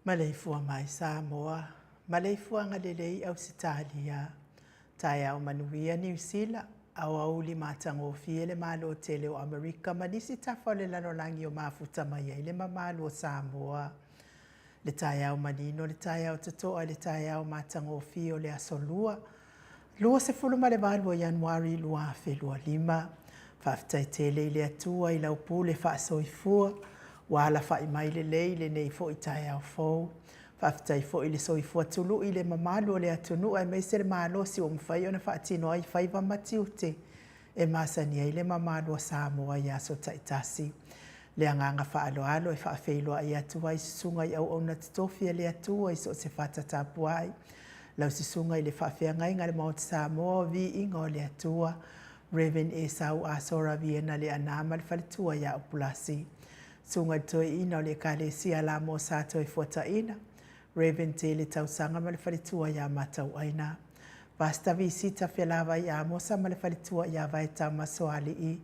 Maleifua mai Samoa, maleifuaga lelei Ausetalia, taeao manuia Niu Sila, aoauli matagofie le Malo tele o Amerika ma nisi tafa o le lalolagi o mafuta mai ai le mamalu o Samoa. Le taeao manino, le taeao totoa, le taeao matagofie o le aso Lua, 28 o Ianuari 2025. Faafetai tele i le Atua i lau pule faasoifua ua alafai mai lelei lenei foi taeao fou. Faafetai foi i le soifua tului i le mamalu o le atunuu aemaise le malosi ua mafai ona faatino ai faiva ma tiute e masani ai le mamalu o Samoa i aso taitasi. Le agaga faaaloalo e faafeiloai atu ai susuga i auauna totofi a le Atua i so o se fata tapuai. Lau susuga i le faafeagaiga a le Maota Samoa o Viiga o le Atua, Rev. Esau Asora Viena Leaana ma le faletua ia Upulasi. Susuga i le Toeaina o le Ekalesia Lamo Sa Toefuataina, Rev. Tele Tausaga ma le faletua ia Matauaina. Pastor Visita Felavai Amosa ma le faletua ia Vaetama Soalii.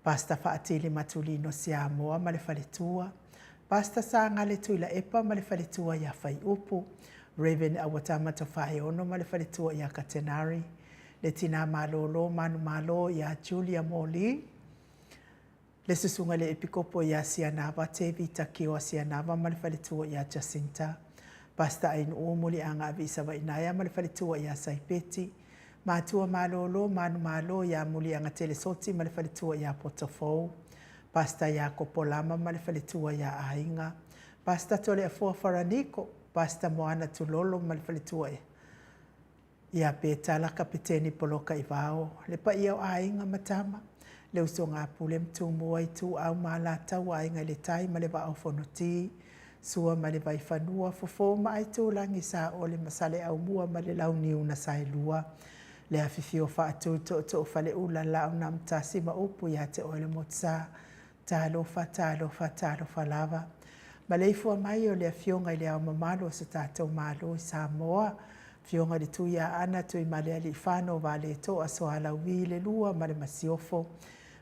Pastor Faatili Matulino Siamoa ma le faletua. Pastor Sagale Tuilaepa ma le faletua ia Faiupu. Rev. Auatama Tofaeono ma le faletua ia Katenari. Le tina malolo manumalo ia Julia Moli. Le susuga i le Epikopo ia Sianava Tevita Kioa Sianava ma le faletua ia Jacinta. Pastor Ainuu Muliaga Aviisavainaea ma le faletua ia Saipeti. Matua malolo manumalo ia Muliaga Telesoti ma le faletua ia Potofou. Pastor Iakopo Lama ma le faletua ia Aiga. Pastor Toleafoa Faraniko, Pastor Moana Tulolo ma le faletua ia Petala Kapeteni Poloka Ivao, le paia o aiga ma tama, le usoga a Pule ma Tumua, Ituau ma Alataua, Aiga i le Tai ma le Vaa o Fonoti, Sua ma le Vaifanua, Fofo ma Aitulagi, Saole ma Saleaaumua ma le Launiu na Saelua, le afifio faatu tootoo Faleula, Laaunaamotasi ma upu ia te oe le Motusa. Talofa, talofa, talofa lava. Maleifua mai o le Afioga i Le Ao Mamalu o so tatou Malo i Samoa, Afioga i le Tuiaana Tuimalealiifano Vaaletoa Sualauvi II ma le Masiofo,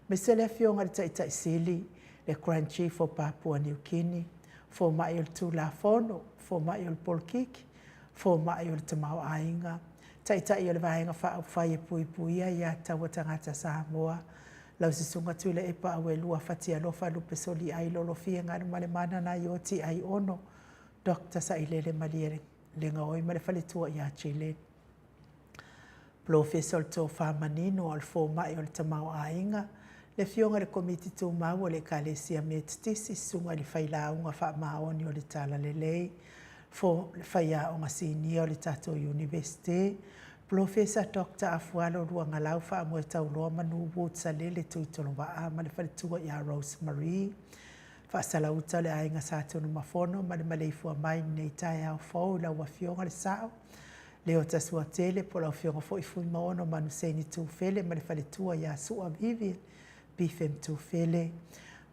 aemaise le Afioga i le Taitai Sili, le Grand Chief o Papua New Guinea, Fomai o le Tulafono, Fomai o le Polokiki, Fomai o le Tamaoaiga, Taitai o le Vaega Faaupufai e Puipuia Aia Tatau a Tagata Samoa, lau Susuga Tuilaepa Auelua Fatialofa Lupesoliai Lolofia Galumalemana Naioti Aiono Dr. Sailele Malielegaoi ma le faletua ia Jillian. Polofesa o le Tofa Manino o le Fomai o le Tamaoaiga, le Afioga i le Komiti Tumau o le Ekalesia Metotisi, Susuga i le Failauga Faamaoni o le Talalelei, le Faiaoga Sinia o le tatou Iunivesite, Polofesa Dr. Afualo Luagalau Faamoetauloa Manu Woods Salele Tuitolovaa ma le faletua ia Rose Marie, Faasalauta o le Aiga Sa Tunumafono ma le maleifua mai i lenei taeao fou i lau Afioga le Sao, Leota Suatele po o lau Afioga foi Fuimaono Manuseni Tufele ma le faletua ia Sua Vivian Bifem Tufele.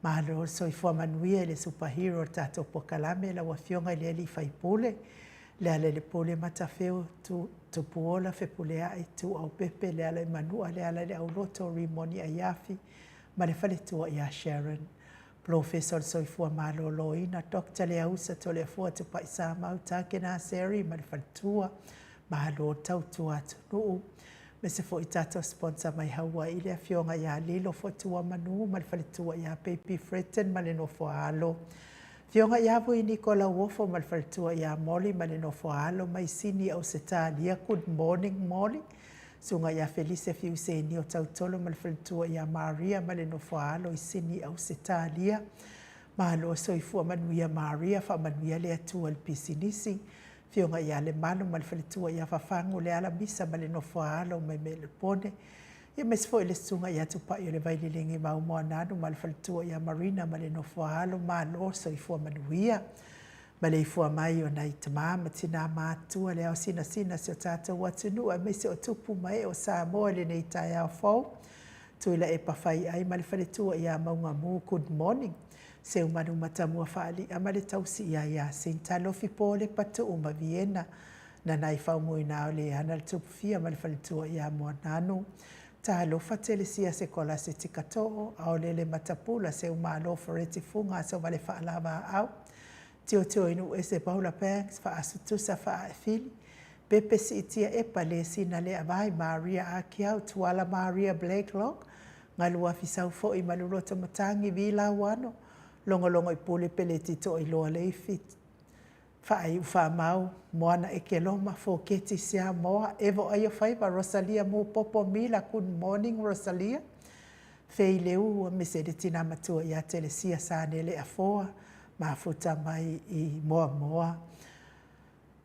Malo le soifua manuia i le superhero o le tatou polokalame, lau Afioga i le alii faipule, Lealailepule Matafeo Tupuola Fepuleai Tuuaupepe Lealaimanua Lealaileauloto Rimoni Aiafi ma le faletua ia Sharon. Polofesa o le Soifua Maloloina, Doctor Leausa Toleafoa Tupaisamau Takena Seri ma le faletua. Malo tautua atunuu. Aemaise foi tatou sponsor mai Hawaii le Afioga ia Lilo Fotuamanu ma le faletua ia Baby Fretton ma le nofo a alo. Afioga ia Vui Niko Lauofo ma le faletua ia Molly ma le nofo a alo mai Sini Ausetalia. Good morning Molly. Susuga ia Felise Fiuseni o Tautolo ma le faletua ia Maria ma le nofo a alo i Sini Ausetalia. Malo soifua manuia Maria, faamanuia le Atua i le pisinisi. Afioga ia Lemalu ma le faletua ia Fafagu Lealamisa ma le nofo a alo mai Melepone. Ia aemaise foi le susuga ia Tupai o le Vailelegi Maumoananu ma le faletua ia Marina ma le nofo a alo. Malo soifua manuia. Maleifua mai o nai tama ma tina matutua le ao sinasina si o tatou atunuu aemaise o tupu ma ee o Samoa i lenei taeao fou. Tuilaepa Faiai ma le faletua ia Maugamu, good morning. Seumanu Matamua Faali'a ma le tausi ia Iasinta Lofi Polepa Tuu ma Viena, Nanai Faumuina o Leana le Tupufia ma le faletua ia Moananu. Talofa Telesia Sekolase Tikatoo, Aolele Matapula Seumalo Fereti Fuga Asovale Faalavaau, Tiotio Inuuese Paula Banks Faasutusa Faaefili, Pepe Siitia Epa Lesina Leavai Maria Akiau Tuala Maria Blakelock Galuafi Saufoi Maluloto Matangi Vi Lauano Logologo i Pule Peleti Toailoa Leifi Faaiu Faamau Moana Ekeloma Foketi Siamoa Evo Aiofaiva Rosalia Mupopo Mila Good morning Rosalia Fei Leua aemaise le tina matua ia Telesia Sanele Afoa mafuta mai i Moamoa.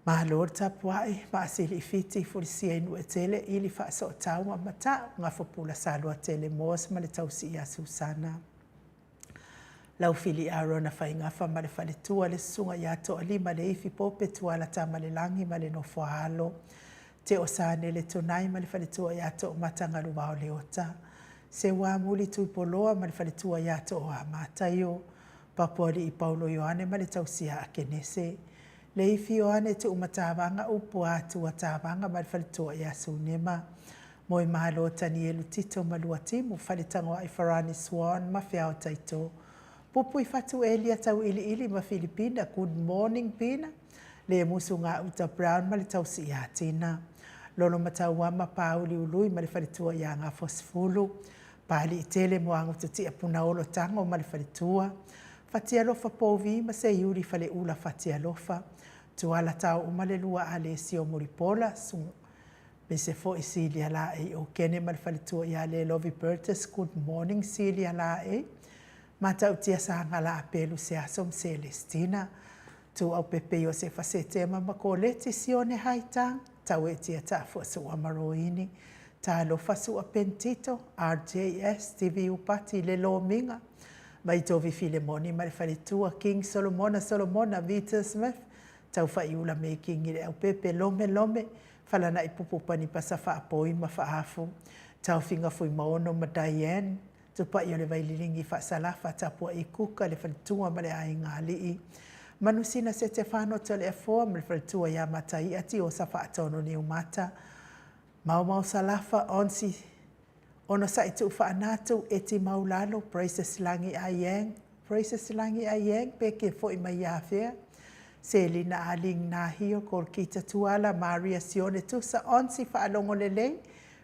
Malo le tapuai, Maasili i Fiti, Fulisia i Nuuetele, Ili Faasootau ma Mata'u, Gafopula Saluatele Moss ma le tausi ia Susana. Laufili Arona Faigafa ma le faletua, le susuga ia Toalima Leifi Pope Tuala Tamalelagi ma le nofo a alo. Teo Sanele Tunai ma le faletua ia Toomata Galuvao Leota. Seuamuli Tuipoloa ma le faletua ia Tooa Mataio. Papualii Paulo Ioane ma le tausi ia Akenese. Leifi Ioane Tuumatavaga Upu a Atua Tavaga ma le faletua ia Sunema. Moemalo Tanielu Tito ma Luatimu, Faletagoai Farani Swan ma Feao Taito. Pupui Fatu Elia Tauiliili ma Filipina, Good morning Pina. Lemusu Gauta Brown ma le tausi ia Tina. Lolomatauama Pāuli Ului ma le faletua ia Gafosefulu. Pāliitele Moagututia Punaolo Tago ma le faletua. Fatialofa Povi ma Seiuli Faleula Fatialofa. Tuala Taouma le lua Alesio Mulipola, Aemaise foi Silia Laei Okene ma le faletua ia Lelovi Burgess, Good morning Silia Laei. Matautia Sagala Apelu Seaso ma Celestina. Tuaupepe Iosefa Setema ma Koleti Sione Haitang, Tauetia Taafua Su'a ma Roini, Talofa Su'a Pentito, RJS, Stevie Upati, Le Lomiga, Vaitovi Filemoni ma le faletua, King Solomona Solomona, Vita Smith, Taufaiula Making i le Aupepe, Lome Lome, Falana'i Pupu Panipasa Faapoi ma Faafu, Taofiga Fuimaono ma Diane, Tupai o le Vaililigi Faasalafa, Tapua'i Kuka, le faletua ma le aiga alii. Manusina Setefano Toleafoa ma le faletua ia Mataia Tiosa Faatonu Niumata, Maomao Salafa Onsi Onosai Tuufaanatu Eti Maulalo Praises Lagi Aiang Praises Lagi Aiang pe ke foi mai ia afea Selina Aling Nahio Kolkita Tuala Maria Sione Tusa Onsi Faalogo Lelei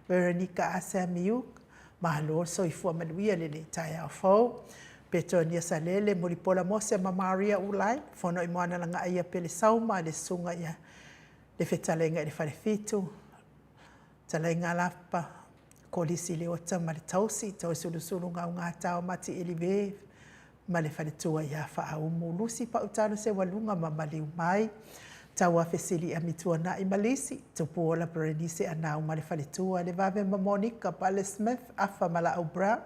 Veronica Asamiuk Malo le soifua manuia lenei taeao fou. Petonia Salele, Mulipola Mose ma Maria Ulai, Fono i Moana Lagaia Pele Sauma, le Susuga ia le Fetalaiga i le Falefitu, Talaiga Lapa, Kolisi Leota ma le Tausi, Toesulusulu Gaugata o Mati Elive ma le faletua ia Faaumu, Lusi Pautalo Seualuga ma Maliu Mai, Tauafe Sili Amituanai ma Lisi, Tupuola Berenice Anau ma le faletua, Levave ma Monica Pale Smith, Afa ma Laau Brown,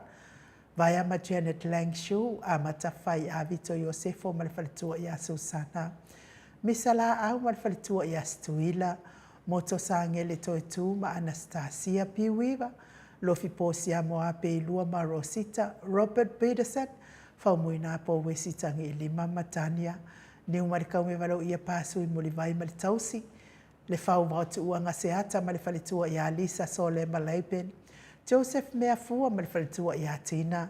Vaea ma Janet Langshu, Amata Fai Avito Iosefo ma le faletua ia Susana, Misa Laau ma le faletua ia Stuila, Moto Sagele Toetu ma Anastasia Piuiva, Lofi Posia Moapeilua ma Rosita, Robert Peterson, Faumuina Pouesi Tagiilima ma Tania, Niumalikaumevalauia Pasui Mulivai ma le Tausi, Le Fau Vaotuuaga Seata ma le faletua ia Lisa Sole ma Laban, Joseph Meafua ma le faletua ia Tina,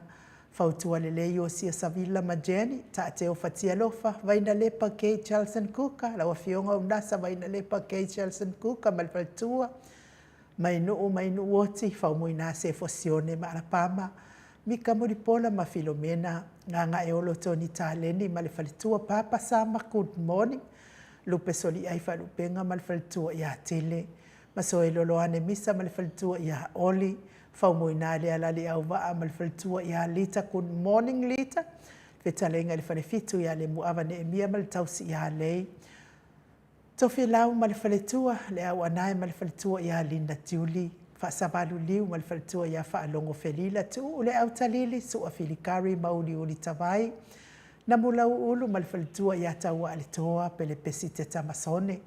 Fautua Lelei Iosia Savila ma Jenny, Taateo Fatialofa, Vainalepa Kay Charlson Kuka, lau Afioga Unasa Vainalepa Kay Charlson Kuka ma le faletua, Mainuu Mainuuoti, Faumuina Sefo Sione ma Alapama, Mika Mulipola ma Filomena, Gagaeolo Tony Taleni ma le faletua Papa Sama Good morning, Lupe Soliai Faalupega ma le faletua ia Tele, Masoe Loloane Misa ma le faletua ia Oli, Faumuina Lealali Auvaa ma le faletua ia Lita Good morning Lita, Fetalaiga i le Falefitu ia Lemuava Neemia ma le tausi ia Lei, Tofilau ma le faletua, Le Auanae ma le faletua ia Linda Tiuli, Faasavalu Liu ma le faletua ia Faalogo Felila, Tuuu Le Autalili, Sua Filikari ma Uliuli Tavai, Namulau Ulu ma le faletua ia Tauaaletoa, Pelepesi Tetamasone,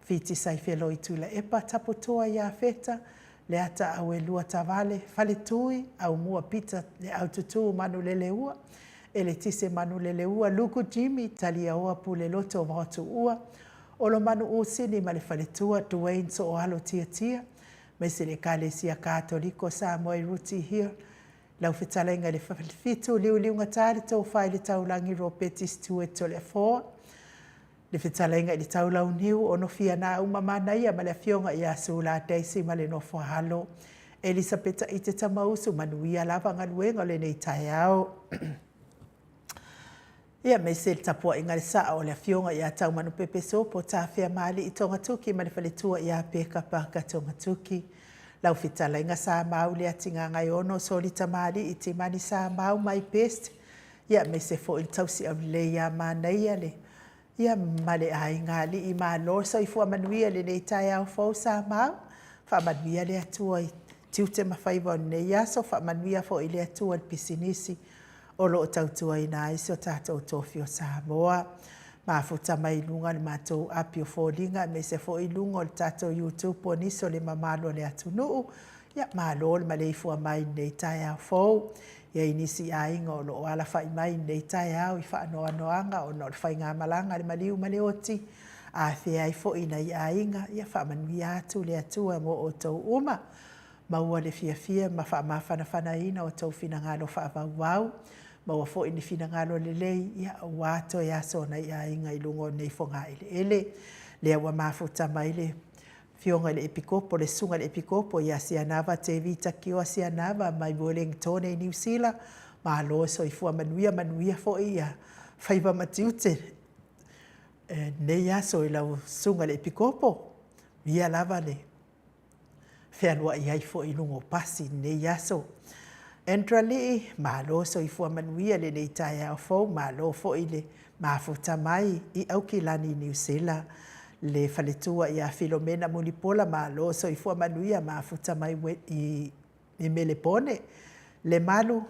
Fiti Saifeloi Tuilaepa, Taputoa ia Feta, Leata Auelua Tavale, Faletui, Aumua Pita Le Aututu Manuleleua, Eletise Manuleleua, Luku Jimmy, Taliaoa Puleloto Vaotuua, Olomanu Usini ma le faletua, Duane Sooalo Tiatia, aemaise le Ekalesia Katoliko Samoa i Ruti Hill, Lau Fetalaiga i le Falefitu, Liuliugata le Tofa i le Taulagi Ropeti Stewart Toleafoa, Le Fetalaiga i le Taulauniu, Onofia Naauma Manaia ma le Afioga ia Sula Daisy ma le nofo a alo, Elisapeta Ite Tamausu, manuia lava galuega o lenei taeao. Ia, aemaise le tapuaiga a le sao o le Afioga ia Taumanupepe Sopo Tafeamalii Togatuki ma le faletua ia Peka Parker Togatuki. Lau Fetalaiga Samau Leatigagaiono Solitamalii Timani Samau my best. Ia, aemaise foi le tausi aulelei ia Manaia le Ia ma le aiga alii malo soifua manuia i lenei taeao fou Samau. Faamanuia le Atua i tiute ma faiva o lenei aso, faamanuia foi le Atua i le pisinisi o lo o tautuaina ai si o tatou tofi o Samoa. Mafuta mai i luga o le matou api o foliga aemaise foi i luga o le tatou YouTube o nisi o le mamalu o le atunuu. Ia, malo le maleifua mai i lenei taeao fou. I ai nisi aiga o lo o alafai mai i lenei taeao i faanoanoaga ona o le faigamalaga a le maliu ma le oti, a afea ai foi nai aiga, ia faamanuia atu le Atua mo outou uma. Maua le fiafia ma faamafanafanaina outou finagalo faavauvau, maua foi ni finagalo lelei, ia, aua toe aso o nai aiga i luga o nei fogaeleele. Lea ua mafuta mai le Afioga i le Epikopo, le Susuga i le Epikopo ia Sianava Tevita Kioa Sianava mai Wellingtone i Niu Sila, malo e soifua manuia, manuia foi ia faiva ma tiute lenei aso i lau Susuga i le Epikopo. Ia lava le fealuai ai foi i luga o pasi i lenei aso. Andra Lii, malo soifua manuia lenei taeao fou, malo foi le mafuta mai i Aukilani, Niu Sila. Le faletua ia Filomena Mulipola, malo soifua manuia, mafuta mai i Melepone. Lemalu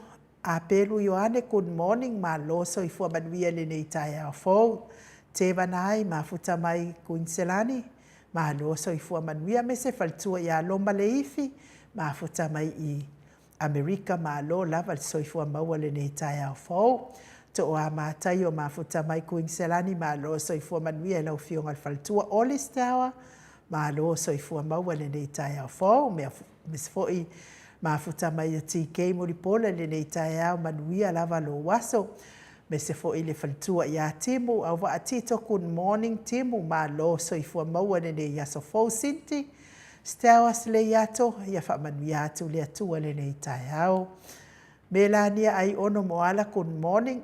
Apelu Ioane, good morning, malo soifua manuia lenei taeao fou. Tevana ai, mafuta mai Kuiniselani, malo soifua manuia. Aemaise faletua ia Loma Leifi, mafuta mai i Amerika, malo lava le soifua maua lenei taeao fou. Tooa Mataio mafuta mai Kuiniselani, malo soifua manuia i lau Afioga i le Faletua Oli Tower, malo soifua maua i lenei taeao fou. Aemaise foi mafuta mai o TK Mulipola i lenei taeao, manuia lava lou aso. Aemaise foi le faletua ia Timu, Auvaa Tito, good morning Timu, malo soifua maua i lenei aso fou. Cindy Stowers Leiato, ia faamanuia atu le Atua i lenei taeao. Melania Aiono Moala, good morning.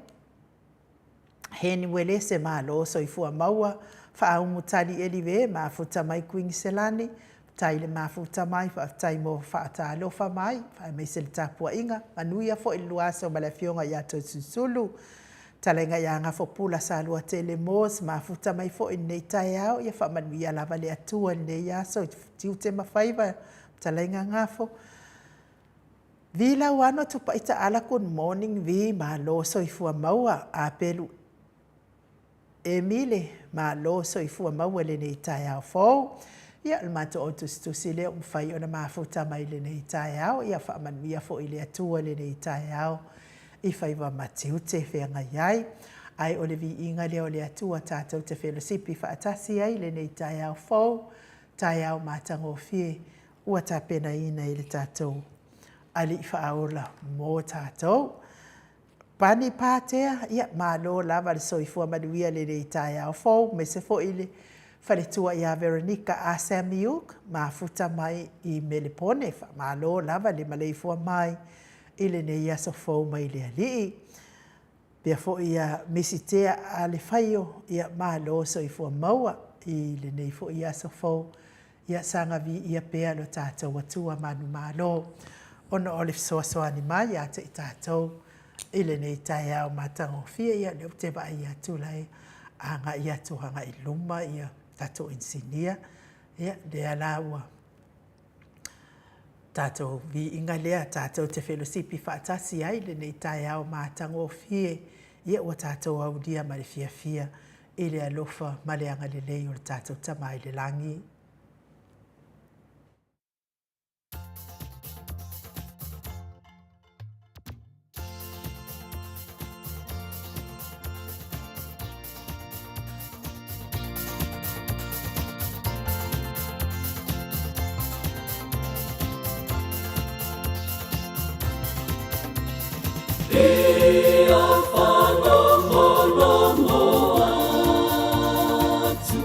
Heni Uelese, malo soifua maua. Faaumu Tali Elive, mafuta mai Kuiniselani, faafetai le mafuta mai, faafetai mo faatalofa mai, aemaise le tapuaiga, manuia foi le lua aso ma le Afioga ia Toeolesulusulu. Talaiga ia Gafopula Saluatele Moss, mafuta mai foi i lenei taeao, ia faamanuia lava le Atua i lenei aso i tiute ma faiva, talaiga Gafo. Vi Lauano Tupai Taala, good morning Vi, malo soifua maua. Apelu Emile, malo soifua maua i lenei taeao fou. Ia, o le matou au tusitusi lea ua mafai ona mafuta mai i lenei taeao. Ia faamanuia foi le Atua i lenei taeao i faiva ma tiute e feagai ai. Ae o le viiga lea o le Atua tatou te felosipi faatasi ai i lenei taeao fou, taeao matagofie ua tapenaina e le tatou Alii Faaola mo tatou. Pani Patea, ia malo lava le soifua manuia i lenei taeao fou, aemaise foi le faletua ia Veronica Asamiuk, mafuta mai i Melepone, faamalo lava le maleifua mai i lenei aso fou mai le Alii. Pea foi ia Misitea Alefaio, ia malo soifua maua i lenei foi aso fou. Ia saga viia pea lo tatou Atua manumalo ona o le fesoasoani mai ia te i tatou i lenei taeao matagofie. Ia o lea ou te vaai atu la e agai atu agai i luma ia tatou inisinia. Ia lea la ua tatou viiga lea tatou te felosipi faatasi ai i lenei taeao matagofie. Ia ua tatou aulia ma le fiafia i le alofa ma le agalelei o le tatou Tama i le lagi. Ia faalogologo atu,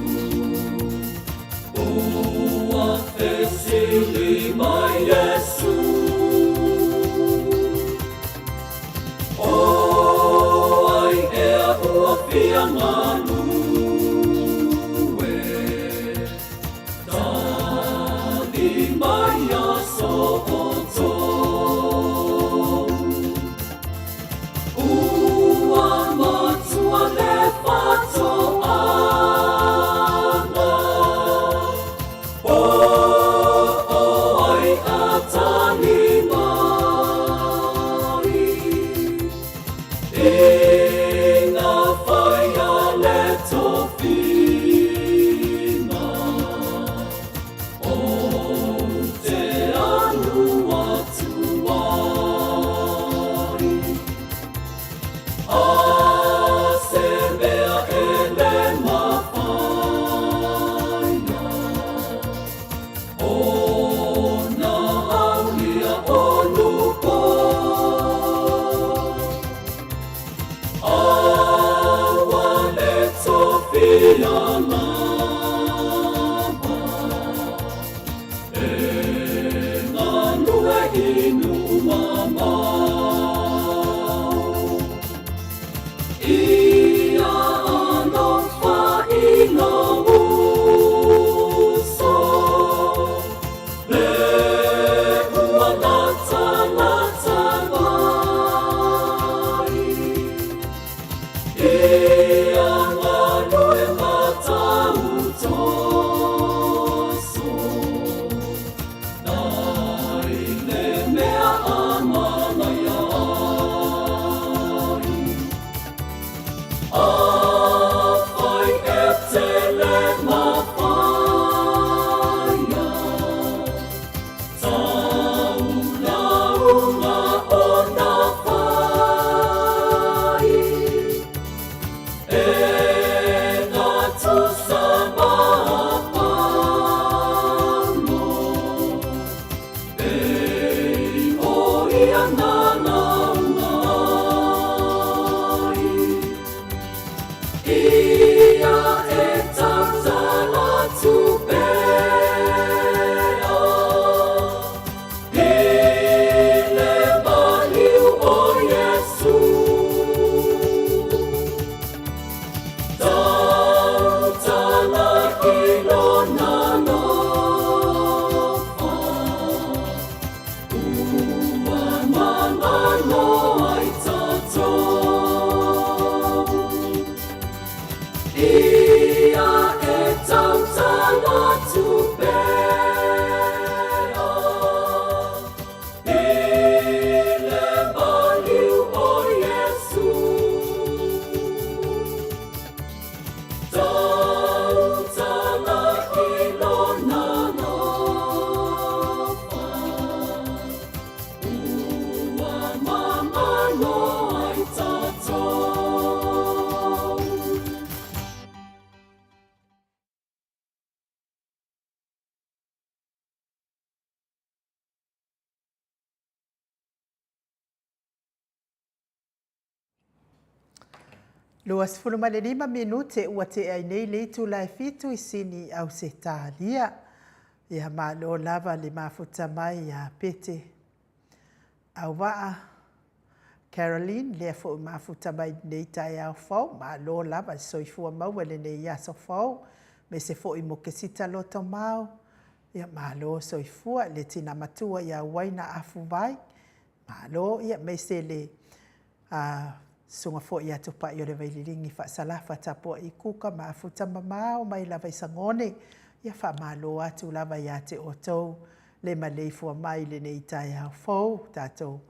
ua fesili mai Iesu. O ai ea ua fia galue? Tali mai ia so outou. Ua matua le faatoaga, po o ai a tali mai. I ngā whai a le tofiga, o te anu atu ai. A se mea e le mawhaia, o na aulia o Luko. A ua le tofia lava, e galue i Nuʻumamao. Ia alofa i lou uso, le ua latalata mai. Ia galue matautoso, nai le mea a mana. 25 minute ua tea ai nei le itula e 7 i Sini, Ausetalia. Ia malo lava le mafuta mai ia Pete Auvaa Caroline, lea foi mafuta mai lenei taeao fou. Malo lava le soifua maua i lenei aso fou. Aemaise foi mo Kesita Lotomau, ia malo soifua. Le tina matua ia Uaina Afuvai, malo, ia aemaise le susuga foi ia Tupai o le Vaililigi Faasalafa Tapuai Kuka mafuta mamao mai lava i Sagone. Ia faamalo atu lava ia te outou le maleifua mai i lenei taeao fou, tatou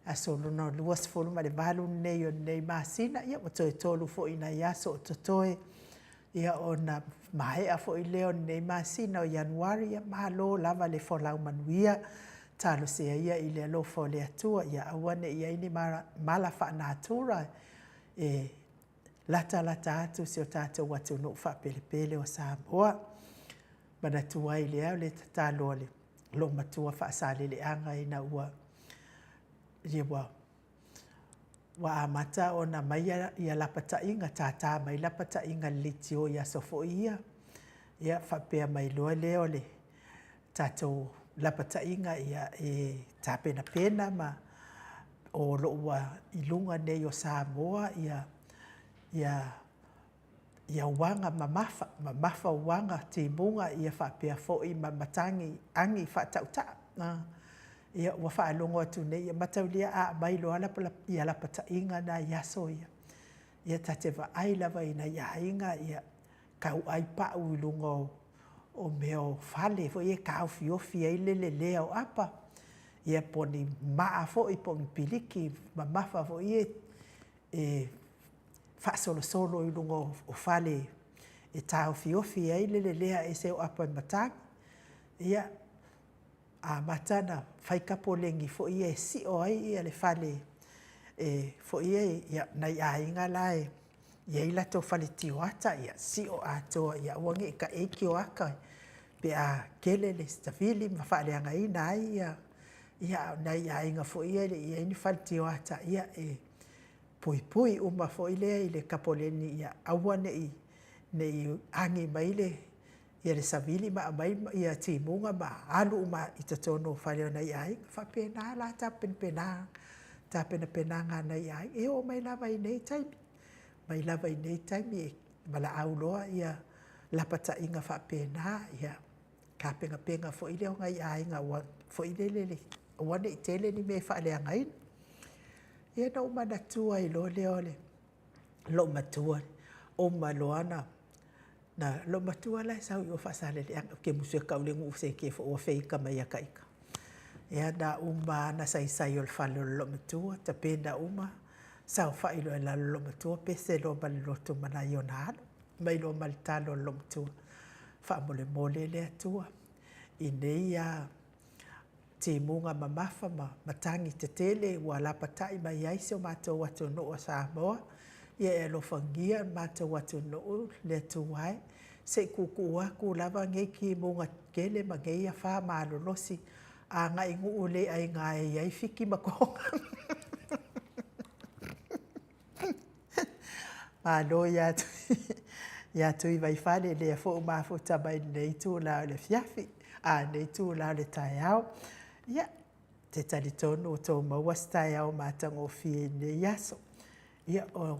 aso lona 28 lenei o lenei masina, ia ua toe 3 foi nai aso o totoe, ia ona maea foi lea o lenei masina o Ianuari. Ia malo lava le folau manuia. Talosia ia i le alofa o le Atua ia aua ne i i ai ni mala faalenatura e latalata atu si o tatou atunuu faapelepele o Samoa. Manatua ai lea o le tatalo a le loomatua Faasaleleaga ina ua amata ona aumai ia lapataiga, tata mai lapataiga i le leitio i aso foi ia, ia faapea mai loa lea o le tatou lapataiga ia e tapenapena ma o lo o ua i luga nei o Samoa ia uaga mamafa, mamafa uaga timuga ia faapea foi ma matagi agi faatautaa. Ia ua faalogo atu nei, ia mataulia a aumai loa ia lapataiga na i aso ia, ia ta te vaai lava i nai aiga tau ai pau i luga o mea o fale foi ia e taofiofi ai le lelea o apa, ia po o ni maa foi po o ni piliki mamafa foi ia e faasolosolo i luga o fale e taofiofi ai le lelea ese o apa e matagi. Ia, amata ona fai tapoleni foi ia e sio ai le fale foi ia, nai aiga la e i ai latou fale tioata, ia sio atoa ia aua ne i taei tioata pe a tele le savili ma faaleagaina ai ia, a o nai aiga foi ia e le i i ai ni fale tioata, ia e puipui uma foi lea i le tapoleni ia aua ne i agi mai le savili ma aumai timuga ma alu uma i totonu o fale o nai aiga. E faapena la tapenapenaga a nai aiga, e oo mai lava i nei taimi, mai lava i nei taimi e valaau loa lapataiga faapena, ia tapenapena foi lea o nai aiga foi lele, aua ne i tele ni mea e faaleagaina. Ia ona ou manatua ai loa lea o loomatua, uma loa ona… loomatua la e sau i o i Faasaleleaga, ou te musu e tau le nuu seetia foi ua feita mai ia ita. Ia na uma lava ona saisai o le fale o le loomatua, tapena uma, saofai loa i lalo loomatua, pese loa ma le loto ma nai ona alo, fai mai loa ma le talo a le loomatua, faamolemole le Atua i nei timuga mamafa ma matagi tetele ua lapatai mai ai si o matou atunuu o Samoa, ia e alofagia le matou atunuu le Atua e, se i tuutuu atu lava nei timuga tetele ma nei afa malolosi agai i nuu le aina e i ai fiki ma toga. Malo ia Tuivaifale, lea foi ua mafuta mai i lenei itula o le afiafi, a, lenei itula o le taeao. Ia, ou te talitonu ua outou maua se taeao matagofie i lenei aso. Ia, o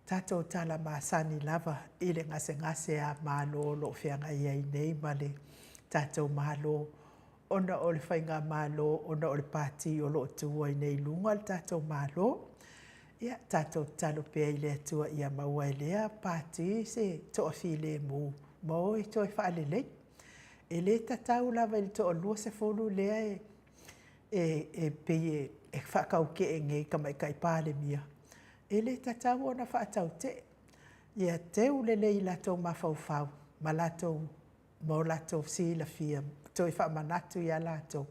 tatou tala masani lava i le gasegase malo o lo o feagai ai nei ma le tatou Malo, ona o le faigamalo, ona o le Pati o lo o tu ai nei i luga le tatou Malo. Ia, tatou tatalo pea i le Atua ia maua e lea Pati se toafilemu ma o e toe faalelei. E le tatau lava i le toa-20 lea e pei e faataute'e nei i le Tamaitai Palemia, e le tatau ona faatautee. Ia teu lelei i latou mafaufau ma o latou silafia toe faamanatu ia latou,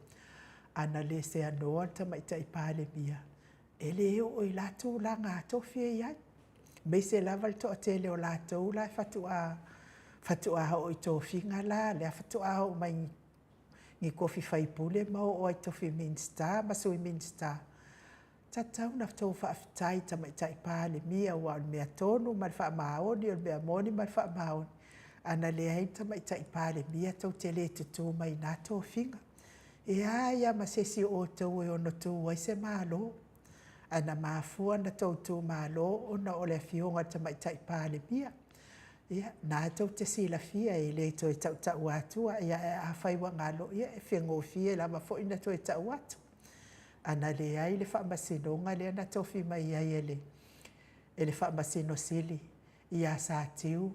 ana le seanoa le Tamaitai Palemia, e le oo i la tulaga tofi e i ai, aemaise lava le toatele o latou la e faatoa oo i tofiga la, lea faatoa oo mai i tofi faipule ma oo lava i tofi Minisita ma Sui Minisita. Tatau na tou faafetai i Tamaitai Palemia aua o le mea tonu ma le faamaoni, o le mea moni ma le faamaoni, ana leai le Tamaitai Palemia tou te le tutu mai i na tofiga. E leai lava ma se isi o outou e ono tu ai se Malo, ae na mafua ona tou tu malo ona o le Afioga i le Tamaitai Palemia. Ia, o lena tou te silafia e le toe tautaua atua, ae afai ua galo, ia e faigofie lava foi ona toe tau atu. A na leai le Faamasinoga lea na tofi mai ai e le Faamasino Sili ia Satiu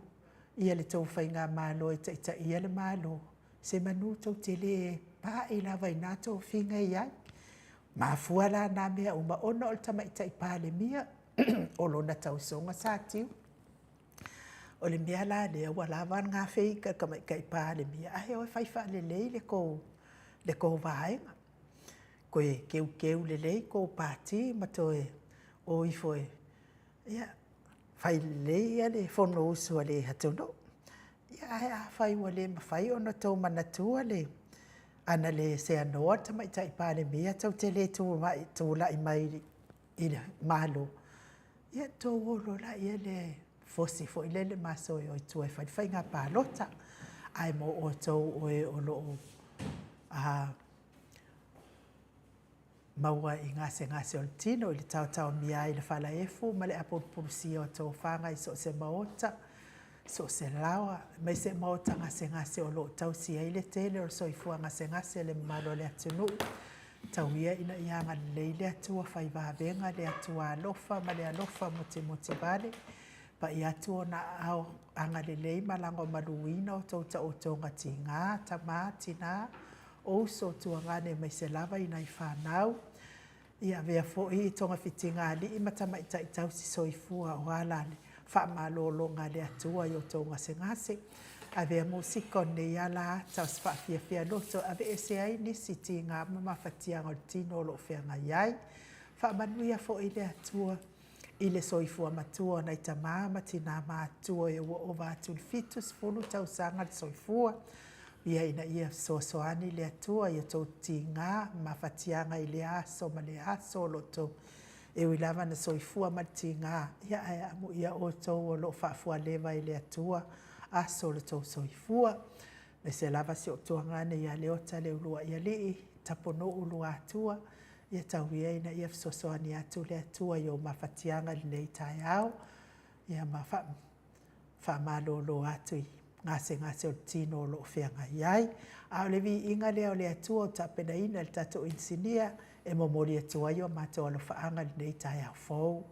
le tou faigamalo e taitaia le Malo, semanu tou te le pai lava i na tofiga e i ai. E mafua la na mea uma ona o le Tamaitai Palemia, o lona tausoga Satiu. O le mea la lea ua lava ona gafei ita i le Tamaitai Palemia, ae o e fai faalelei le tou vaega, toe teuteu lelei le tou Pati ma toe o ifo e fai lelei le Fonousu a le atunuu. Ae afai ua le mafai ona outou manatua le… ana le seanoa le Tamaitai Palemia tou te le tulai mai i le Malo, ia ona outou o loa lea e fosi foi le maso e o i tua e fai le faiga palota. Ae mo outou o e o lo o maua i gasegase o le tino i le taotaomia ai i le falaefu ma le apulupulusia o tofaga i so o se maota, so o se laoa, aemaise maota gasegase o lo o tausi ai le tele o le soifua gasegase o le mamalu o le atunuu, tau ia ina ia agalelei le Atua, fai vavega le Atua alofa ma le alofa musumutu vale, pai atu Ona aao agalelei ma lagomaluina a outou taotoga tiga, tama, tina, o uso, tuagane aemaise lava i nai fanau. Ia avea foi togafitiga a alii ma tamaitai tausisoifua aua le faamalologa a le Atua i o outou gasegase. Avea musika o lenei ala ata o se faafiafia loto e aveese ai nisi tiga ma mafatiaga o le tino o lo o feagai ai. Faamanuia foi le Atua i le soifua matua o nai tama ma tina matutua ua ova atu i le 70 tausaga le soifua, ia ina ia fesoasoani le Atua i o outou tiga ma mafatiaga i lea aso ma lea aso o lo o outou, e ui lava ina soifua ma le tiga, ae amuia outou o lo o faafualeva e le Atua aso o lo outou soifua. Aemaise lava si ou tuagane ia Leota Leuluaialii Tapunuu Luatua, ia tau ia ina ia fesoasoani atu le Atua i ou mafatiaga i lenei taeao, ia ma faamalolo atu i gasegase o le tino o lo o feagai ai. A o le viiga lea o le Atua ua tapenaina e le tatou inisinia e momoli atu ai o matou alofaaga i lenei taeao fou.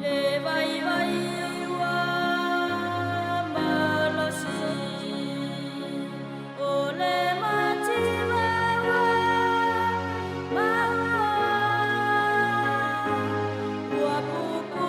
Le vaivai ua malosi, o le mativa ua maua, ua pupu.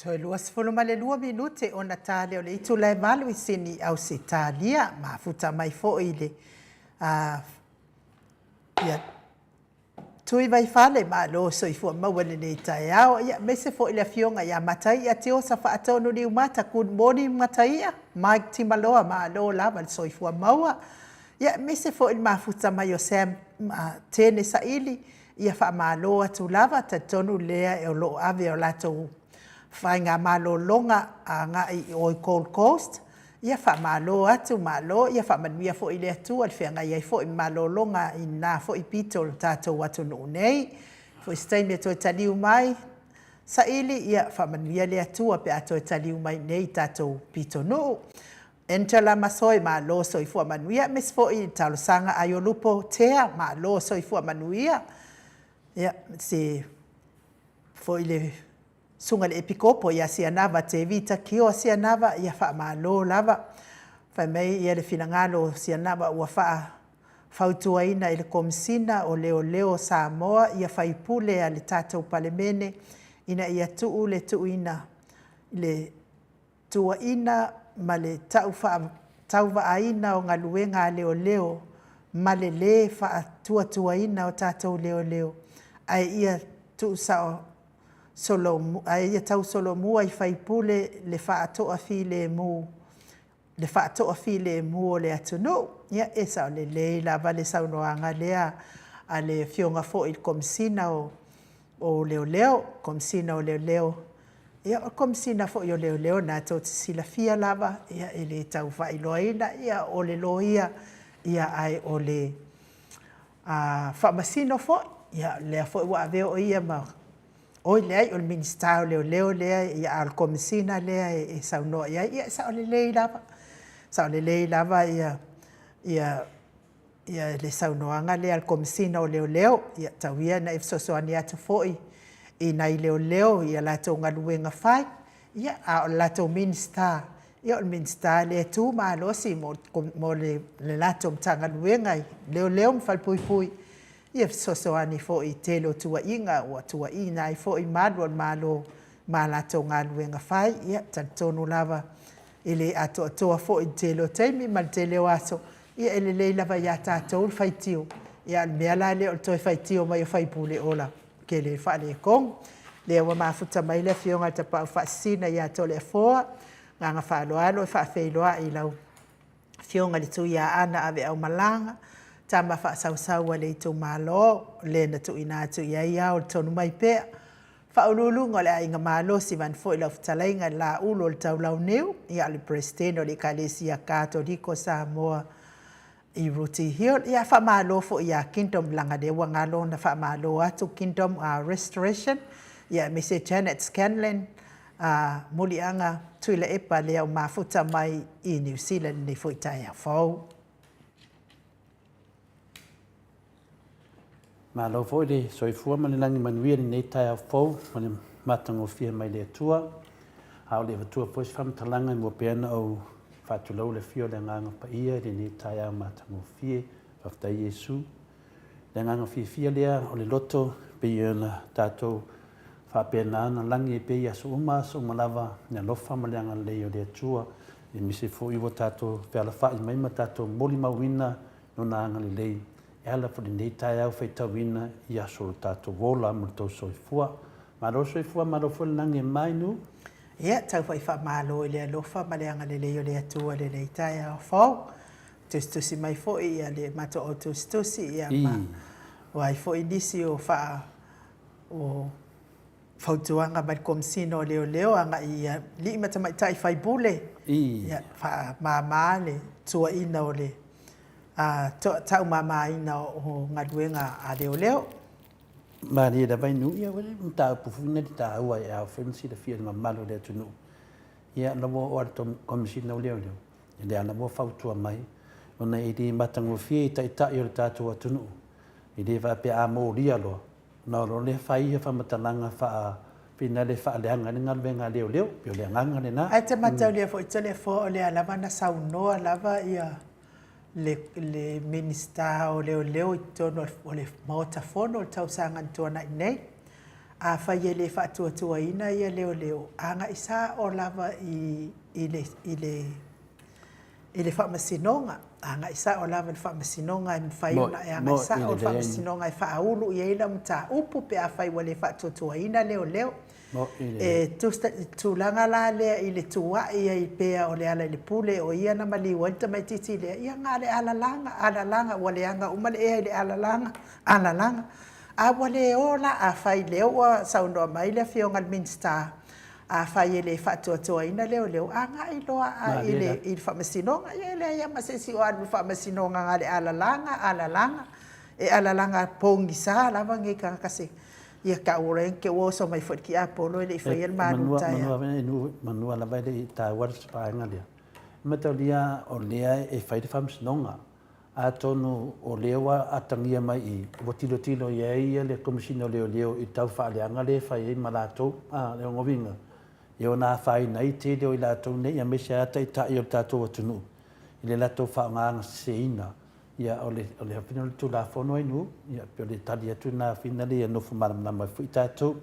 Toe 22 minute ona ta lea o le itula e 8 i Sini, Ausetalia. Mafuta mai foi i le ia Tui Vaifale, malo soifua maua i lenei taeao. Ia, aemaise foi le afioga ia Mataia Tiosa Faatonu Niumata, good morning Mataia, Mike Timaloa, malo lava le soifua maua. Ia, aemaise foi le mafuta mai o Sam Tene Saili, ia faamalo atu lava, talitonu lea o lo o ave o latou faigamalologa agai i o i Gold Coast. Ia faamalo atu, malo, ia faamanuia foi le Atua i le feagai ai foi ma malologa i lena foi pito o le tatou atunuu nei. Foi se taimi e toe taliu mai, Saili, ia faamanuia le Atua pe a toe taliu mai nei i tatou pitonuu. Angela Masoe, malo soifua manuia, aemaise foi talosaga Aiolupo Tea, malo soifua manuia. Ia, se foi le susuga i le Epikopo ia Sianava Tevita Kioa Sianava, ia faamalo lava. Fai mai ia le finagalo o Sianava ua faafautuaina e le Komesina o Leoleo o Samoa ia faipule a le tatou Palemene ina ia tuu le tuuina le tuuaina ma le tauvaaina o galuega a leoleo ma le lē faatuatuaina o tatou leoleo, ae ia tausolomua i faipule le faatoafilemu o le atunuu. Ia, e sao lelei lava le saunoaga lea a le Afioga foi i le Komesina o Leoleo, Komesina o Leoleo. Ia, o le Komesina foi o Leoleo lena tou te silafia lava, ia e le tau faailoaina, ia o le loia, ia ae o le faamasino foi. Ia o lea foi ua avea o ia ma, oi leai, o le Minisita o Leoleo lea, ia a o le Komesina lea e saunoa i ai. Ia e sao lelei lava, sao lelei lava le saunoaga lea a le Komesina o Leoleo. Ia tau ia ina e fesoasoani atu foi i nai leoleo i a latou galuega fai, ia a o le latou Minisita, ia o le Minisita lea e tu malosi mo le latou Matagaluega i Leoleo ma Falepuipui, ia fesoasoani foi i le tele o tuuaiga ua tuuaina ai foi malu o le Malo ma latou galuega fai. Ia, talitonu lava e le atoatoa foi i le tele o taimi ma le tele o aso, ia e lelei lava ia tatou le faitio, a o le mea la lea o le toe faitio mai o faipule, ola, e tele le faaletonu. Lea ua mafuta mai le Afioga i le Tapaau Faasisina ia Toleafoa. Agaga faaaloalo e faafeiloai i lau Afioga i le Tuiaana Aveaumalaga, tama faasausau a le itumalo, le na tuuina atu i ai ao i le Tonumaipea, Faauluuluga o le Aiga Malosi, vaeane foi lau fetalaiga i le Laulu o le Taulauniu, ia o le Peresetene o le Ekalesia Katoliko Samoa i Rooty Hill. Ia faamalo foi ia Kingdom, leaga lea ua galo ona faamalo atu Kingdom Restoration, ia aemaise Janet Scanlon, Muliaga Tuilaepa lea ua mafuta mai i Niu Sila i lenei foi taeao fou. Malo foi le soifua ma le lagi manuia i lenei taeao fou ma le matagofie mai le Atua. A o le avatua foi se faamatalaga e mua pea ona ou faatulou le afio o le Agaga Paia i lenei taeao matagofie. Faafetai Iesu. Le agaga fiafia lea o le loto e pei ona tatou faapena ona lagi ai pea i aso uma aso uma lava le alofa ma le agalelei o le Atua, aemaise foi ua tatou fealafai mai ma tatou molimauina Lona agalelei e ala foi i lenei taeao faitauina i aso o lo tatou ola ma lo tou soifua. Malo le soifua, malo foi le lagi e mama Inu. Ia, tau foi faamalo i le alofa ma le agalelei o le Atua i lenei taeao fou. Tusitusi mai foi ia le matou au tusitusi ia ma o ai foi nisi o faa o fautuaga mai le Komesina o Leoleo agai i alii ma tamaitai faipule ia faamama le tuuaina o le taumamaina o galuega a leoleo. Malie lava i nuu, ia ua le mataupu foi lenei taua e ao foi ona silafia e le mamalu o le atunuu. Ia na ua oo lava i le Komesina o Leoleo, ia lea lava ua fautua mai, ona e le matagofie i taitai o le tatou atunuu, e le faapea a molia loa, ona o loa lea fai ia faamatalaga faa-finale e faaleaga ai le galuega a leoleo, pei o le agaga lena. Ae te mataulia foi Toleafoa o lea lava na saunoa lava ia le Minisita o Leoleo i totonu o le Maota Fono i le tausaga na tuanai nei. Afai e le faatuatuaina ia leoleo, agai sao lava i i le i le i le Faamasinoga, agai sao lava i le Faamasinoga e mafai ona e agai sao i le Faamasinoga e faaulu i ai lau mataupu pe afai ua le faatuatuaina leoleo. E tusa i le tulaga la lea i le tuuai ai pea o Lealailepule o ia na maliu ai le tamaitiiti lea, ia na o le alalaga, alalaga, ua leaga uma le ea i le alalaga, alalaga. A ua le o la, afai lea ua saunoa mai le Afioga i le Minisita, afai e le faatoatoaina leoleo, agai loa i le Faamasinoga. Ia e leai lava ma se isi o alu i le Faamasinoga na o le alalaga, alalaga. E alalaga pogisa lava nei tagata se ia tau loa te i ua oso mai foi le tiapolo e le i faia le malu taeao. Manu lava e le i taua le vaega lea. E mataulia o lea e fai le faamasinoga. Atonu o lea ua atagia mai i i, ua tilotilo i ai le Komesina o Leoleo i le tau faaleaga lea e fai ai ma latou. A, o lona uiga, e ono afaina ai le tele o i latou nei, aemaise lava taitai o le tatou atunuu i le latou faaaogaina seseina. Ia, o le o le Tulafono ai nuu, ia, pei o le tali atu lena finale ia nofo malamalama ai foi tatou.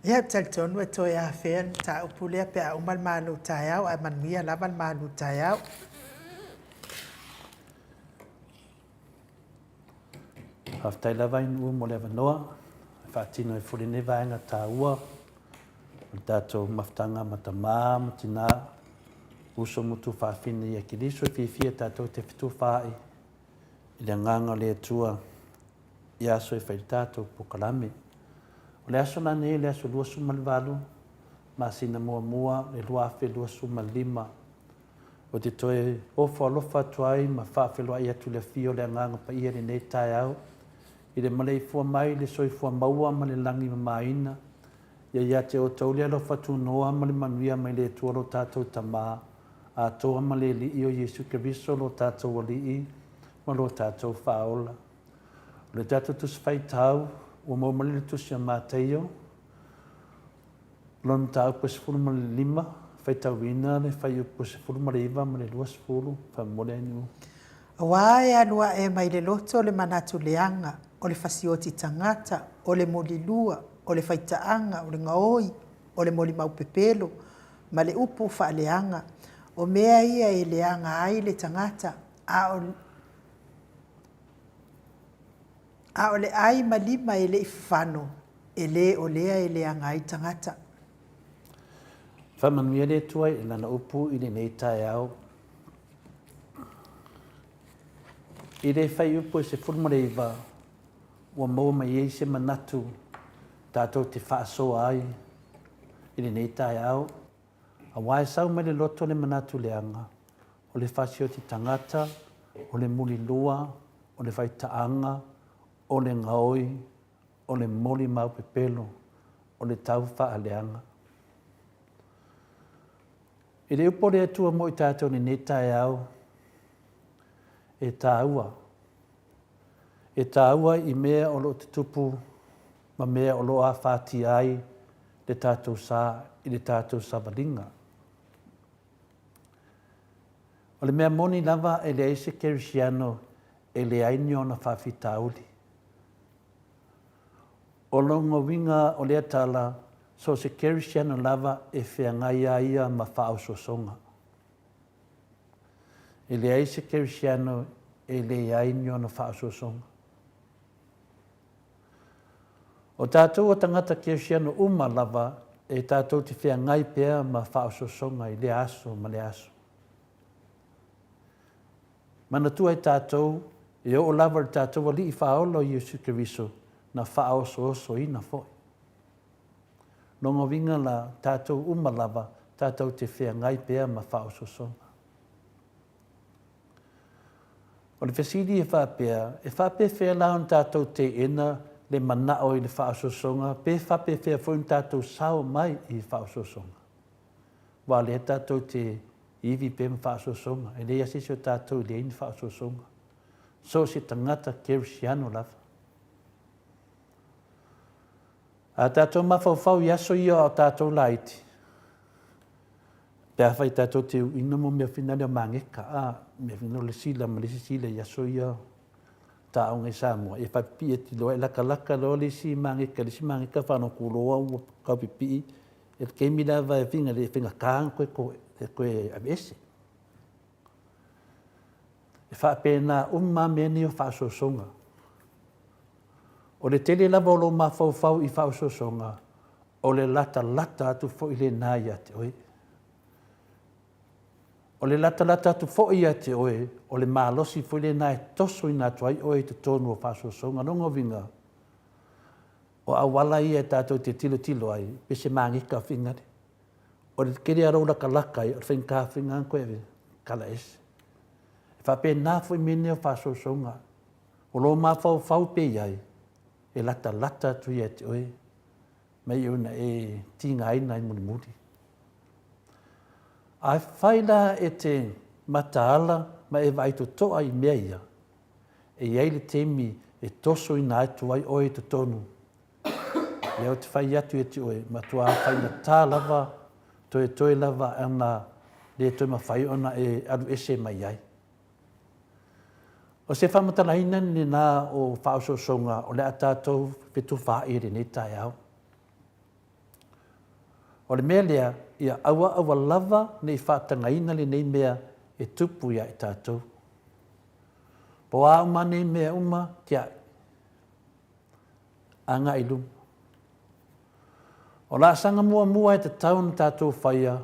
Ia, ou te talitonu e toe afea le mataupu lea pe a uma le malu taeao, ae manuia lava le malu taeao. Faafetai lava Ainuu mo le avanoa e faatino ai foi lenei vaega taua o le tatou mafutaga ma tama ma tina, uso ma tuafafine ia Keriso e fiafia tatou te fetufaai i le agaga o le Atua i aso e fai le tatou polokalame. O le aso la nei, le aso 28 masina muamua le 2025, Ou te toe ofo alofa atu ai ma faafeiloai atu i le afio o le Agaga Paia i lenei taeao, i le maleifua mai i le soifua maua ma le lagi mamaina. Ia ia te outou le alofa tunoa ma le manuia mai le Atua lo tatou Tama, atoa ma le Alii o Iesu Keriso lo tatou Alii ma lo tatou Faaola. O le tatou Tusi Faitau ua maua mai le Tusi a Mataio, Lona mataupu e 15, faitauina le fuaiupu e 19 ma le 20, faamolemole Ainuu. Aua e alu ae mai le loto le manatu leaga, o le fasioti tagata, o le mulilua, o le faitaaga, o le gaoi, o le molimau pepelo, ma le upu faaleaga. O mea ia e leaga ai le tagata, a o, a o le ai ma lima e le i fafano, e le o lea e leaga ai tagata. Faamanuia le Atua i Lana upu i lenei taeao. I le fuaiupu e 19, ua maua mai ai se manatu tatou te faasoa ai i lenei taeao, aua e sau mai le loto le manatu leaga, o le fasioti tagata, o le mulilua, o le faitaaga, o le gaoi, o le molimau pepelo, o le tau faaleaga. I le upu a le Atua mo i tatou i lenei taeao, e taua. E taua i mea o lo o tutupu ma mea o lo o afatia ai le tatou sa i le tatou savaliga. O le mea moni lava e leai se kerisiano e leai ni ona faafitauli. O lona uiga o lea tala, so o se kerisiano lava e feagai a ia ma faaosoosoga. E leai se kerisiano e leai ni ona faaosoosoga. O tatou o tagata kerisiano uma lava e tatou te feagai pea ma faaosoosoga i lea aso ma lea aso. Manatua e tatou, e oo lava i le tatou Alii Faaola o Iesu Keriso, na faaosoosoina foi. Lona uiga la, tatou uma lava, tatou te feagai pea ma faaosoosoga. O le fesili e faapea, e faapefea la ona tatou teena le manao i le faaosoosoga pe faapefea foi ona tatou sao mai i faaosoosoga? Aua o lea tatou te ivi pea ma faaosoosoga, e leai lava se isi o tatou e leai ni faaosoosoga. So o se tagata kerisiano lava. A tatou mafaufau i aso ia o tatou laiti, pe afai tatou te uiina mo mea finale o mageka, a, mea finale o le sila ma le isi sila i aso ia. taoga i Samoa, e faapipii atu loa, e latalata loa le isi mageka i le isi mageka faalogo loa ua tau pipii, i le taimi lava e faigata ona toe aveese. E faapena uma lava mea nei o faaosoosoga. O le tele lava o lou mafaufau i faaosoosoga, o le latalata atu foi lena ia te oe. O le latalata atu foi ia te oe, o le malosi foi lena e tosoina atu ai oe i totonu o faaosoosoga. O lona uiga, o auala ia tatou te tilotilo ai, pei se mageka foi lale. O le tele lava o lou latalata ai, o le faigata foi lena ona toe kalaese. E faapena foi mea nei o faaosoosoga. O lou mafaufau pea i ai, e latalata atu ia te oe, nai lo na e tigaina ai mulimuli. Afai la e te mataala ma e vaai totoa i mea ia, e i ai le taimi e tosoina atu ai oe i totonu. Lea ou te fai atu ia te oe, e matua faigata lava, toetoe lava ana le toe mafai ona e alu ese mai ai. O se faamatalaina lena o faaosoosoga o le a tatou fetufaai i lenei taeao. O le mea lea, ia aua aua lava ne i faatagaina lenei mea e tupu ia i tatou. Po o a uma nei mea uma, tiai, agai i luma. O laasaga muamua e tatau ona tatou faia,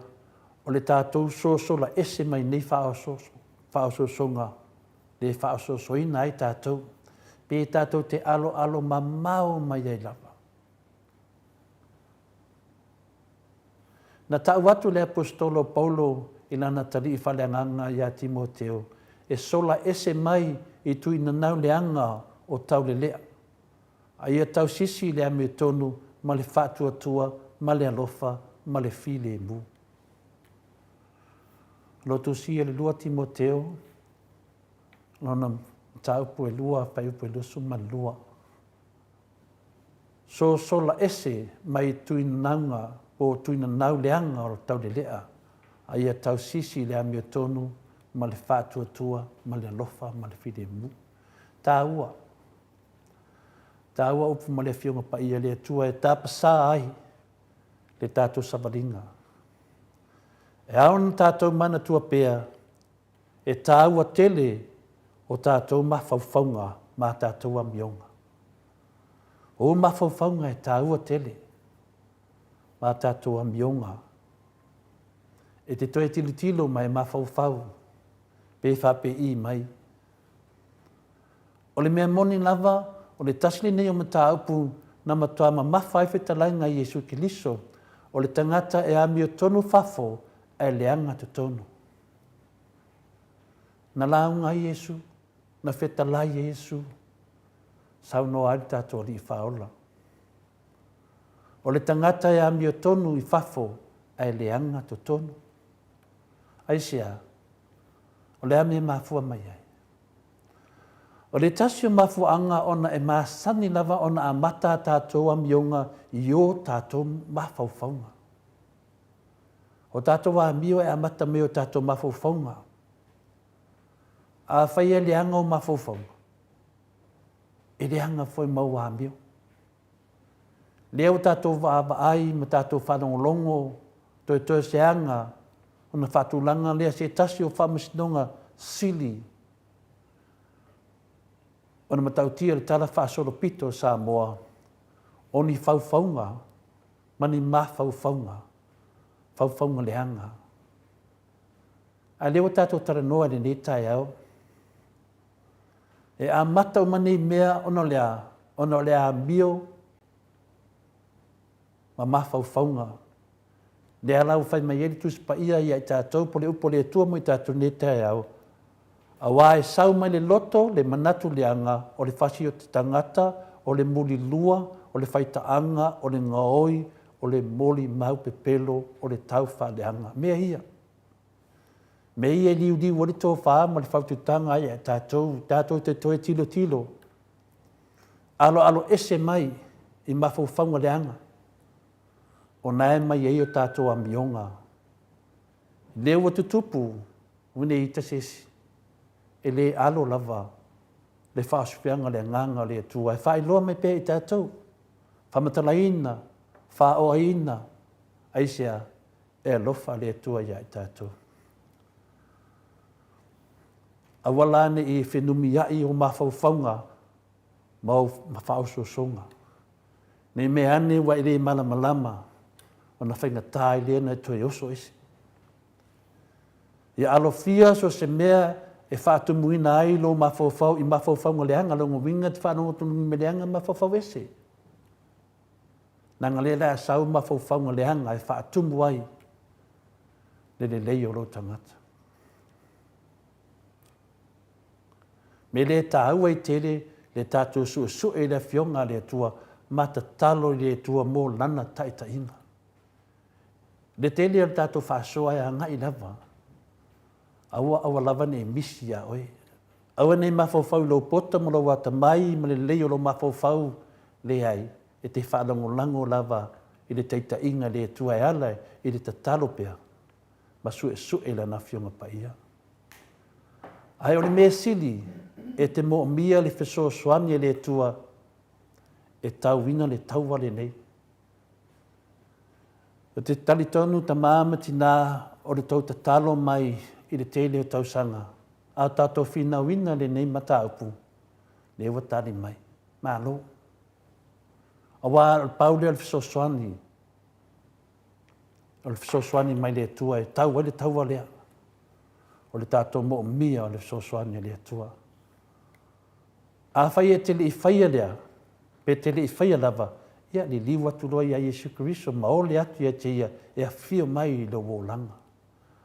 o le tatou sosola ese mai nei faaosoosoga le faaosoosoina ai tatou, pe tatou te aloalo mamao mai ai lava. Na tau atu le Aposetolo o Paulo i lana talii faaleagaga ia Timoteo e sola ese mai i tuinanau leaga o taulelea, a ia tausisi i le amiotonu ma le faatuatua ma le alofa ma le filemu. O lo o tusia i le 2 Timoteo, lona mataupu e 2, fuaiupu e 22. Sosola ese mai tuinauga po o tuinanau leaga o taulelea, a ia tausisi i le amiotonu ma le faatuatua ma le alofa ma le filemu. Taua. Taua upu ma le Afioga Paia a le Atua e tapasā ai le tatou savaliga. E ao ona tatou manatua pea, e taua tele o tatou mafaufauga ma a tatou amioga. O mafaufauga e taua tele ma a tatou amioga. E te toe tilotilo ma e mafaufau pe faapei mai. O le mea moni lava, o le tasi lenei o mataupu na matua mamafa ai fetalaiga a Iesu Keriso, o le tagata e amiotonu fafo ae leaga totonu. Na lauga ai Iesu, na fetalai ai Iesu, saunoa ai le tatou Alii Faaola. O le tagata e amiotonu i fafo ae leaga totonu. Aisea? O le a mea e mafua mai ai? O le tasi o mafuaaga ona e masani lava ona amata a tatou amioga i o tatou mafaufauga. O tatou amio e amata mai o tatou mafaufauga. Afai e leaga ou mafaufauga, e leaga foi ma ou amio. Lea ua tatou vaavaai ma tatou faalogologo toetoe se aga ona faatulaga lea se tasi o Faamasinoga Sili ona matautia le Tala Faasolopito o Samoa o ni faufauga ma ni mafaufauga, faufauga leaga. A lea ua tatou talanoa i lenei taeao, e amata uma nei mea ona o le a? Ona o le amio ma mafaufauga. Lea la ua fai mai ai le Tusi Paia ia i tatou, po o le upu a le Atua mo i tatou i lenei taeao, aua e sau mai le loto le manatu leaga, o le fasioti tagata, o le mulilua, o le faitaaga, o le gaoi, o le molimau pepelo, o le taufaaleaga. Mea ia. Mea ia e liuliu ai le tofa ma le faautautaga ia i tatou, tatou te toe tilotilo, aloaloese mai i mafaufauga leaga, o na e aumai ai a tatou amioga. Lea ua tutupu, ua ne i ita se isi, e le alo lava. le faaosofiaga o le Agaga o le Atua e faailoa mai pea i tatou, faamatalaina, faaoaina, aisea? E alofa le Atua ia i tatou. Aua la ne i fenumiai ou mafaufauga ma ou faaosoosoga, ne i mea ane ua e le malamalama ona faigata ai lea ona e toe oso ese. Ia alofia so o se mea e faatumuina ai lou mafaufau i mafaufauga leaga, lona uiga e te faalogo atu i mea leaga mafaufau ese. Leaga lea o le a sau mafaufauga leaga e faatumu ai le lelei o lou tagata. Mea lea e taua ai tele le tatou suesue i le Afioga a le Atua ma tatalo i le Atua mo Lana taitaiga. Le tele o le tatou faasoa e agai lava, aua aua lava ne i misi ia oe. Aua ne i mafaufau i lou poto ma lou atamai ma le lelei o lou mafaufau, leai, e te faalagolago lava i le taitaiga a le Atua e ala i le tatalo pea ma suesue Lana Afioga Paia. Ae o le mea sili, e te moomia le fesoasoani a le Atua e tauina le taua lenei. Ou te talitonu tama ma tina o le tou tatalo mai i le tele o tausaga a o tatou finauina lenei mataupu, lea ua tali mai. Malo. Aua o le pau lea o le fesoasoani, o le fesoasoani mai le Atua e tau ai le taua lea. O le tatou moomia o le fesoasoani a le Atua. Afai e te le i faia lea, pe te le i faia lava, ia liliu atu loa ia Iesu Keriso ma ole atu ia te Ia e afio mai i lou olaga.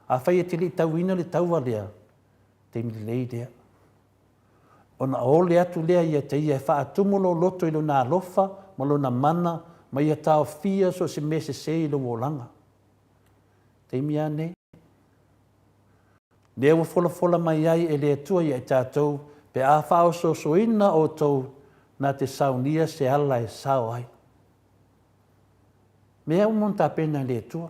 Afai e te le i tauina le taua lea, taimi lelei lea. Ona ole atu lea ia te Ia e faatumu lou loto i Lona alofa ma Lona mana ma ia taofia so o se mea sese i lou olaga. Taimi a nei. Lea ua folafola mai ai e le Atua ia i tatou, pe a faaosoosoina outou na te saunia se ala e sao ai. Mea uma ona tapena e le Atua.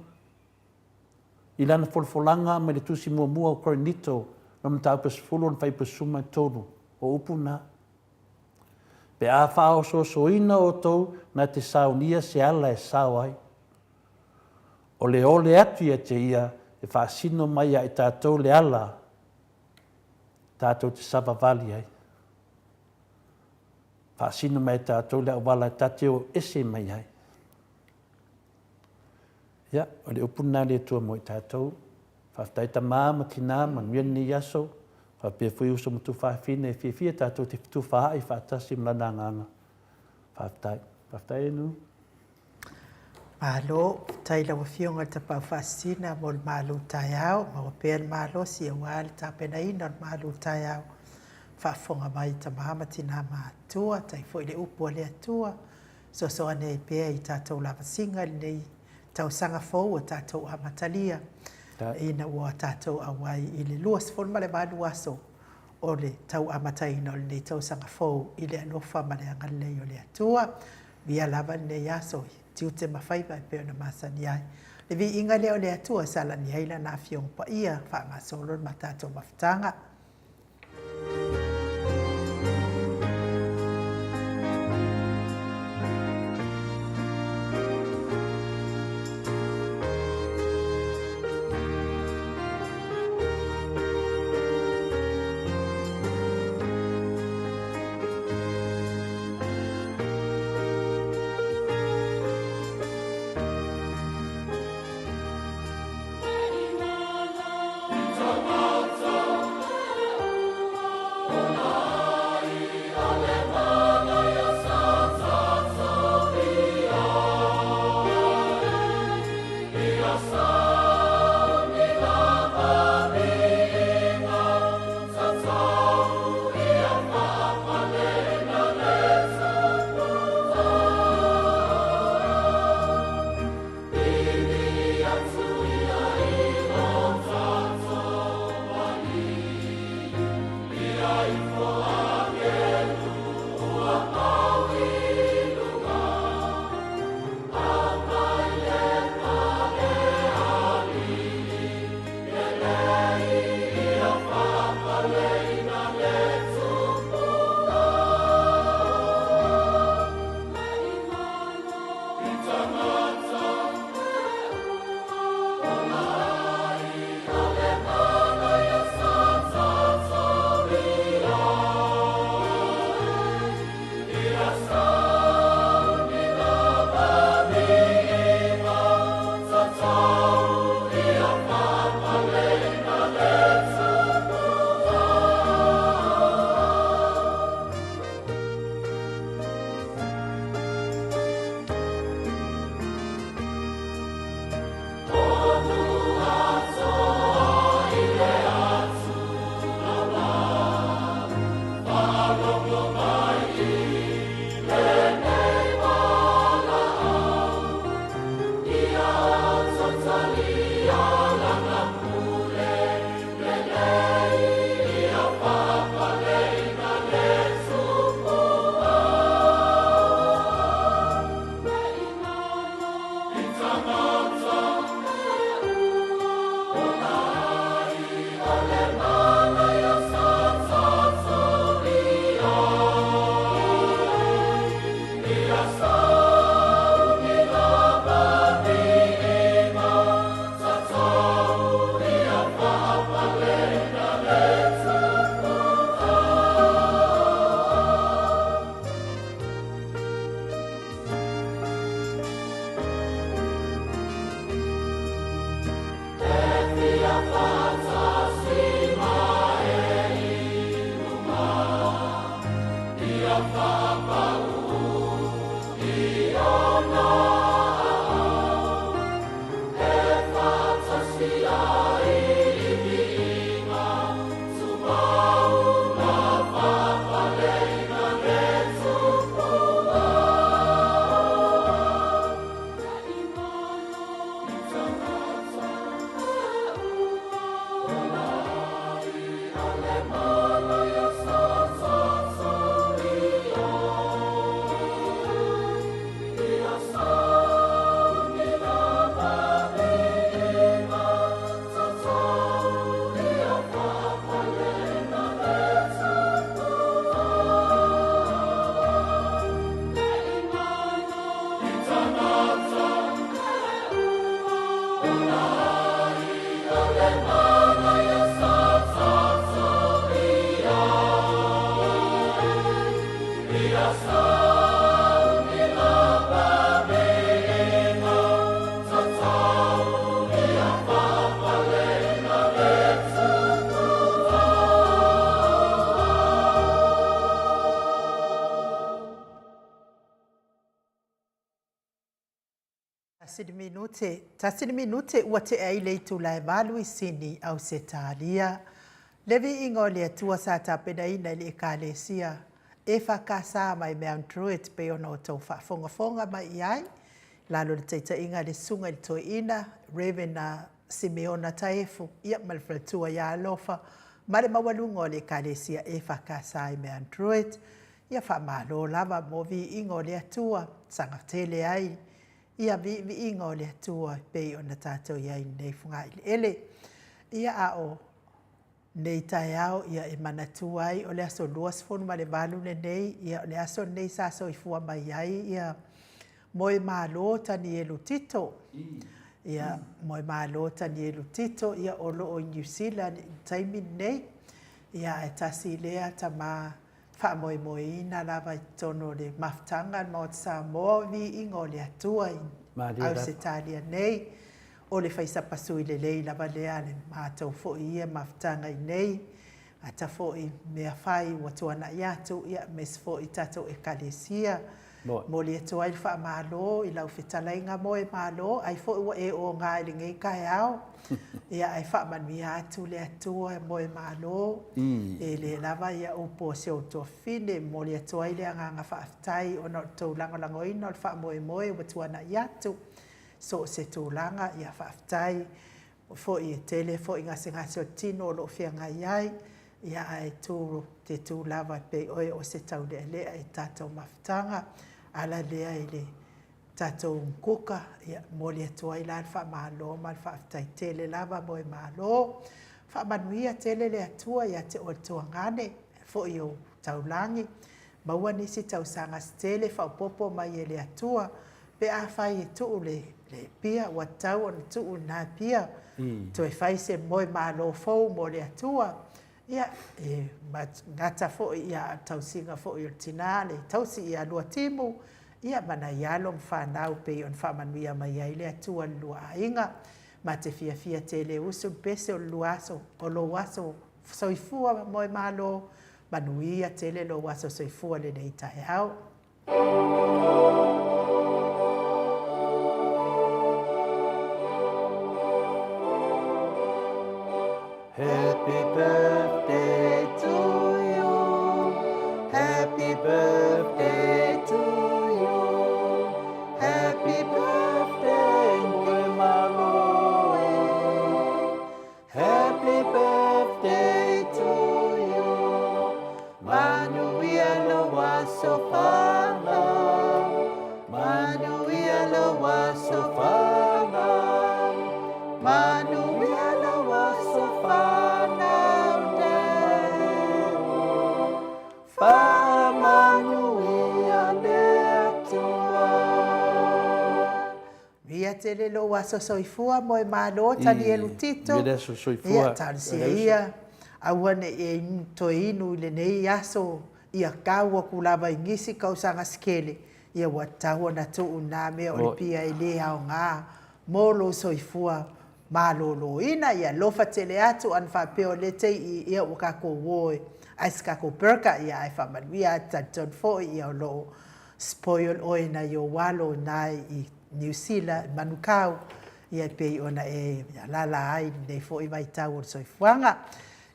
I lana folafolaga mai le tusi muamua o Korinito, no mataupu e 10 ona fuaiupu e 13, o upu na. Pe a faaosoosoina outou na te saunia se ala e sao ai. O le ole atu ia te ia e faasino mai ia i tatou le ala tatou te savavali ai. Faasino mai e tatou le auala e ta te o ese mai ai. Ia, o le upu lena a le Atua mo i tatou. Faafetai tama ma tina, manuia lenei aso. Faapea foi uso ma tufaafine e fiafia tatou te fetufaai faatasi ma lana agaga. Faafetai. Faafetai e Nu. Malo, faafetai i lau Afioga i le Tapaau Faasisina mo le malu taeao, maua pea le malosi aua le tapenaina o le malu taeao. Faafofoga mai tama ma tina matutua, tai foi le upu a le Atua, soasoani ai pea i tatou lavasiga i lenei tausaga fou ua tatou amatalia, ina ua tatou auai i le 28 aso o le tau amataina o lenei tausaga fou i le alofa ma le agalelei o le Atua. Via lava lenei aso i tiute ma faiva e pei ona masani ai. Le viiga lea o le Atua e salani ai Lana Afioga Paia, faagasolo le tatou mafutaga. Tasi le minute, tasi le minute ua tea ai le itula e valu i Sini, Ausetalia. Le viiga o le Atua sa tapenaina i le Ekalesia EFKS mai Mount Druitt pei ona outou faafogafoga mai i ai, lalo i le taitaiga a le Susuga i le Toeaina, Rev. Simeona Taefu, ia ma le faletua ia Alofa, ma le maualuga o le Ekalesia EFKS i Mount Druitt. Ia faamalo lava mo viiga o le Atua, saga tele ai ia viiviiga o le Atua e pei ona tatou i ai i lenei fogaeleele. Ia a o nei taeao ia e manatua ai o le aso 28 lenei, ia o le aso lenei sa soifua mai ai ia Moemalo Tanielu Tito. Ia Moemalo Tanielu Tito ia o lo o i Niu Sila i le taimi lenei. Ia ae tasi lea tama faamoemoeina lava i totonu o le mafutaga a le Maota Samoa o viiga o le Atua i Ausetalia nei. O le faisapasui lelei lava lea a le matou foi ia mafutaga i nei ata foi mea fai ua tuanai atu, ia aemaise foi tatou Ekalesia. Momoli atu ai le faamalo i lau fetalaiga Moemalo, ai foi ua e oga i lenei taeao. Ia ae faamanuia atu le Atua Moemalo, e le lava ia upu a si ou tuafafine, e momoli atu ai le agaga faafetai ona o le tou lagolagoina o le faamoemoe ua tuanai atu. So o se tulaga, ia faafetai foi e tele foi gasegase o le tino o lo o feagai ai, ia ae tu te tu lava e pei oe o se taulealea i tatou mafutaga, ala lea i le tatou kuka, ia momoli atu ai la le faamalo ma le faafetai tele lava Moemalo. Faamanuia tele le Atua ia te oe le tuagane foi ou taulagi, maua nisi tausaga se tele faaopoopo mai e le Atua pe afai e tuu le pia ua tatau ona tuu lena pia, toe fai se moemalo fou mo le Atua, ia, e gata foi ia tausiga foi o le tina, le tausi ia Luatimu, ia ma nai alo ma fanau pei ona faamanuia mai ai le Atua i le lua aiga. Ma te fiafia tele usu le pese o le lua aso, o lou aso soifua moemalo, manuia tele lou aso soifua lenei taeao. Happy birthday to you Happy birthday to you Happy birthday Moemalo e Happy birthday to you Manuia lou aso fanau Manuia lou aso fanau Manuia lou aso fanau Dad Faamanuia le Atua. Ia tele lou aso soifua Moemalo Tanielu Tito. Ia le aso soifua. Ia talosia ia aua ne i e toe inu i lenei aso ia tau atu lava i nisi tausaga se tele ia ua tatau ona tuu na mea o le pia e le aoga mo lou soifua maloloina. Ia alofa tele atu ana faapea o lea te i ia ua tatou o e. Ai se tatou burger, ia ae faamanuia atu talitonu foi ia o lo o spoil oe nai ou alo ina i Niu Sila i Manukau, ia e pei ona e alaala ai i lenei foi vaitau o le soifuaga.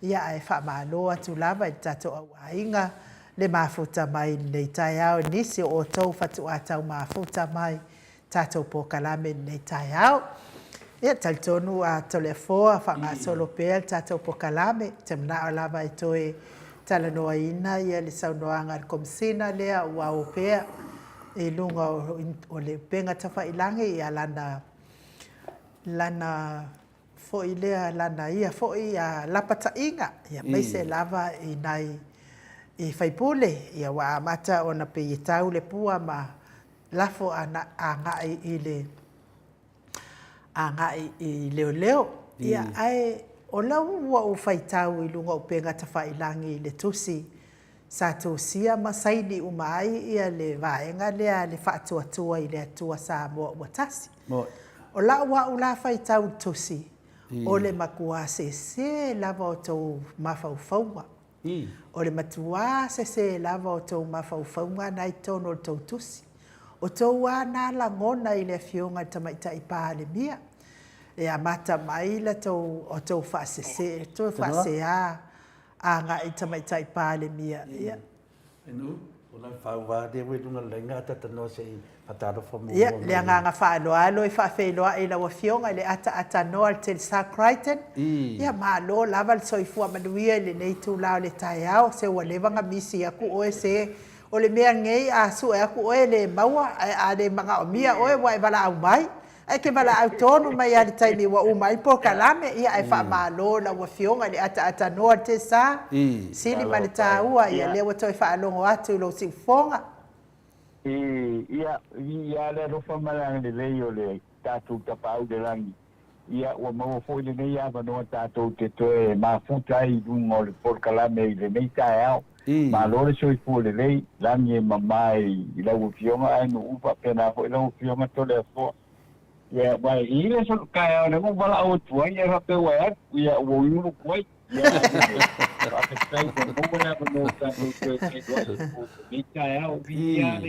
Ia ae faamalo atu lava i le tatou au aiga le mafuta mai i lenei taeao i nisi o outou faatoa tau mafuta mai tatou polokalame i lenei taeao. Ia, talitonu a Toleafoa faagasolo pea le tatou polokalame, ou te manao lava e toe talanoaina ia le saunoaga a le Komesina lea ua o pea i luga o le upega tafailagi ia lana lana foi lea lana ia foi lapataiga, ia aemaise lava i nai i faipule, ia ua amata ona pei e tau le pua ma lafo agai i le agai i leoleo. Ia, ae o lau ua ou faitau i luga o upega tafailagi i le tusi sa tusia ma saini uma ai ia le vaega lea a le Faatuatua i le Atua Samoa ua Tasi. O lau au la faitau i le tusi, o le matua sese lava o tou mafaufauga. O le matuā sesē lava o tou mafaufauga na i totonu o le tou tusi. O tou a na lagona i le Afioga i le Tamaitai Palemia, e amata mai la tou o tou faasese, tou faaseā agai i le Tamaitai Palemia. Ia. Ia, le agaga faaaloalo e faafeiloai i lau Afioga i le ataatanoa le Telesar Crichton. Ia, malo lava le soifua manuia i lenei itula o le taeao. Se ua leva ona misi atu oe se o le mea lenei a sue atu oe e le maua, ae a le manaomia oe ua e valaau mai. Ae te valaau tonu mai lava i le taimi ua uma ai le polokalame. Ia, ae faamalo i lau Afioga i le ataatanoa le Telesar, sili ma le taua, ia lea ua toe faalogo atu i lou siufofoga. Ia, viia le alofa ma le agalelei o le tatou Tapaau i le Lagi, ia ua maua foi lenei avanoa tatou te toe mafuta ai i luga o le polokalame i lenei taeao. Malo le soifua lelei, lagi e mama i lau Afioga ae nuu faapena foi lau Afioga Toleafoa. Ia, aua e i le aso taeao nei ua valaau atu ai, ae faapea ua e alu, ia ua ui ulu ai. Ia, faafetai ua maua le avanoa tatou toe feiloai i lenei taeao. Viia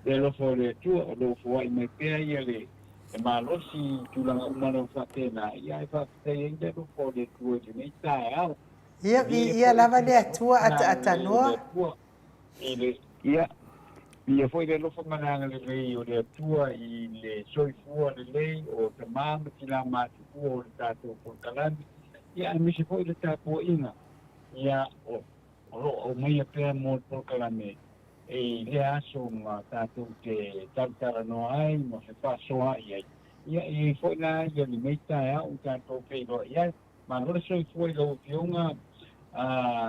le alofa o le Atua o lo o foai mai pea ia le malosi i tulaga uma lava faapena, ia ae faafetai ai le alofa o le Atua i lenei taeao. Ia, viia lava le Atua ataatanoa. Ia, viia foi le alofa ma le agalelei o le Atua i le soifua lelei o tama ma tina matutua o le tatou polokalame, ia aemaise foi le tapuaiga, ia, o lo o aumaia pea mo le polokalame i lea aso ma tatou te talatalanoa ai ma fefaasoaai ai. Ia, e i ai foi la ia lenei taeao ua tatou feiloai ai. Malo le soifua i lau Afioga,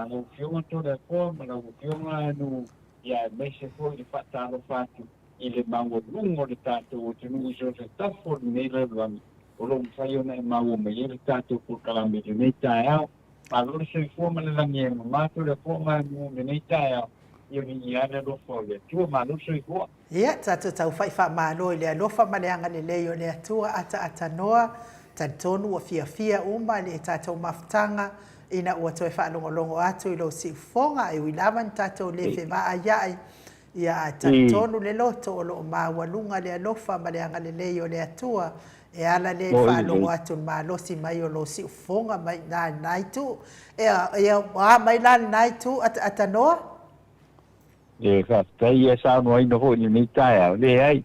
lau Afioga Toleafoa ma lau Afioga Anu, ia aemaise foi le faatalofa atu i le maualuga o le tatou atunuu i so o se tafa o lenei lalolagi o lo o mafai ona e maua mai ai le tatou polokalame i lenei taeao. Malo le soifua ma le lagi e mama Toleafoa ma Anu i lenei taeao, ia viia le alofa o le Atua. Malo le soifua. Ia, tatou taufai faamalo i le alofa ma le agalelei o le Atua ataatanoa, talitonu ua fiafia uma le tatou mafutaga ina ua toe faalogologo atu i lou siufofoga, e ui lava ina tatou le fevaaiai, ia ae talitonu le loto o lo o maualuga le alofa ma le agalelei o le Atua e ala lea i le faalogo atu i le malosi mai o lou siufofoga mai i ina i lena itu. Ia, ia, ua a mai la lena itu ataatanoa? E faafetai ia saunoaina foi i lenei taeao. Leai,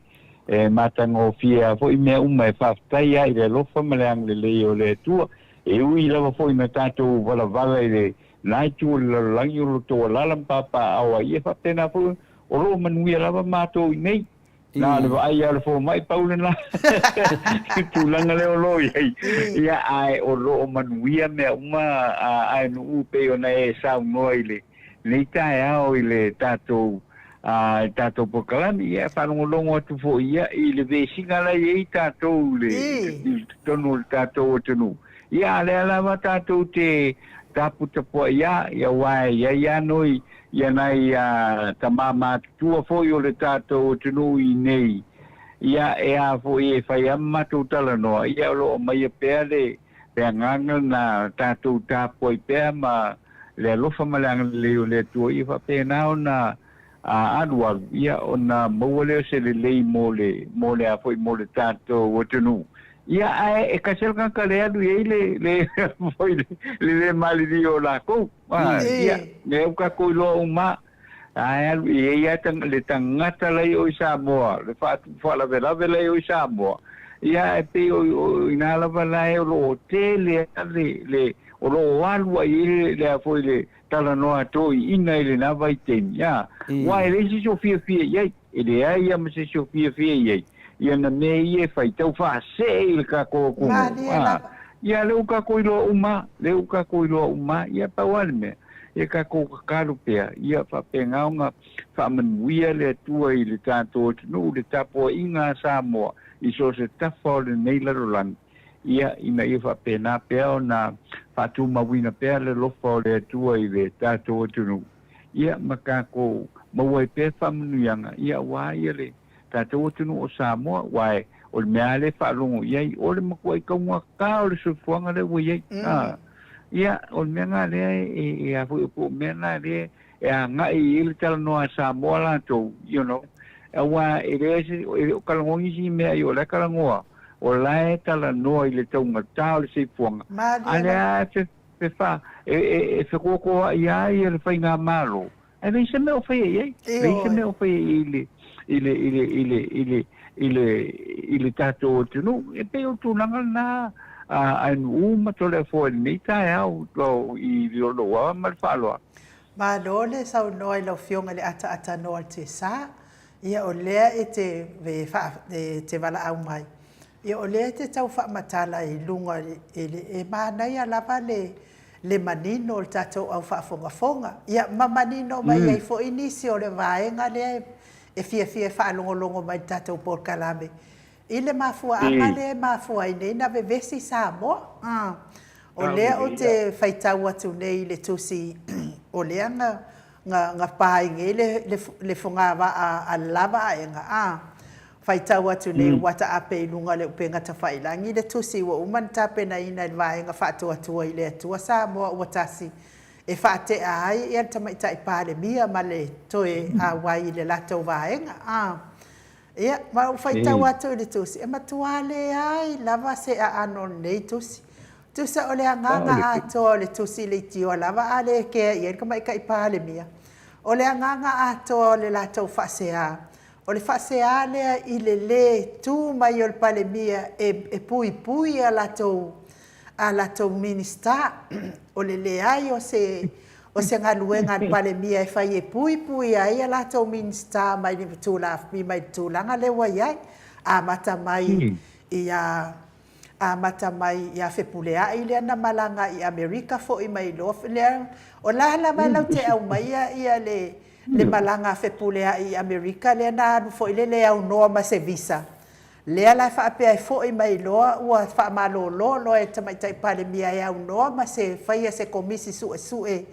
e matagofie lava foi mea uma e faafetai lava i le alofa ma le agalelei o le Atua. E ui lava foi ina tatou valavala i lena itu o le lalolagi o lo outou alaala ma papaaao ai, ia faapena foi o lo o manuia lava matou i inei. Na o le vaai lava o le fomai pau lena i le tulaga lea o lo o i ai. Ia, ae o lo o manuia mea uma a nuu pei ona e saunoa i lenei taeao i le tatou i tatou polokalame. Ia, e faalogologo atu foi ia i le vesiga la e i ai tatou i totonu o le tatou atunuu. Ia, a o lea lava tatou te taputapuai lava, ia aua e i ai lava noi ia nai tama matutua foi o le tatou atunuu i inei, ia e a foi e fai lava ma matou talanoa, ia o lo o aumaia pea le agaga lena tatou tapuai pea ma le alofa ma le agalelei o le Atua, ia faapena ona alualu, ia ona maua lea o se lelei mo le, mo le a foi, mo le tatou atunuu. Ia, ae e tasi lava le tagata lea e alu i ai le, le, foi le, le le malilie o lakou. A, ia, lea ua tatou iloa uma, ae alu i ai lava le tagata la i o i Samoa, le faalavelave la i o i Samoa, ia, ae pei o, o i ina lava la e o lo o tele lava le, le, o lo o alu ai i le, le a foi le talanoa toeaiina i lena vaitaimi, a, aua e leai se isi o fiafia i ai, e leai lava ma se isi o fiafia i ai i ana mea ia e fai, tau faasee i le tatou atunuu, a, ia lea ua tatou iloa uma, lea ua tatou iloa uma, ia pau lava le mea, ia tatou tatalo pea, ia faapena ona faamanuia le Atua i le tatou atunuu, le tapuaiga a Samoa i so o se tafa o lenei lalolagi. Ia, ina ia faapena pea ona faatumauina pea le alofa o le Atua i le tatou atunuu, ia, ma tatou maua ai pea faamanuiaga, ia, aua ia le tatou atunuu o Samoa, aua e, o le mea lava lea e faalogo i ai, o le matuai taugata o le soifuaga lea ua i ai. A, ia, o le mea lena lea e, e a foi, po o mea lena lea e agai i ai le talanoa a Samoa latou, you know, aua e leai se, e le o talanoa nisi i mea i o la e talanoa, o la e talanoa i le taugata o le soifuaga, a lea e fe, fa, e, e, e fekoakoaʻi lava ia le faigamalo, ae leai se mea o faia i ai, leai se mea o faia i ai i le, i le, i le, i le, i le, i le, i le tatou atunuu. E pei o le tulaga lena a, a nuu ma Toleafoa i lenei taeao i lou ava ma le faaaloalo. Malo le saunoa i lau Afioga i le ataatanoa o le Tesa. Ia o lea e te e te valaau mai, ia o lea e te tau faamatala i luga i le e manaia lava le le manino o le tatou au faafogafoga. Ia ma manino mai ai foi nisi o le vaega lea e fiafia e faalogologo mai i le tatou polokalame I le mafuaaga lea e mafua ai nei na vevesi Samoa. O lea ou te faitau atu nei i le tusi o lea na na pa ai nei le le fogavaa a le lava aega a. Faitau atu nei i WhatsApp i luga o le upega tafailagi le tusi ua uma ona tapenaina e le Vaega Faatuatua i le Atua Samoa ua tasi e faatea ai le Tamaitai Palemia ma le toe auai i le latou vaega a. Ia, ma ou faitau atu i le tusi, e matua leai lava se aano o lenei tusi. Tusa o le agaga atoa o le tusi leitioa lava a le kea i ai le Tamaitai Palemia. O le agaga atoa o le latou faasea, o le faasea lea i le lē tu mai o le Palemia e puipui a latou a latou Minisita. O le leai o se o se galuega a le Palemia e fai e puipui ai a latou Minisita mai le mai le tulaga lea ua i ai, amata mai ia amata mai ia Fepuleai lea na malaga i Amerika foi mai loa lea o la lava latou te aumaia ia le le malaga a Fepuleai i Amerika lea na alu foi lele e aunoa ma se visa. Lea la e faapea e foi mai loa ua faamalolo loa e le Tamaitai Palemia e aunoa ma se faia se Komisi Suesue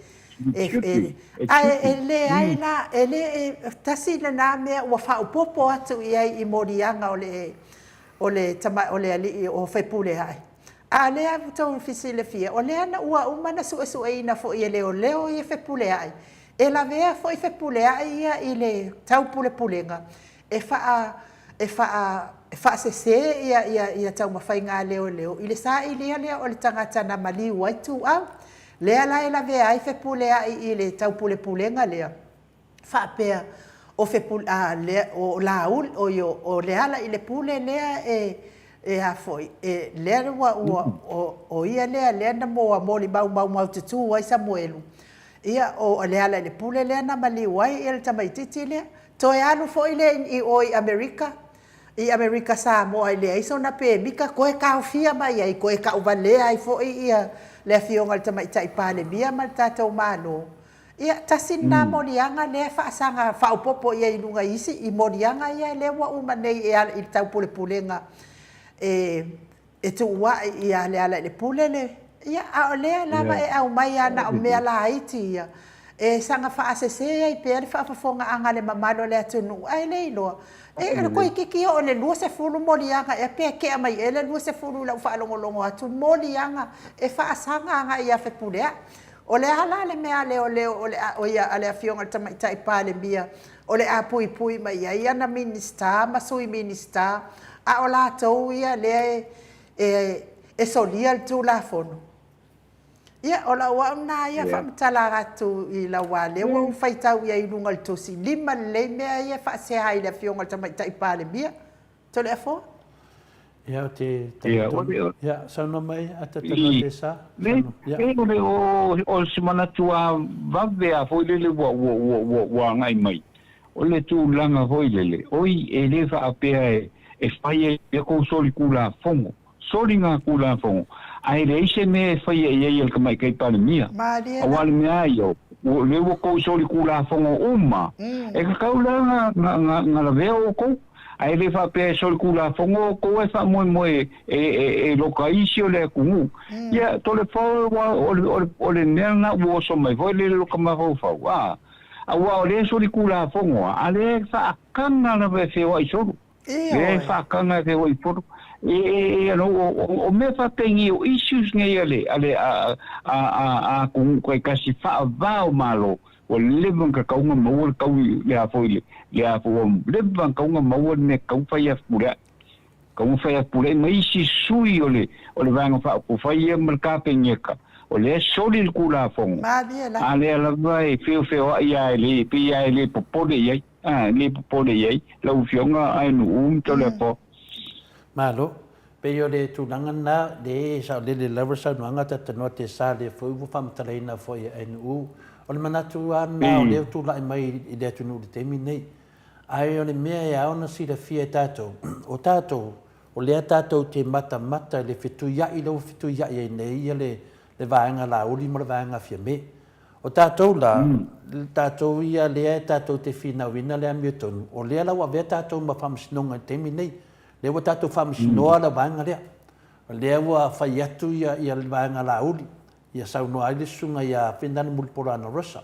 e, e, ae e leai la, e le, e, tasi lena mea ua faaopoopo atu i ai i moliaga o le, o le, tama, o le alii o Fepuleai. A o lea ua outou silafia, o lea na ua uma na suesueina foi e leoleo ia Fepuleai, e lavea foi Fepuleai ia i le taupulepulega e faa e faa e faasese ia ia ia taumafaiga a leoleo i le sailia lea o le tagata na maliu ai Tuau. Lea la e lavea ai Fepuleai i le taupulepulega lea, faapea o Fepu a lea o Laauli oi o o Lealailepule lea e e a foi e lea ua ua o o ia lea lea na moa molimau maumaututu ai Samuelu. Ia o Lealailepule lea na maliu ai ia le tamaitiiti lea. Toe alu foi lea i o i Amerika, i Amerika Samoa e leai sona pemita, toe taofia mai ai, toe tauvalea ai foi ia le Afioga i le Tamaitai Palemia ma le tatou Malo. Ia, tasi lena moliaga lea e faasaga faaopoopo i ai i luga i isi i moliaga ia lea ua uma nei e ala i le taupulepulega e e tuua'i ia Lealailepule le, ia, a o lea lava e aumai lava na o mea laiti ia e saga faasese ai pea le faafofogaaga a le mamalu o le atunuu, ae le iloa. E toeitiiti oo i le 20 moliaga ea pe tea mai ea le 20 i lau faalogologo atu, moliaga e faasaga agai ia Fepuleai. O le a la le mea a leoleo o le a, o ia, a le Afioga i le Tamaitai Palemia o le a puipui mai ai ana Minisita ma Sui Minisita, a o latou ia lea e, e, e solia le Tulafono? Ia, o lau au lena ia faamatala atu i lau a lea ua ou faitau i ai i luga o le tusi, lima lelei mea ia e faasea ai i le Afioga i le Tamaitai Palemia. Toleafoa? Ia, ou te talitonu. Ia, saunoa mai a Tatanoa Tesa. Ia. O, o se manatu a vave a foi lele ua, ua, ua, ua, ua agai mai. O le tulaga foi lele, oi e le faapea e, e fai ai e kou soli kulafono. Soligatulafono, ae leai se mea e faia i ai e le Tamaitai Palemia. Malie Aua la. le mea a ia, o lea ua tou solitulafono uma, e tatau la na, na, na, na lavea outou. Ae le faapea e solitulafono outou ae faamoemoe e, e, e loka isi o le atunuu. Ia, Toleafoa, ua, o le, o le, o le mea lena ua oso mai foi le loka mafaufau, a, aua o lea e solitulafono lava, a lea e faataga lava e feoai solo. Lea e faataga e feoai solo. E, e, e, o, o, o mea faapeni o issues nei a le, a le, a, a, a, a atunuu taitasi faava o Malo, ua leva ona tatau ona maua le tau le a foi le, le a foi, ua leva ona tatau ona maua le mea tatau fai a Fepuleai. Tatau ona fai a Fepuleai ma isi sui o le, o le Vaega Faaupufai ia ma le Kapeneta, o lea e soli le Tulafono, a lea lava e feofeoai lava e le, pei lava e le popole i ai. A, le popole i ai lau Afioga Ainuu ma Toleafoa. Malo. Pei o le tulaga lena, le saolele lava le saunoaga Tatanoa Tesa lea foi ua faamatalaina foi e Ainuu. O le manatu lava lena o lea ua tulai mai i le atunuu i le taimi lenei. Ae o le mea e ao ona silafia e tatou, o tatou, o lea tatou te matamata i le fetuiai lea ua fetuiai ai nei ia le vaega Laauli ma le vaega Fiame. O tatou la, tatou ia lea tatou te finauina le amiotonu, o lea la ua avea tatou ma faamasinoga i le taimi lenei. Lea ua tatou faamasinoa le vaega lea. O lea ua fai atu ia, ia le vaega Laauli, ia saunoa ai le susuga ia Finani Mulipola Anarosa.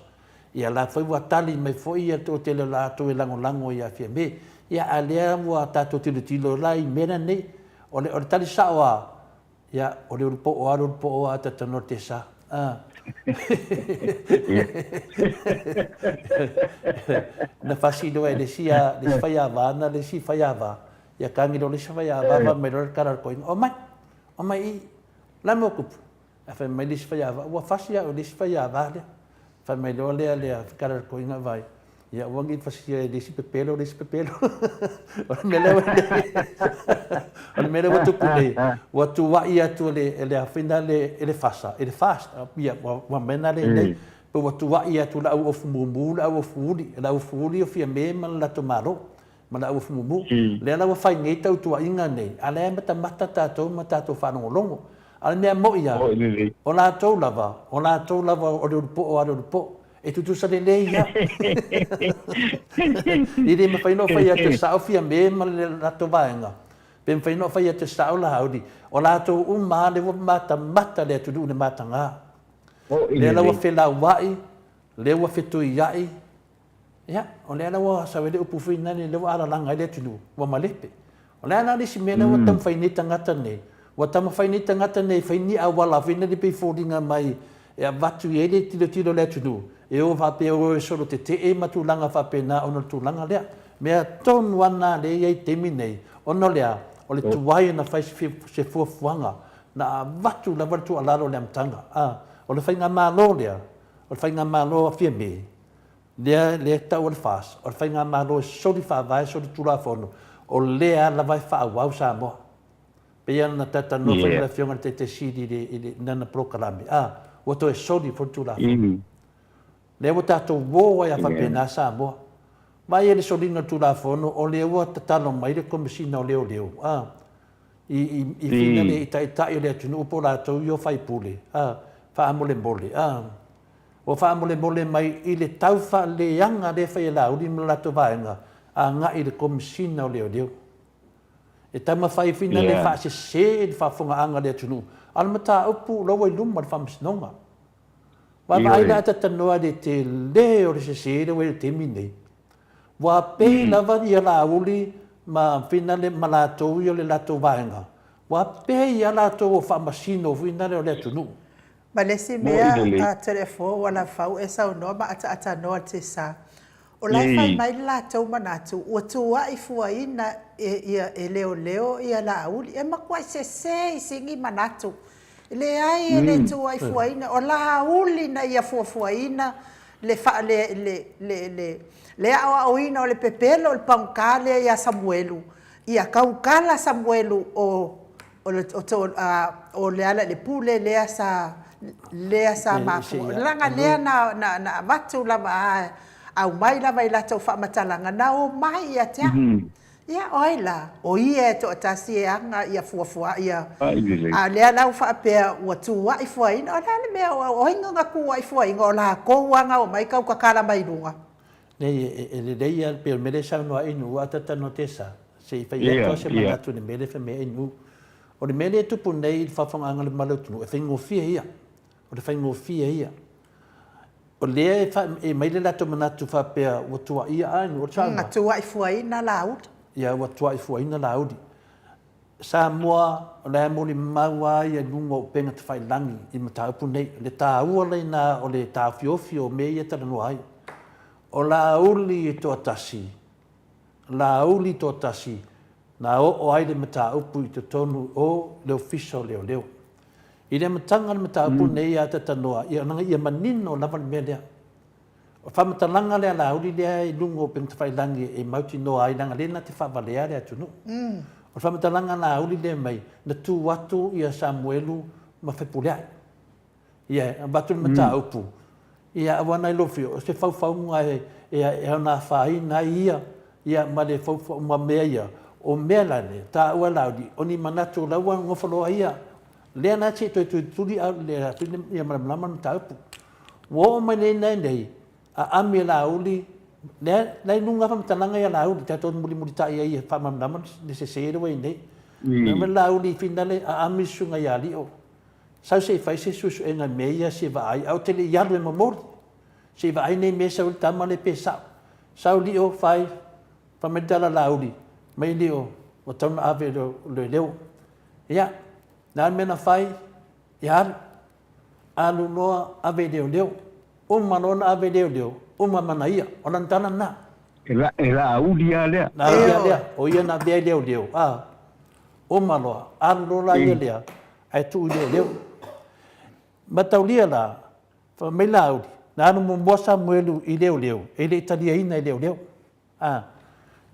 Ia la foi ua tali mai foi ia le toatele o latou e lagolago ia Fiame. Ia a lea ua tatou tilotilo la i mea nei. O le, o le tali sao lava, Ia, o le ulu po'o a, le ulu po'o a Tatanoa Tesa. A. Na fasi loa e le isi a, le isi faiava na le isi faiava. Ia tagi loa le isi faiava fai mai loa le tala a le toeaina, Omai, omai i i, la mea o tupu? Ae fai mai le isi faiava, Ua fasi au e le isi faiava lea. Fai mai loa lea lea tala a le toeaina, Vaai, ia aua ne i fasia e le isi pepelo le isi pepelo. O le mea lea ua o le mea lea ua tupu nei, ua tuuai atu e le, e le afina le, e le fasa, e le fast, ia, ua, ua mea na le nei, pe ua tuuai atu le au ofu mumu, le au ofu uli, le au ofu uli o Fiame ma le latou Malo, ma le au ofu mumu. Lea la ua fai nei tautuaiga nei, a lea e matamata tatou ma tatou faalogologo. A o le mea moi lava, o latou lava, o latou lava o le ulu po'o a le ulu po'o. E tutusa lelei lava. E le mafai ona ou fai atu e sao Fiame ma le latou vaega, pe mafai ona ou fai atu e sao Laauli, o latou uma lava lea ua matamata le atunuu i le mataga. Lea la ua felauai, lea ua fetuiai, Ia, o lea la ua sau ai le upu foi lea, lea ua alalaga ai le atunuu, ua malepe. O le a la le isi mea lea ua taumafai nei tagata nei? Ua taumafai nei tagata nei e fai ni auala foi lea pei foliga mai e avatu i ai le tilotilo a le atunuu, e o faapea o e solo tetee ma tulaga faapena ona o le tulaga lea. Mea tonu lava lena lea e i ai i le taimi nei, ona o le a? O le tuai ona fai se fuafuaga na avatu lava le tuualalo i le amataga. A, o le faigamalo lea, o le faigamalo a Fiame, Lea, lea e tau o le FAST, o le faigamalo e soli faavae, soli tulafono, o lea lava e faaauau Samoa. Pei ona talatalanoa foi ma le Afioga i le Taitai Sili i le, i le, lana polokalame, a, ua toe soli foi le tulafono. Lea ua tatou o ai lava faapena Samoa. Vaai i le soliga o le tulafono, o lea ua tatalo mai le Komesina o Leoleo, a, i, i, i finale i taitai o le atunuu po o latou ia o faipule, a, faamolemole, a. Ua faamolemole mai i le tau faaleaga lea e fai e Laauli ma le latou vaega agai i le Komesina o Leoleo. E taumafai foi na le faasese i le faafofogaaga a le atunuu, a o le mataupu o la ua i luma o le Faamasinoga. Vaavaai la talanoa i le tele o le sese lea ua i ai i le taimi lenei. Ua pei lava ia Laauli ma Finale ma latou ia o le latou vaega, ua pei lava latou o faamasino foi nale o le atunuu. Ma le isi Moʻi mea lelei. a Toleafoa ua lavau e saunoa ma ataatanoa le sa, o la e fai mai le latou manatu ua tuaʻi fuaina e ia e leoleo ia Laauli. E matuai sese i sini manatu. Leai e le tuaʻi fuaina, o Laauli na ia fuafuaina le faa le le le le le aoaoina o le pepelo o le pagota lea ia Samuelu, ia tautala Samuelu o o le o to o Lealailepule lea sa lea sa mafua leaga lea na na na avatu lava a aumai lava i latou faamatalaga na omai ia te au. Ia o ai la? O ia e toatasi e ana ia fuafua ia a lea la ua faapea ua tuuai fuaina o le a le mea o ai na tuuai fuaina o latou a na omai tautatala mai luga. Leai e lelei a pei o le mea lea e saunoa ai Inu a tatanoa te sa se i fai atu a se manatu i le mea lea e fai mai ai Inu. O le mea lea e tupu nei i le faafofogaaga a le mamalu o le atunuu e faigofie ia. O le faigofie ia. O lea e e aumai le latou manatu faapea ua tuuaia a Inu o le saunoaga. Na tuuaifuaina Laauli. Ia ua tuuaifuaina Laauli. Samoa, o la e molimau lava ia i luga o upega tafailagi i mataupu nei. O le taua lena o le taofiofi o mea ia e talanoa ai. O Laauli e toatasi, Laauli toatasi na oo ai le mataupu i totonu o le Ofisa o Leoleo. I le amataga o le mataupu lenei ia Tatanoa, ia leaga ia manino lava le mea lea. O le faamatalaga lea a Laauli lea i luga o upega tafailagi e mautinoa ai leaga lea na te faavalea le atunuu. O le faamatalaga a Laauli lea mai, na tu atu ia Samuelu ma Fepuleai. Ia, e avatu le mataupu, ia aua na iloa o se faufauga e e ono afaina ai ia, ia ma le faufau ma mea ia. O mea la lea, taua e Laauli, o ni manatu o la ua nofo loa ia. Lea la se i toe tulituli a le ia malamalama le mataupu. Ua oo mai nei nei, aami e Laauli, lea la i luga faamatalaga ia Laauli, tatou mulimulitai ai e faamalamalama le sese lea ua i ai nei. Mm. Laauli finale aami le susuga ia Lio. Sau se i fai se suesuega i mea ia se vaai, ae ou te le i alu e momoli. Se i vaai nei mea sau ai le tama lea pe sao. Sau Lio, fai, fai mai le tala Laauli, mai Lio, ua tatau ona ave i leoleo. Ia, le a le mea na fai? Ia alu. Alu loa ave i leoleo. Uma loa ona ave i leoleo, uma ma na ia. O lana tala lena. E la, e Laauli lava lea. Laauli lava lea. O ia na avea i leoleo. A, uma loa, alu loa la ia lea, ae tuu i leoleo. Mataulia la, fai mai Laauli, na alu muamua Samuelu i leoleo, e le i taliaina e leoleo. A,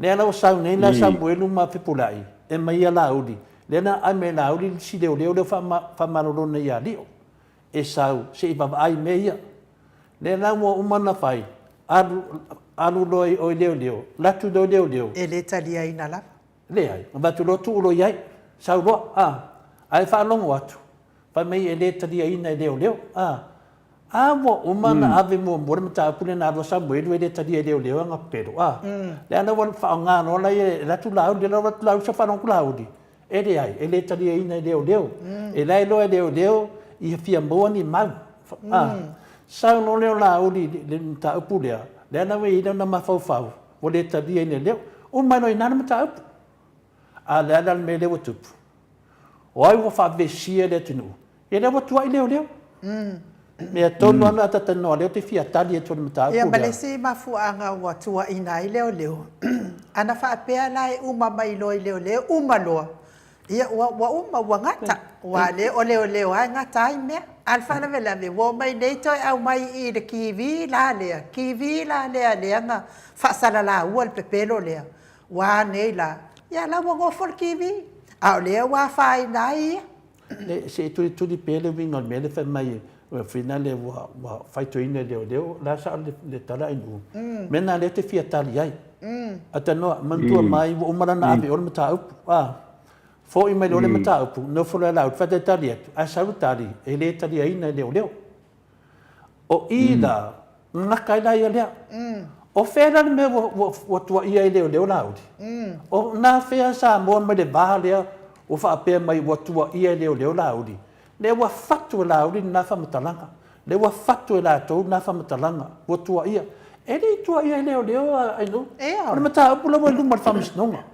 lea la ua sau nei la Samuelu ma Fepulaʻi, e mai ia Laauli, lea na ae mai e Laauli le isi leoleo lea faamalolo nei ia Lio, e sau se i vaavaai i mea ia. Lea la ua uma ona fai, alu, alu loa i o i leoleo, alu atu loa i leoleo. E le taliaina lava. Leai, avatu loa tuu loa i ai, sau loa, a, ae faalogo atu, Fai mai e le taliaina e leoleo. A, a ua uma ona ave muamua le mataupu lea na alu a Samuelu e le talia e leoleo ana pepelo. A, lea la ua faaaoga loa la ia e alu atu Laauli, lea la ua alu atu Laauli sa faalogo atu Laauli, e leai, e le taliaina e leoleo. E la e iloa e leoleo ia fia maua ni mau. A, sau loa lea o Laauli i le mataupu lea, lea la ua i ai lona mafaufau, ua le taliaina e leoleo. Uma ai loa i ina le mataupu. A o le a la le mea lea ua tupu? O ai ua faavesia le atunuu? Ia lea ua tuai leoleo. Mea tonu lava na ta talanoa lea ou te fia tali atu i le mataupu lea. Ia ma le isi mafuaaga ua tuaina ai leoleo, ana faapea la e uma mai loa i leoleo, uma loa, ia ua ua uma ua gata. Aua o lea o leoleo lava e gata ai mea. A o le faalavelave ua omai nei toe aumai i i le TV la lea, TV la lea lea na faasalalaua le pepelo lea. Ua a nei la? Ia la ua nofo le TV, a o lea ua afaina ai ia. Le, se i tulituli pea le uiga o le mea lea fai mai e whina le ua, ua faitioina e leoleo, la sao le, le tala i nuu. Mea na lea te fia tali ai. Atanoa, manatua mai, ua uma lana ave i o le mataupu. A, foi mai loa le mataupu, nofo loa e Laauli, faatalitali atu, ae sau le tali, e le taliaina e leoleo. O i la, gagata ai la ia lea. O fea la le mea ua, ua, ua tuaia ai leoleo Laauli? O na fea Samoa mai le va lea ua faapea mai ua tuaia e leoleo Laauli? Lea ua fatu e Laauli lena faamatalaga. Lea ua fatu e latou lena faamatalaga ua tuaia. E le i tuaia e leoleo a Ainuu. O le mataupu la ua i luma o le Faamasinoga.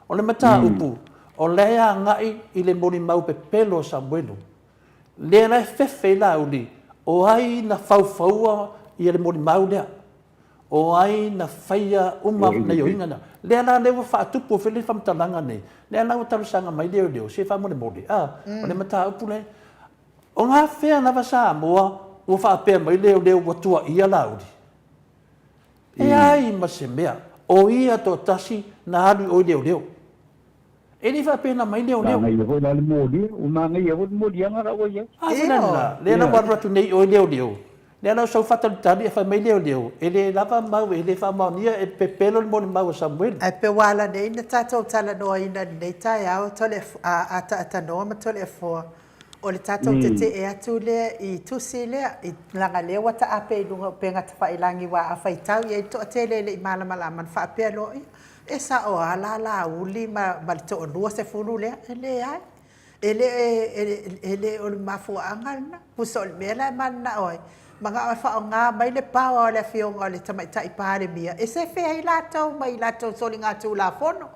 O le mataupu, o la e agai i le molimau pepelo o Samuelu. Lea la e fefe i Laauli, o ai na faufaua ia le molimau lea? O ai na faia uma gaioiga na? Lea la lea ua faatupu foi le faamatalaga nei, lea la ua talosaga mai leoleo, se faamolemole, a, o le mataupu lea, o gafea lava Samoa ua faapea mai leoleo ua tuuaia Laauli? E leai ma se mea, o ia toatasi na alu i o i leoleo. E le i faapena mai leoleo. Manaia foi la le molia, ua manaia foi le moliaga la ua i ai. A foi la lena, lea la ua alu atu nei i o i leoleo, lea la ua sau faatalitali ae fai mai leoleo, e le lava mau, e le faamaonia, e pepelo le molimau a Samueli. Ae pe ua ala nei na tatou talanoaina i lenei taeao Ataatanoa ma Toleafoa, o le tatou tetee atu lea i tusi lea, leaga lea ua taape i luga o upega tafailagi aua a faitau i ai le toatele e le i malamalama ona faapea loa, ia, E sao a la Laauli ma le toalua sefulu lea? E leai. E le, e le o le mafuaaga lena. Tusa o le mea la e mananao ai, manao e faaaoga mai le power o le afioga o le Tamaitai Palemia e sefe ai latou mai latou soligatulafono.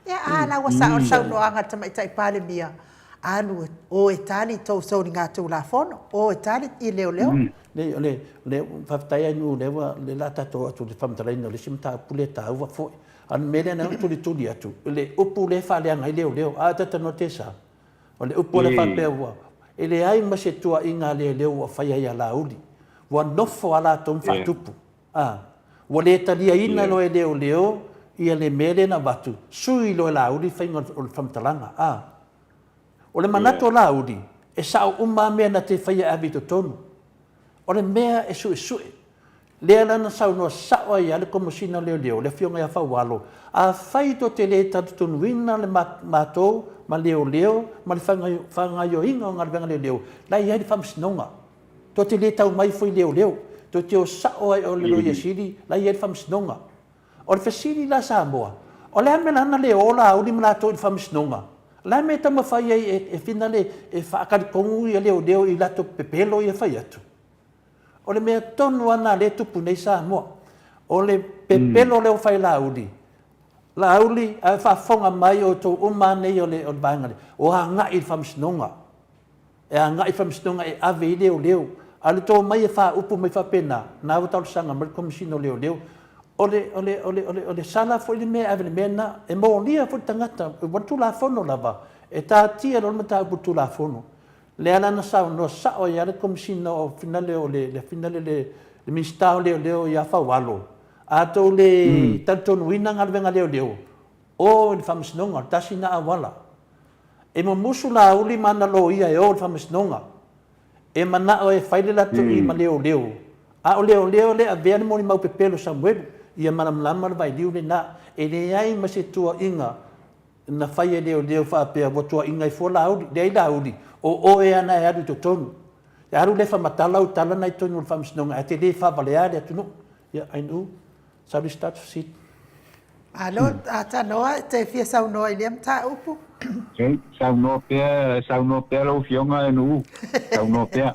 Ia, a la ua sao le saunoaga a le Tamaitai Palemia, alu, o e tali i tou soligatulafono, o e tali i leoleo. Leai, o le, o le, faafetai lava i nuu o lea ua, lea o le a tatou oo atu i le faamatalaina o le isi mataupu lea e taua foi. A o le mea lea na tulituli atu, o le upu lea e faaleaga ai leoleo, a talanoa Tesa, o le upu lea faapea ua, e leai ma se tuuaiga a leoleo ua faia ia Laauli. Ua nofo lava latou ma faatupu. A, ua le taliaina loa e leoleo ia le mea lea na avatu, sui loa e Laauli le faiga o le faamatalaga. A, O le manatu o Laauli, e sao uma lava mea na te faia e ave i totonu. O le mea e suesue. Lea la na saunoa sao ai lava le Komesina o Leoleo, le Afioga ia Faualo, afai tou te le talitonuina le matou ma leoleo ma le faagaoioiga o galuega a leoleo, la e i ai le Faamasinoga. Tou te le tau mai foi leoleo, tou te o sao lava i o i le Loia Sili, la e i ai le Faamasinoga. O le fesili la Samoa, o le a le mea la na le o Laauli ma latou i le Faamasinoga? O le a le mea e taumafai ai e finale e faatalitonu ia leoleo i latou pepelo ia e fai atu? O le mea tonu lava lena lea e tupu nei Samoa. O le pepelo lea ua fai e Laauli, Laauli a e faafofoga mai outou uma lava nei o le vaega lea, o agai i le Faamasinoga. E agai i faamasinoga e ave i leoleo. A o le tou omai e faaupu mai faapena, na ua talosaga mai le Komesina o Leoleo. O le, o le, o le, o le, o le sala foi le mea e ave i le mea lena. E molia foi le tagata, aua o le Tulafono lava, e taatia loa le mataupu i le Tulafono. Lea la na saunoa sao ai lava le Komesina o finale o le, le finale le, le Minisita o Leoleo ia Faualo, a tou le talitonuina galuega a leoleo, o i le faamasinoga, o le tasi lena auala. E mumusu Laauli ma ana loia e o i le faamasinoga. E manao e fai le latou i ma leoleo, a o leoleo le avea le molimau pepelo Samuelu, ia malamalama le vailiu lena. E leai ma se tuuaiga na fai e leoleo faapea ua tuuaiga ai fua Laauli. Leai Laauli, o oe lava na e alu i totonu. E alu lea faamatala au tala na i totonu o le faamasinoga ae te le faavalea le atunuu. Ia, Ainuu, Sauli start to sit. Malo, Tanoa, e te fia saunoa i lea mataupu? Ei, saunoa pea, saunoa pea lau Afioga e Nuu, saunoa pea.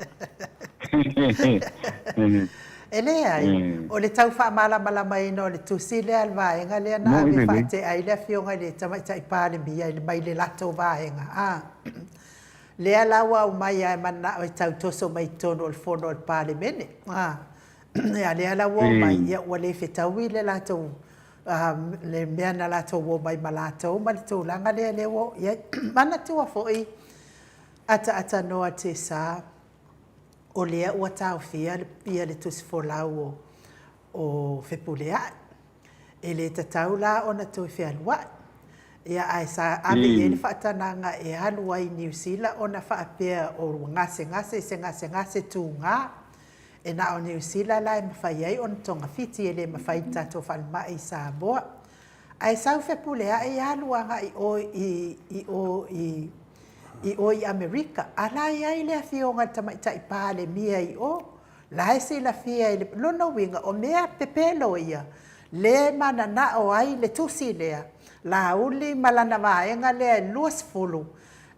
E leai, o le tau faamalamalamaina o le tusi lea a le vaega lea na ave faatea ai le Afioga i le Tamaitai Palemia mai le latou vaega, a. Lea la ua aumai lava e mananao e tau toso mai i totonu o le fono a le Palemene, a. A lea la ua omai, ia ua le fetaui le latou, le mea na latou omai ma latou ma le tulaga lea lea ua oo i ai. Manatua foi ataata noa Tesa, o lea ua taofia le tusi folau o Fepuleai. E le tatau la ona toe fealuai. Ia ae sa ave i ai le faatanaga e alu ai i Niu Sila ona faapea o gasegase se gasegase tuga. E na o Niu Sila la e mafai ai ona togafiti, e le mafai i le tatou falemai i Samoa. Ae sau Fepuleai alu agai i o i, i o i, i o i Amerika, a la e i ai le afioga i le Tamaitai Palemia i o, la e silafia e le, lona uiga, o mea pepelo ia, le mananao ai le tusi lea, Laauli ma lana vaega lea e 20,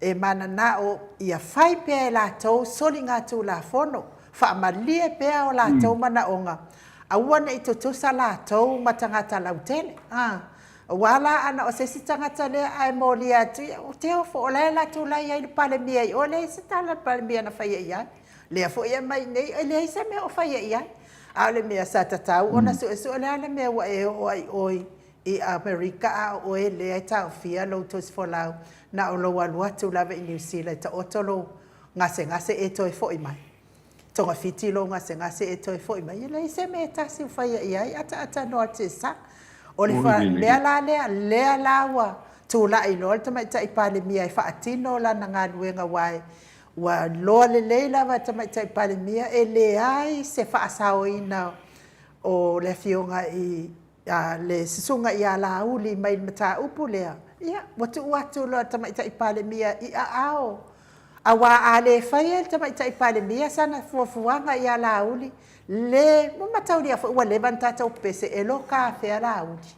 E mananao ia fai pea e latou soligatulafono, faamalie pea o latou manaoga, aua ne i tutusa latou ma tagata lautele. A. Aua la ana o se isi tagata lea ae molia atu, ia ou te ofo, o la e latou la e i ai le Palemia i o, e leai se tala a le Palemia na faia i ai. Lea foi e aumai i inei, e leai se mea o faia i ai. A o le mea sa tatau ona suesue, o le a le mea ua e oo ai i o i Amerika a o oe lea e taofia lou tusifolau, na o lou alu atu lava i Niu Sila e taoto lou gasegase e toe foi mai. Togafiti lou gasegase e toe foi mai. E leai se mea e tasi o faia i ai ataata noa tesa. O le mea la lea, lea la ua tulai loa le Tamaitai Palemia e faatino lana galuega aua ua iloa lelei lava e le Tamaitai Palemia e leai se faasaoina o le Afioga i le Susuga ia Laauli mai le mataupu lea, ia, ua tuu atu loa e le Tamaitai Palemia i aao, aua a le faia e le Tamaitai Palemia sana fuafuaga ia Laauli, le, ua mataulia foi ua leva ona tatou pepese, e loka afea Laauli,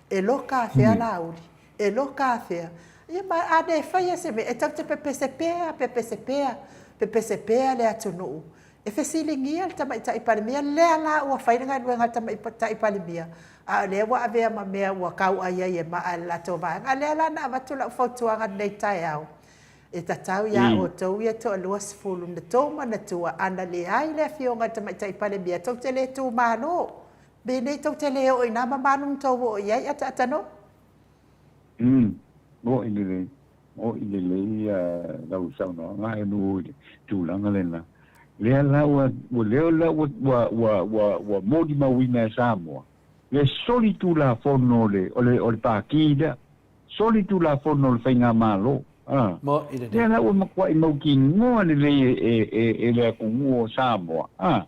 e loka afea Laauli, e loka afea. Ia ma a le faia se mea, e tatou te pepese pea, pepese pea, pepese pea le atunuu. E fesiligia le Tamaitai Palemia, lea la ua fai le galuega a le Tamaitai Palemia, a o lea ua avea ma mea ua kauai ai e maa e le latou vaega. A lea la na avatu lau fautuaga i lenei taeao, e tatau ia outou ia e toa 20 na tou manatua, ana leai le Afioga i le Tamaitai Palemia, tou te le tu malo. Penei tou te le oo i na mamalu na tou oo i ai, ataatanoa. Moʻi lelei, moʻi lelei lau saunoaga e nuu i le tulaga lena. Lea la ua, lea la ua, ua, ua, ua, ua molimauina e Samoa le soli tulafono o le, o le, o le Pati lea, soli tulafono o le Faigamalo. A. Moʻi lelei. Lea la ua matuai mautinoa lelei e, e, e, e le atunuu o Samoa. A.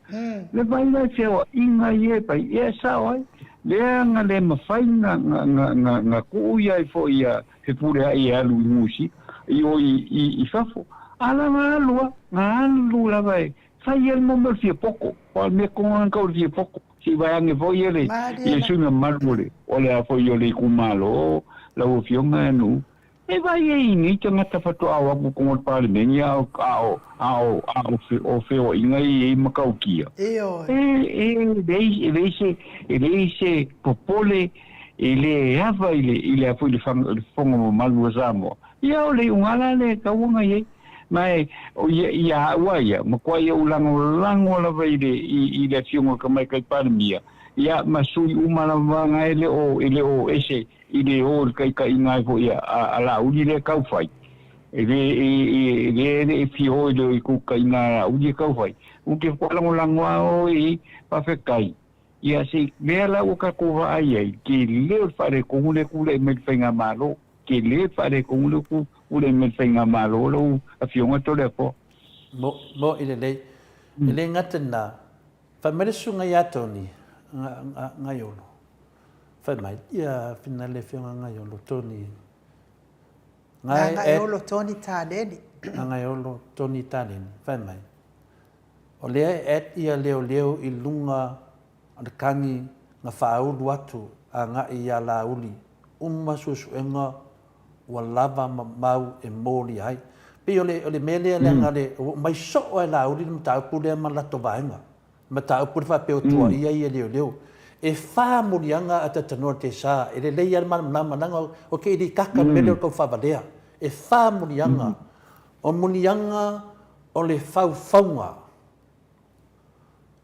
Le vaivai feoaiga ia e fai, ia e sao ai. Lea na le mafai na, na, na, na, na tuu ia ai foi ia Fepuleai e alu i Niu i o i, i, i fafo. A la na alu a, na alu lava e fai ia le mo mea o le fia poto. O le mea tonu lava na tau o le fia poto. Se i vae ane foi ia le, ia le sui mamalu o le, o le a foi o le itumalo, lau Afioga e Nuu. E vaai ai i nei tagata faatoa o atu i totonu o le Palemene a o, a o, a o, a o, o feoaiga ia i matautia. Ioe. E, e leai, e leai se, e leai se popole, e le ava i le, i le a foi le le fofoga mamalu o Samoa. Ia o le iuga la lea e tatau ona i ai. Ma e, o ia, ia au a ia, matuai ou lagolago lava i le, i, i le Afioga i le Tamaitai Palemia, ia ma sui uma lava na e le o, e le o ese i le o i le taitaiga ai foi a, a Laauli lea e tau fai, e le, e, e, e le e fia o i le taitaiga a Laauli e tau fai, ou te faalagolago lava oe i faafetai. Ia se mea la ua tatou vaai ai, tele o le faaletonu lea e tulai mai i le faigamalo, tele le faaletonu lea ua tulai mai i le faigamalo lau Afioga Toleafoa. Mo, moʻi lelei. E le gata i lena, fai mai le susuga ia Tony Gaiolo, Fai mai, ia finale Afioga Gaiolo Tony. Gagaeolo Tony Taleni. Gagaeolo Tony Taleni. Fai mai, o lea e add ia leoleo i luga o le kagi na faaulu atu agai ia Laauli, uma suesuega ua lava ma mau e molia ai. Pei o le, o le mea lea leaga le, ua aumai soo lava e Laauli le mataupu lea ma le latou vaega. Mataupu le faapea ua tuuaia ia leoleo. E fa moliaga a Tatanoa le Tesa, e lelei lava le malamalama leaga o ke ili kaka le mea lea o le tau faavalea. E fa moliaga. O moliaga o le faufauga,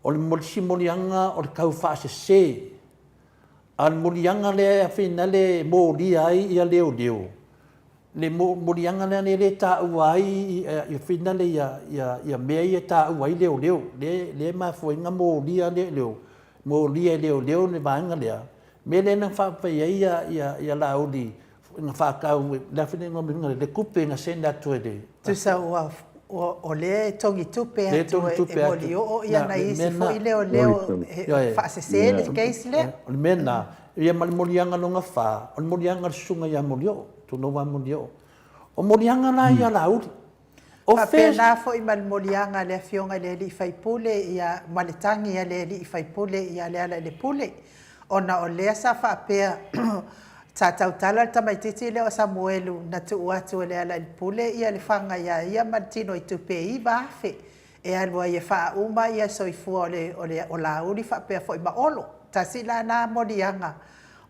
o le isi moliaga o le tau faasese, a o le moliaga lea e finale e molia ai ia leoleo, le moliaga lea e le taua ai ia finale ia mea ia e taua ai leoleo, lea e mafua ai ona molia leoleo, molia e leoleo le vaega lea, mea lea na fai ai ia Laauli na faatau, le a foi le igoa o le tupe na send atu e le. Tusa ua o lea e togitupe atu e molioo nai isi foi leoleo e faasese le case lea. O le mea lena, ia ma le moliaga lona fa, o le moliaga a le susuga ia Molioo, tulou lava Molioo. O moliaga la ia a Laauli. O fea. Faapena foi ma le moliaga a le Afioga i le alii faipule ia, ma le tagi a le alii faipule ia Lealailepule, ona o lea sa faapea sa tautala le tamaitiiti lea o Samuelu na tuu atu e Lealailepule ia le faga ia ia ma le tino i tupe e 9,000 e alu ai e faauma ia soifua o le o Laauli faapea foi ma Olo. Tasi la na moliaga.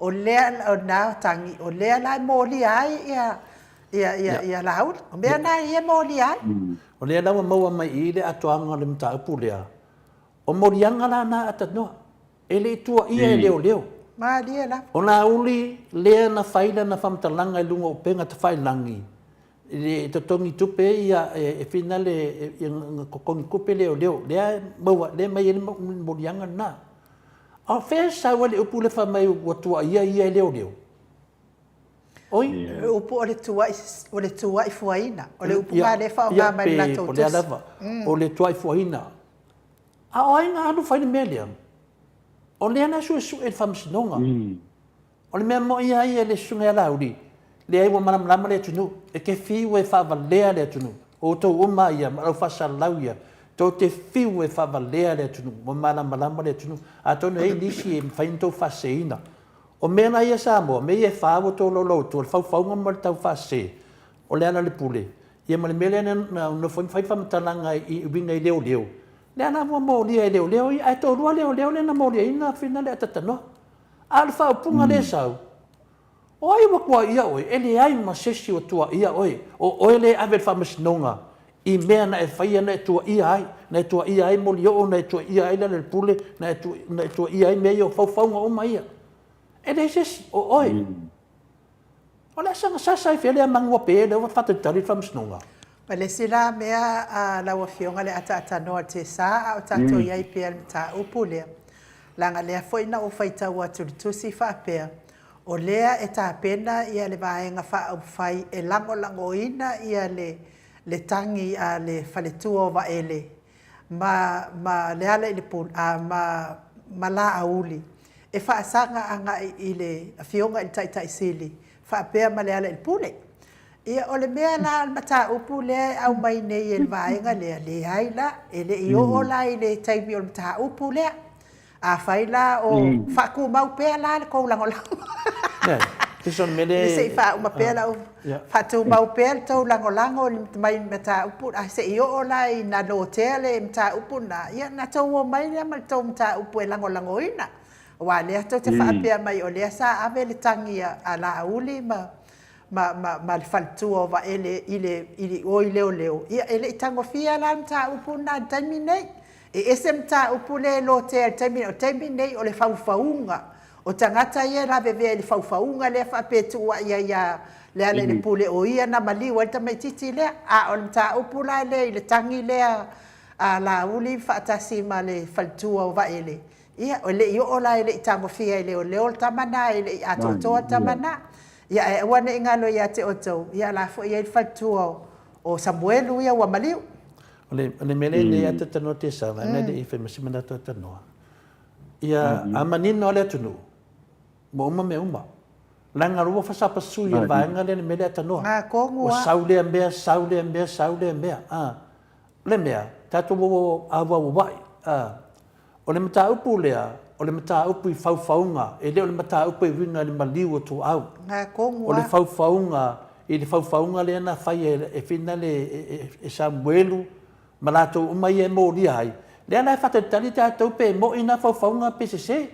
O lea o na tagi, o lea la e molia ai ia ia ia ia Laauli. O mea na ia e molia ai. O lea la ua maua mai i i le atoaga o le mataupu lea, o moliaga la na atanoa, e le i tuuaia e leoleo. Malie lava. O Laauli lea na fai lana faamatalaga i luga o upega tafailagi, i le totogi tupe ia e finale e totogi tupe leoleo, lea e maua, lea e aumai ai le moliaga lena. A o fea e sau ai le upu lea fai mai ua tuuaia ia e leoleo? Oi? O le upu o le tuuai, o le tuuai fuaina. O le upu lena lea e faaaoga mai i le latou tusi. Ia, pe o lea lava. O le tuuai fuaina. A o ai na alu fai le mea lea? O lea la e suesue e le Faamasinoga. O le mea moni lava ia i le Susuga ia Laauli, leai ua malamalama le atunuu, e te fiu e faavalea le atunuu, o outou uma lava ia ma lau faasalalau ia, tou te fiu e faavalea le atunuu, ua malamalama le atunuu. Atonu e i ai nisi e mafai ona outou faaseseina. O mea la ia Samoa, mea ia e fa ua outou laulau atua, o le faufauga ma le taufaasese, o Lealailepule, ia ma le mea lea na nofo ai ma fai le faamatalaga e uiga i leoleo, lea la ua molia e leoleo ia, ae toalua leoleo lea na moliaina Fina lea Atatanoa. A o le faaupuga lea e sau, O ai ua tuuaia oe? E leai ma se isi ua tuuaia oe. O oe lea e ave i le faamasinoga i mea na e faia na e tuuaia ai, na e tuuaia ai Molioo, na e tuuaia ai Lealailepule, na e tuuaia ai mea ia o faufauga uma ia. E leai se isi, o oe. O le a saga sasa ai fea lea manu ua pe lea ua faatalitali i le faamasinoga? Ma le isi la mea a lau Afioga le ataatanoa o le TSA a o tatou i ai pea i le mataupu lea, leaga lea foi na ou faitau atu i le tusi faapea, o lea e tapena ia le Vaega Faaupufai e lagolagoina ia le le tagi a le faletua o Vaele ma ma Lealailepule a ma ma Laauli e faasaga agai i le Afioga i le Taitai Sili faapea ma Lealailepule. Ia, o le mea la o le mataupu lea e aumai nei e le vaega lea, leai la, e le i oo la i le taimi o le mataupu lea. Afai la o faatumau pea la le tou lagolago. Se i faauma pea lau, faatumau pea le tou lagolago mai le mataupu, ae se i oo la ina lotea le mataupu lena, ia ona tou omai lea ma le tou mataupu e lagolagoina. Aua o lea tou te faapea mai o lea sa ave le tagi a Laauli ma ma, ma, ma le faletua o Vaele i le, i le, o i leoleo, ia e le i tagofia la le mataupu lena i le taimi lenei. E ese mataupu lea e lotea i le taimi lenei, o le taimi lenei o le faufauga. O tagata ia e lavevea i le faufauga lea faapea e tuuai ai ia Lealailepule o ia na maliu ai le tamaitiiti lea. A o le mataupu la lea i le tagi lea a Laauli faatasi ma le faletua o Vaele, Ia, e le i oo la e le i tagofia e leoleo le tama na, e le i atoatoa le tama na. Ia, ae aua ne i galo ia te outou, ia o la foi e i ai le faletua o Samuelu ia ua maliu. O le, o le mea lea nei a talanoa Tesa, leaga e le i fai ma se manatu a talanoa. Ia, a manino lava le atunuu, ua uma mea uma. Leaga ua fasapasui e le vaega lea le mea lea a tanoa. Ua sau lea mea, sau lea mea, sau lea mea. A, o le mea, tatou o auauauai. A, o le mataupu lea, o le mataupu i faufauga, e le o le mataupu e uiga i le maliu o tuaau. O le faufauga, i le faufauga lea na fai e Finale e Samuelu ma latou uma ia e molia ai, lea la e faatalitali tatou pe moi na faufauga pe sese.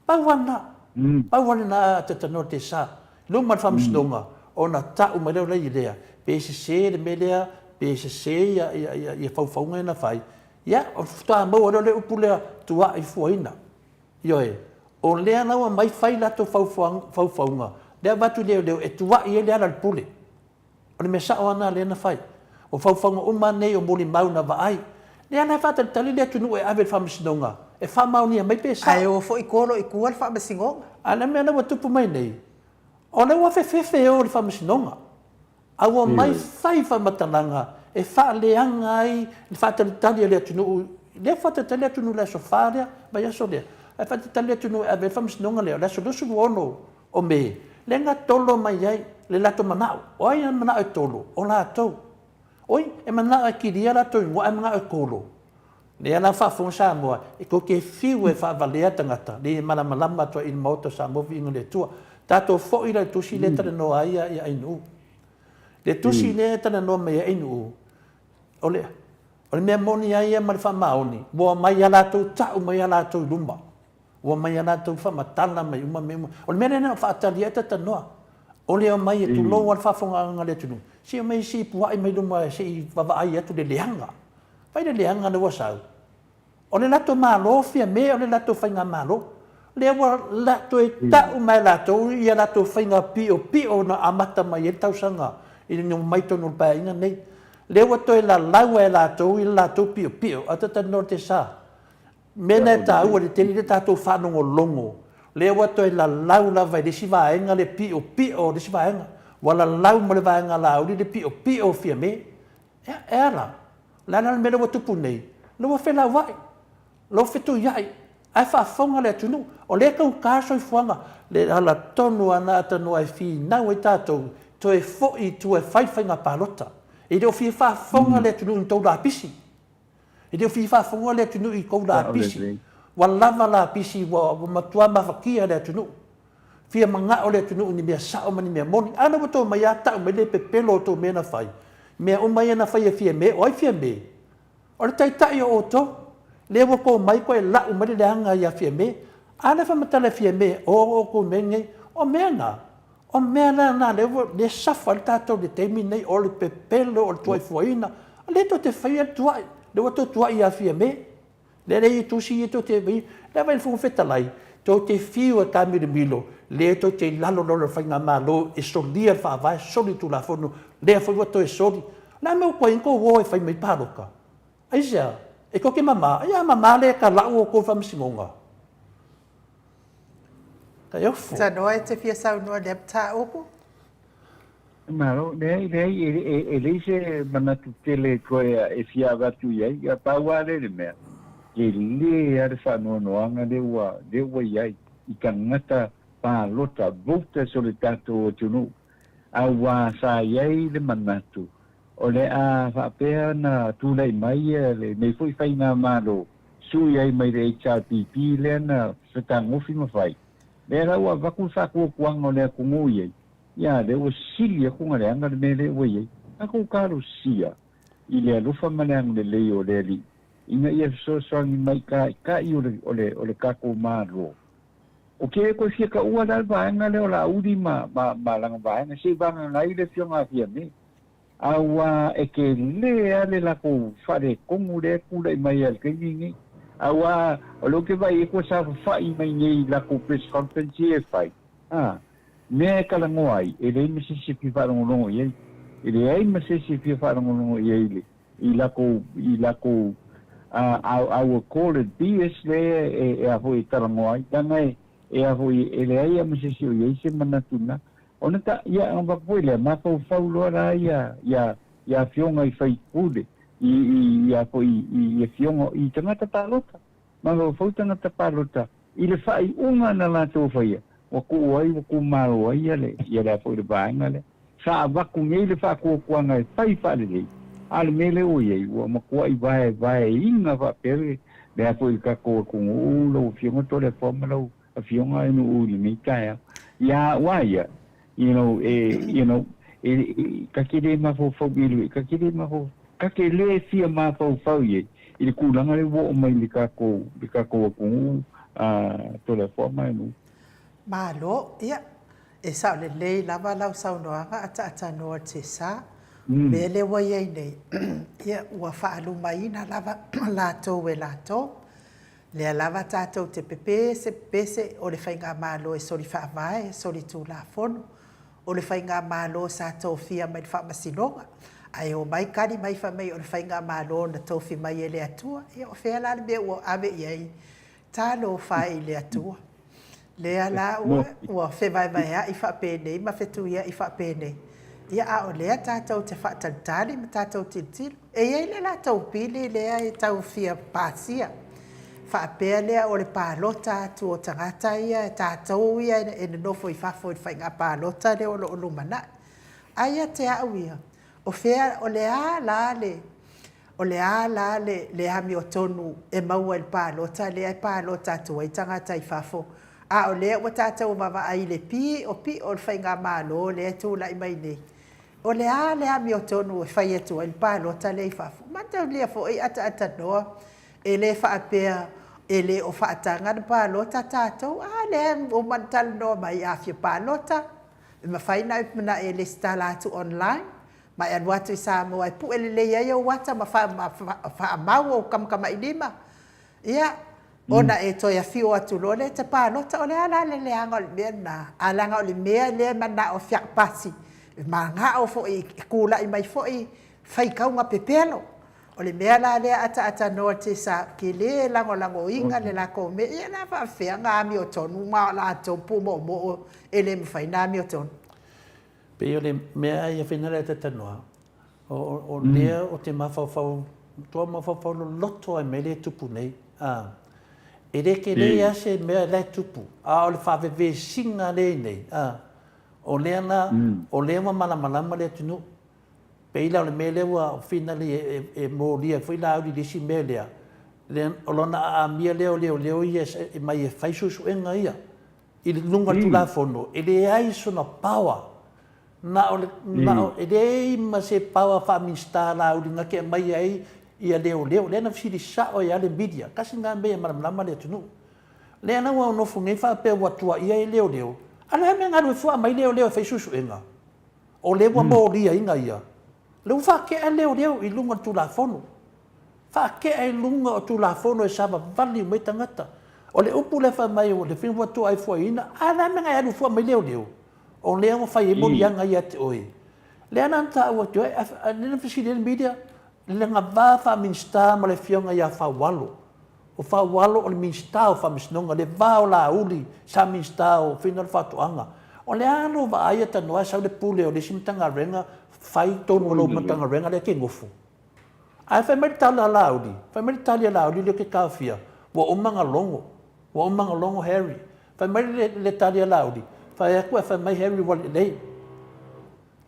Pau lava lena. Pau lava lena a Tatanoa te sa. I luma o le faamasinoga, ona tau mai lea o le lea, pe sese le mea lea, pe sese ia faufauga ia na fai, ia, ona faatoa maua lea o le upu lea, tuai fuaina. Ioe. O lea la ua aumai fai latou faufauga, lea avatu i leoleo e tuai ai Lealailepule. O le mea sao lava lena lea na fai. O faufauga uma lava nei o molimau na vaai. Lea la e faatalitali le atunuu e ave i le faamasinoga e faamaonia mai pe sao. Ae o foi tolo i tua le faamasinoga. A o le mea lea ua tupu mai nei, o lea ua fefefe o i le faamasinoga, a ua omai fai faamatalaga e faaleaga ai le faatalitali a le atunuu. Lea ua faatalitali le atunuu i le aso Fa lea, vaiaso lea, ae faatalitali le atunuu e ave i ai le faamasinoga lea, o le aso 26 O Me, lea na tolo mai ai le latou manao. O ai na manao e tolo? O latou. Oi, e manao e kilia latou igoa ae manao e tolo. Lea la faafofoga Samoa, e tou te fiu e faavalea tagata, le malamalama atu ai i le Maota o Samoa viiga o le Atua. Tatou foi la i le tusi lea e talanoa ai ia Ainuu. Le tusi lea e talanoa mai ai Ainuu, o le, o le mea moni lava ia ma le faamaoni, ua omai lava latou tau mai a latou i luma. Ua omai a latou faamatala mai uma mea uma. O le mea lea na faatali ai tatanoa. O le omai e tulou lava le faafofogaaga a le atunuu, se i omai se i puai mai luma se i vaavaai atu le leaga. Vaai le leaga lea ua sau. O le latou Malo Fiame o le latou Faigamalo. Lea ua la, toe tau mai e latou ia latou faiga piopio na amata mai ai le tausaga i le omai tonu o le Paeaiga lenei. Lea ua toe lalau e latou ia le latou piopio, ae talanoa i le sa. Mea na e taua i le tele le tatou faalogologo, lea ua toe lalau lava i le isi vaega le piopio o le isi vaega. Ua lalau ma le vaega a Laauli le piopio o Fiame. Ia, e a la? O le a la le mea lea ua tupu nei? Lea ua felauai, lea ua fetuiai, ae faafofoga le atunuu. O lea e taugata le soifuaga. Le ala tonu lava lena Tanoa e finau ai tatou, toe foi i tua e fai le faiga palota. E le o fia faafofoga le atunuu i ni tou lapisi. E le o fia faafofoga le atunuu i tou lapisi. Ua lava lapisi ua matua mafatia le atunuu. Fia manao le atunuu i ni mea sao ma ni mea moni. A lea ua outou omai lava tau mai le pepelo o outou mea na fai. Mea uma ia na fai e Fiame, o ai Fiame? O le taitai o outou. Lea ua outou omai toe lau mai le leaga ia Fiame. A lea faamatala e Fiame, o outou mea nei. O mea na, o mea la na lea ua lea e suffer ai le tatou i le taimi lenei, o le pepelo, o le tuuaifuaina. O lea tou te faia le tuuai, lea ua outou tuuai ia Fiame. Lea la e i ai tusi ia tou te vaai i le Fofoga Fetalai, tou te fiu e taamilomilo, lea tou te i lalo loa o le faigamalo e solia le Faavae, soli le Tulafono, lea foi ua toe soli. O le a le mea ua tuai ai ona outou o e fai mai palota? Aisea? E tou te mama? Ai a mama lea e talau outou i le faamasinoga? Taiofo. Tanoa e te fia saunoa i lea mataupu? Malo, leai, leai, e leai se manatu tele e toe e fia avatu i ai, a pau lava lea le mea, tele lava le faanoanoaga lea ua, lea ua i ai i tagata palota, voters o le tatou atunuu, aua sa i ai le manatu o le a faapea ona tulai mai lenei foi faigamalo, sui ai mai le HRPP lea na fetagofi ma fai, lea la ua avatu le faatuatuaga o le atunuu i ai, Ia, lea ua sili atu ona leaga le mea lea ua i ai. Tatou talosia i le alofa ma le agalelei o le Alii, ina ia fesoasoani mai i taitai o le, o le, o le tatou Malo. Ou te le toe fia taua la le vaega lea o Laauli ma, ma, ma lana vaega, se i vagana ai le Afioga a Fiame. Aua e tele lava le latou faaletonu lea e tulai mai ai i le taimi lenei. Aua o lea ou te vaai atu ua saofafai mai nei i latou press conference ia e fai, a, mea e talanoa ai, e leai ma se isi e fia faalogologo i ai. E leai ma se isi e fia faalogologo i ai i le, i latou, i latou, uh, I will call it BS lea e, e a foi e talanoa ai, leaga e, e a foi, e leai lava ma se isi o i ai se manatu na. Ona ta, ia, ona avatu foi lea, mafaufau loa la ia, ia, ia afioga i faipule, i, i, i a foi, i, i afioga, i tagata palota. Mafaufau tagata palota i le faaiuga na latou faia, ua tuu ai, ua tumalo ai ia le, ia le a foi le vaega lea. Sa avatu nei le faatuatuaga e fai faalelei, a o le mea lea ua i ai, ua matuai vaevaeina faapea le, le a foi le tatou atunuu, lau Afioga Toleafoa ma lau Afioga Nuu i lenei taeao. Ia au a ia, you know, e, you know, e, e, ta te le mafaufau i le, ta te le mafaufau, ta te le fia mafaufau i ai i le tulaga lea ua oo mai i le tatou, le tatou atunuu, a Toleafoa ma Nuu. Malo, ia, e sao lelei lava lau saunoaga ataatanoa Tessa, mea lea ua i ai nei, ia, ua faalumaina lava latou e latou, Lea lava tatou te pepese pepese o le Faigamalo e soli faavae, soli tulafono, o le Faigamalo sa tofia mai le Faamasinoga, ae omai kali mai fai mai o le Faigamalo na tofi mai e le Atua. Ia o fea la le mea ua ave i ai? Talofa e i le Atua. Lea la ua, ua fevaevaea'i faapenei ma fetuia'i faapenei. Ia, a o lea tatou te faatalitali ma tatou tilotilo. E i ai le latou pili lea e tau fia pasia, faapea lea o le palota atu o tagata ia, tatou ia e nonofo i fafo i le faiga palota lea o lo o lumanai. Ae ia te au ia, o fea, o le a la le, O le a la le le amiotonu e maua i le palota lea e palota atu ai tagata i fafo, a o lea ua tatou vaavaai i le piʻopiʻo o le faigamalo lea e tulai mai nei? O le a le amiotonu e fai atu ai le palota lea i fafo? Mataulia foi ataatanoa, e le faapea E le o faataga le palota tatou, a lea ua uma ona talanoa mai a fia palota, e mafai ona e lesitala atu online ma e alu atu i Samoa e pue lelei ai ou ata ma faamau ou tamatamailima, ia, ona e toe afio atu loa lea e te palota. O le a la le leaga o le mea lena? Ae leaga o le mea lea e manao pasi, e manao foi e tulai mai foi faitauga pepelo. O le mea la lea ataatanoa te sa ou te le lagolagoina le latou mea. Ia o le a faapefea ona amiotonu ma latou pumoomoo e le mafai ona amiotonu. Pei o le mea ia fai na ataatanoa, o lea o te mafaufau, matua mafaufau loloto ai mea lea e tupu nei. A, e le tele lava se mea la e tupu, a o le faavevesiga lea e i nei, a, o lea la, o lea ua malamalama le atunuu. Pei la o le mea lea ua finally e molia ai foi Laauli i le isi mea lea, o lona aamia lea o leoleo ia e mai e fai suesuega ia i luga o le Tulafono, e leai sona power, na o le, na o, e leai ma se power faa-Minisita Laauli na te aumaia ai ia leoleo. Lea na fesili sao ai lava le media, tasi lena mea ia malamalama le atunuu. Lea la ua nofo nei faapea ua tuuaia ai leoleo, a o le a le mea na alu ai fua aumai leoleo e fai suesuega? O lea ua moliaina ia, o lea ua faatea leoleo i luga o le Tulafono. Faatea i luga o Tulafono e savavali uma ai tagata. O le upu lea fai mai o le faiga ua tuuaifuaina, a o le a le mea na e alu fua mai leoleo? O lea ua fai ai moliaga ia te oe. Lea la na taua atu ai, lea na fesili ai le media, i lana va faa-Minisita ma le Afioga ia Faualo. O Faualo o le Minisita o Faamasinoga, le va o Laauli sa Minisita o Fina le Faatoaga. O le a lou vaai a tanoa e sau le pule o le isi Matagaluega fai tonu o lou Matagaluega lea e te nofo. Ae fai mai le tala a Laauli, fai mai le tali a Laauli lea ou te taofia, ua uma ona logo, ua uma ona logo Harry. Fai mai le tali a Laauli, fai atu ae fai mai Harry ua lelei.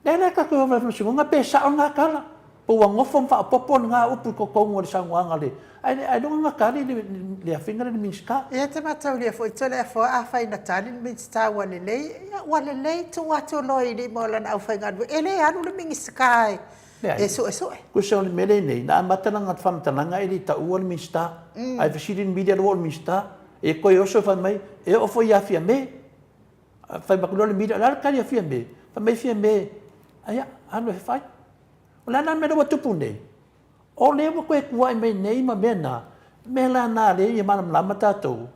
Lea la tatou o i le faamasinoga pe sao lena tala, po ua nofo ma faaopoopo lena upu i totonu o le saunoaga a le, ae ailoga na tali le afioga lea i le Minisita. Ia te mataulia foi Toleafoa afai na tali le Minisita ua lelei, ia ua lelei tuu atu loa i lima o lana aufaigaluega. E le alu le Minisita e suesue. Tusa o le mea lea nei, na amata lana faamatalaga e le i taua le Minisita, ae fesili le media lea ua oo i le Minisita, e toe oso fai mai, e oo foi ia Fiame. Fai atu loa le media, o le a le tali a Fiame? Fai mai Fiame, aia, alu e fai. O le a la le mea lea ua tupu nei? O lea ua toe tuuai mai nei ma mea na, mea la na lea ia malamalama tatou,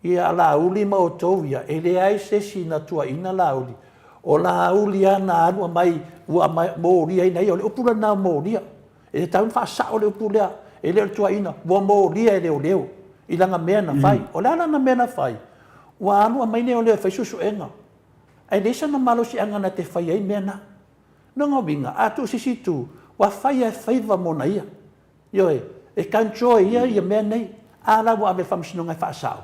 ia Laauli ma outou ia, e leai se isi na tuuaiina Laauli. O Laauli lava na alu aumai, ua moliaina ia, o le upu lena o molia. E tatau ona faasao le upu lea, e le o le tuuaiina, ua molia e leoleo i lana mea na fai. O le a lana mea na fai? Ua alu aumai leoleo e fai suesuega, ae leai sana malosiaga na te fai ai mea na. Lona uiga, a tuu se isi itu, ua fai lava e faiva mona ia. Ioe, e control e ia ia mea nei. A la ua ave i le faamasinoga e faasao.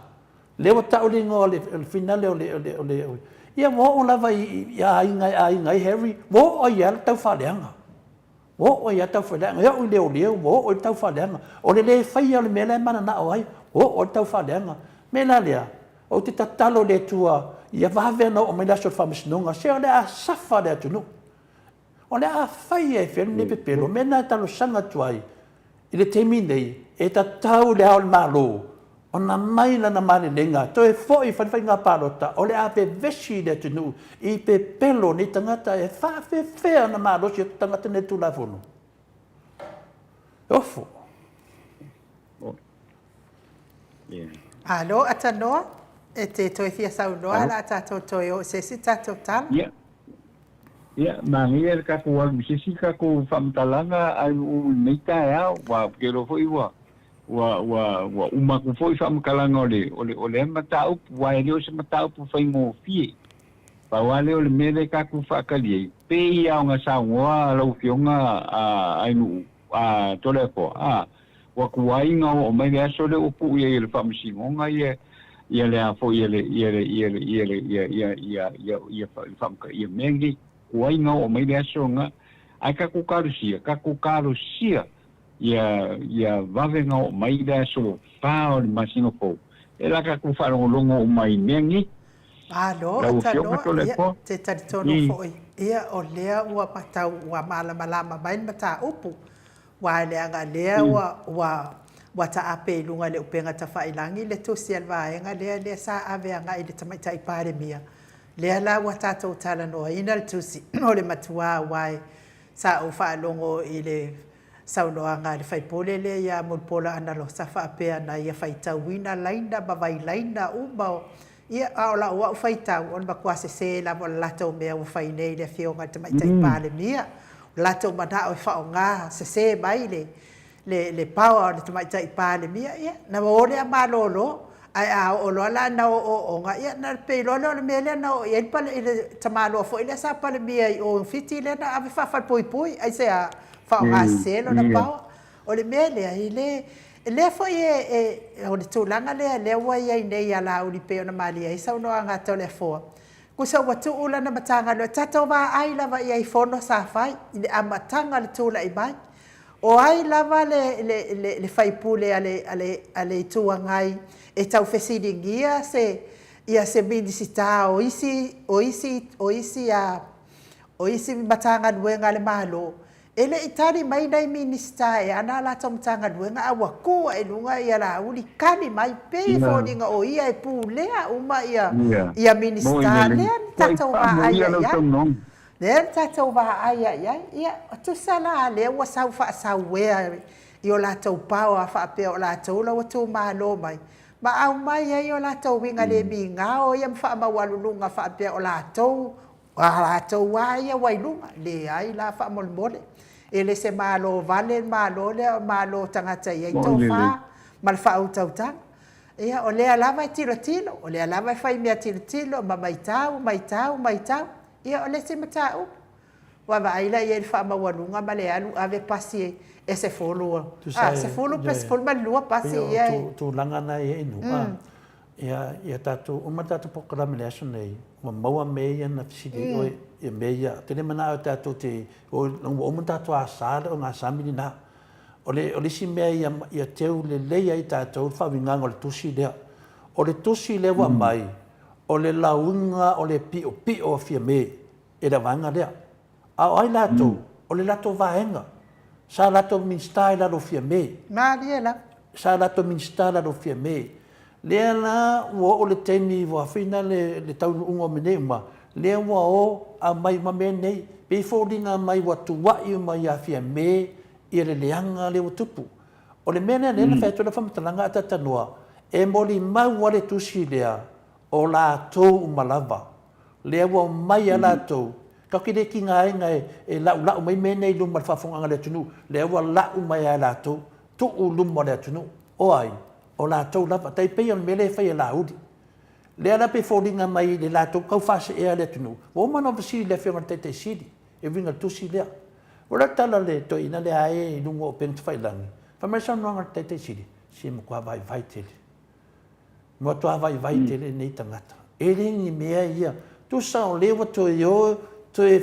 Lea ua tau le igoa o le finale o le, o le, o le, ia ua oo lava i aiga e aiga ai Harry, ua oo ai lava le taufaaleaga. Ua oo ai lava taufaaleaga, e oo i leoleo, ua oo i le taufaaleaga. O le le faia o le mea la e mananao ai, ua oo i le taufaaleaga. O le mea la lea, ou te tatalo i le Atua ia vave ona oo mai le aso o le faamasinoga, se o le a safa le atunuu. O le a faia e fea lenei pepelo? O le mea lena e talosaga atu ai i le taimi nei, e tatau i Le Ao o le Malo ona aumai lana malelega, toe foi e fai le faiga palota, o le a vevesi le atunuu i pepelo o nei tagata e faafefea ona malosi atu tagata nei i le Tulafono. E ofo. Malo Atanoa, e te toe fia saunoa la tatou toe o i se isi tatou tala. Ia, ia, manaia le tatou alu i se isi tatou faamatalaga ai i lenei taeao, aua ou te iloa foi ua Ua, ua, ua uma atu foi faamatalaga o le, o le, o lea mataupu, aua e le o se mataupu faigofie. Pau lava lea o le mea lea tatou faatali ai, pei lava ona saunoa lau Afioga a Ainuu, a Toleafoa, a, ua tuai ona oo mai le aso lea ua tuu i ai e le Faamasinoga ia, ia le a foi, ia le, ia le, ia le, ia le, ia, ia, ia, ia, ia, ia, ia mea nei. Tuai ona oo mai le aso lena. Ae tatou talosia, tatou talosia Ia, ia vave ona oo mai le aso fa o le masina fou, e la tatou faalogologo uma i mea nei. Malo, Lau Afioga Atanoa, ia, Toleafoa. te talitonu foi, ia, o lea ua matau, ua malamalama mai le mataupu, aua leaga lea ua, ua, Ua taape i luga i le upega tafailagi le tusi a le vaega lea lea sa ave agai i le Tamaitai Palemia, lea la ua tatou talanoaina le tusi o le matua aua e sa ou faalogo i le saunoaga a le sui usufono lea ia Mulipola Anarosa faapea na ia faitauina laina ma vailaina uma o ia a o lau au faitau o le matua sese lava o le latou mea ua fai nei i le Afioga i le Tamaitai Palemia. O le latou manao e faaaoga sese mai le le le power o le Tamaitai Palemia, ia na o lea malolo. Ae a oo loa la ina oooga, ia ona pei loa lea o le mea lea na oo i ai le le tamaloa foi lea sa Palemia i o i Fiti lea na ave faafalepuipui. Aisea? Faaaoga sese lona power. O le mea lea, e le, lea foi e, e, o le tulaga lea lea ua i ai nei ia Laauli pei ona malie ai saunoaga a Toleafoa, tusa ua tuu lana Matagaluega, tatou vaai lava i ai i fono sa fai i le amataga o le tulai mai. O ai lava le, le, le, le faipule a le, a le, a le Itu Agai e tau fesiligia se, ia se Minisita o isi, o isi, o isi, a, o isi Matagaluega a le Malo, e le i tali mai nai Minisita e ana a latou Matagaluega, a ua tu ae i luga ia Laauli tali mai, pei e foliga o ia e pulea uma ia, ia Minisita. Lea na tatou vaai ai i ai. Lea na tatou vaai ai i ai. Ia, tusa la lea ua sau faasauea i o latou power faapea o latou la ua tumalo mai, ma aumai ai o latou uiga le migao ia ma faamaualuluga faapea o latou, a latou lava ia ua i luga. Leai la faamolemole, e le se Malo vale le Malo lea, o le Malo o tagata e i ai tofa ma le faautautaga. Ia, o lea lava e tilotilo, o lea lava e fai mea tilotilo ma matau, matau, matau. Ia, o le isi mataupu, ua vaai la i ai i le faamaualuga ma le alu ave pasi e 10, a, 10 pe 12 pasi ia e. O tulaga na e i ai Nu'a, ia, ia tatou, uma le tatou polokalame i le aso nei, ua maua mea ia na fesili ai oe, ia mea ia. Ou te le manao tatou te, ua uma ona tatou asa le ogasami lena. O le, o le isi mea ia, ia teu lelei ai tatou le faauigaga o le tusi lea. O le tusi lea ua aumai, o le lauga o le piopio a Fiame e le vaega lea. A o ai latou? O le latou vaega. Sa latou Minisita i lalo o Fiame. Malie lava. Sa latou Minisita i lalo o Fiame. Lea la ua oo le taimi ua fina le, le taunuuga o mea nei uma, lea ua o aumai uma mea nei. Pei e foliga mai ua tuuai uma ia Fiame ia le leaga lea ua tupu. O le mea lea lea na fai atu ai lau faamatalaga a talatalanoa, e molimau lava le tusi lea, o latou uma lava. Lea ua omai lava latou, tatou te le tigaina e laulau mai mea nei i luma o le faafofogaaga a le atunuu, lea ua lau mai lava e latou, tuu i luma o le atunuu. O ai? O latou lava. Tai pei o le mea lea e fai e Laauli. Lea la pei e foliga mai i le latou tau faaseea le atunuu. Ua uma ona ou fesili i le Afioga i le Taitai Sili e uiga i le tusi lea. O le tala a le toeaina lea e i luga o upega tafailagi, fai mai le saunoaga a le Taitai Sili, se matua vaivai tele. Matua vaivai tele lenei tagata. E le ni mea ia. Tusa o lea ua toe o, toe,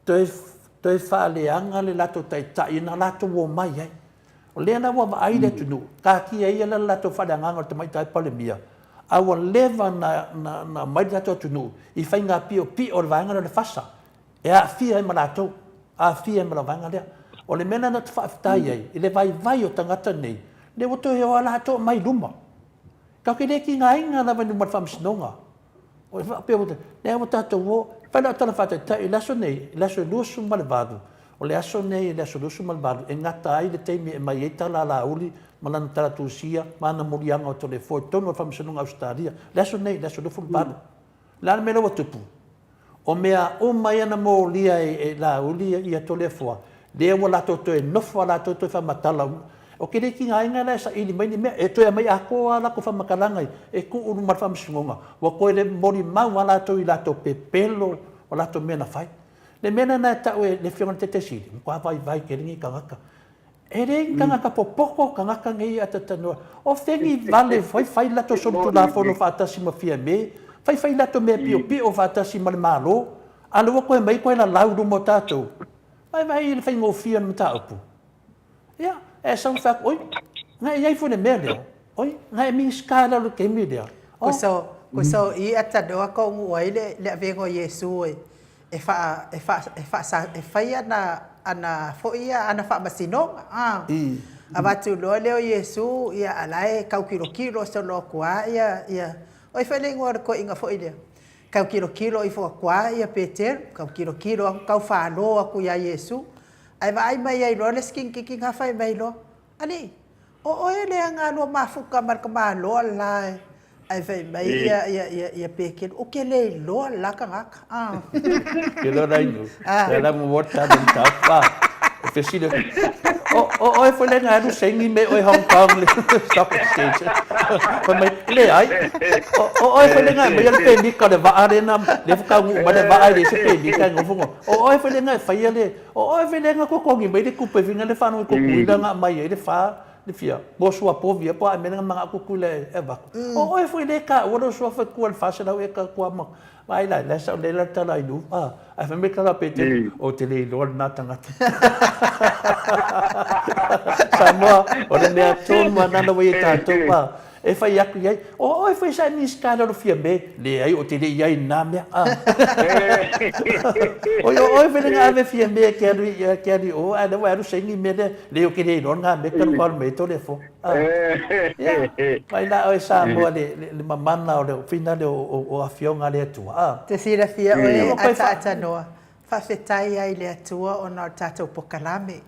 toe, toe faaleaga le latou taitai na latou omai ai. O lea la ua vaai le atunuu, taatia ia la le latou faaleagaga o le Tamaitai Palemia, a ua leva na, na, na aumai le tatou atunuu i faiga piopio o le vaega lea o le FASA, e aafia ai ma latou, aafia ai ma le vaega lea. O le mea lena ou te faafetai ai i le vaivai o tagata nei, lea ua toe o lava latou aumai i luma. Tatou te le tigaina lava i luma o le Faamasinoga. O le faapea ua, lea ua tatou o, fai lau tala faataitai i le aso nei, i le aso 28, o le aso nei i le aso 28 e gata ai le taimi e aumai ai tala a Laauli ma lana tala tusia ma ana moliaga o Toleafoa i totonu o le Faamasinoga a Ausetalia. Le aso nei, le aso 28. O le a le mea lea ua tupu? O mea uma ia na molia e Laauli ia Toleafoa, lea ua latou toe nofo a latou toe faamatala uma. Ou te le tigaina la e saili mai ni mea, e toe aumai atoa lava latou faamatalaga e tuu i luma o le Faamasinoga, ua toe molimau lava latou i latou pepelo o latou mea na fai. Le mea lena e tau e le Afioga i le Taitai Sili, matua vaivai tele nei tagata. E le ni tagata popoto tagata nei a talatalanoa. O feni vale fai fai latou solitulafono faatasi ma Fiame, fai fai latou mea piopio faatasi ma le Malo, a lea ua toe mai toe lalau i luma o tatou. Vaivai i le faigofie o le mataupu. Ia, e sau fai atu, oi, na e i ai foi le mea lea. Oi, na e Minisita i lalo i le taimi lea. Oh. Ko so i atanoa ko ai le le avega o Iesu e e faa e faa e faa e fai ana ana foi ia ana faamasinoga a. Avatu loa lea o Iesu, ia, a la e tau tilotilo solo atu lava ia, ia, o ai foi le igoa o le toeaina foi lea? Tau tilotilo ifo atu lava ia Peteru, tau tilotilo atu, tau falo atu ia Iesu. Ae vaai mai ai loa le isi teineitiiti lena fai mai loa, Alii, o oe lea na lua mafuta ma le tamaloa le la e. Ae fai mai ia, ia, ia, ia Peteru, ou te le iloa le la tagata. Ah. Ke loa la inu, ia la mo mo talo ni tau pa. E fesili atu, o, o oe foi lea na alu saini me oe Hong Kong le Stock Exchange. Fai mai, leai. O, o oe foi lea na aumaia le pemita o le vaa lea na, lea faatoa taunuu mai le vaa e leai se pemita e nofo no. O oe foi lea na e faia le, o oe foi lea na totogi mai le tupe foi na le faalogo i Tutuila na aumai ai le fa, le fia, mo suapo via po o a mea na manao Tutuila e avatu. O oe foi lea e taua lou suafa i tua i le 400 eka tua ma, vaai la, la e sao lelei la le tala a Inu, a, ae fai mai le tala a Petelu, ou te le iloa lena tagata. Samoa, o le mea tonu lava lena ua i ai tatou, a. E fai atu i ai, O oe foi sa e Minisita i lalo Fiame? Leai, ou te le i ai i lena mea. A. Oi, o oe foi lea na ave Fiame e te alu i, te alu i o, a o lea ua e alu saini le mea lea. Leai, ou te le iloa lena mea, talu alu mai ai Toleafoa. A. Ia, mai la oe Samoa le, le, le mamana o le finale o, o, o Afioga a le Atua. A. Te silafia oe ataatanoa, faafetai ai i le Atua ona o le tatou pokalame.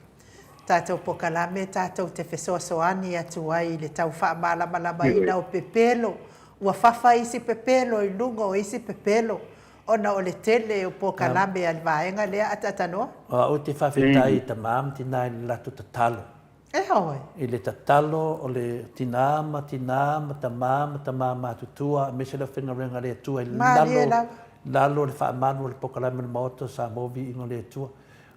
Tatou pokalame tatou te fesoasoani atu ai i le tau faamalamalamaina o pepelo, ua fafa isi pepelo i luga o isi pepelo ona o le tele o pokalame a le vaega lea ataatanoa. O au te faafetai i tama ma tina i le latou tatalo. E oe. I le tatalo o le tina ma tina ma tama ma tama matutua aemaise le aufaigaluega a le Atua i lalo, lalo o le faamalu o le pokalame o le Maota o Samoa viiga o le Atua.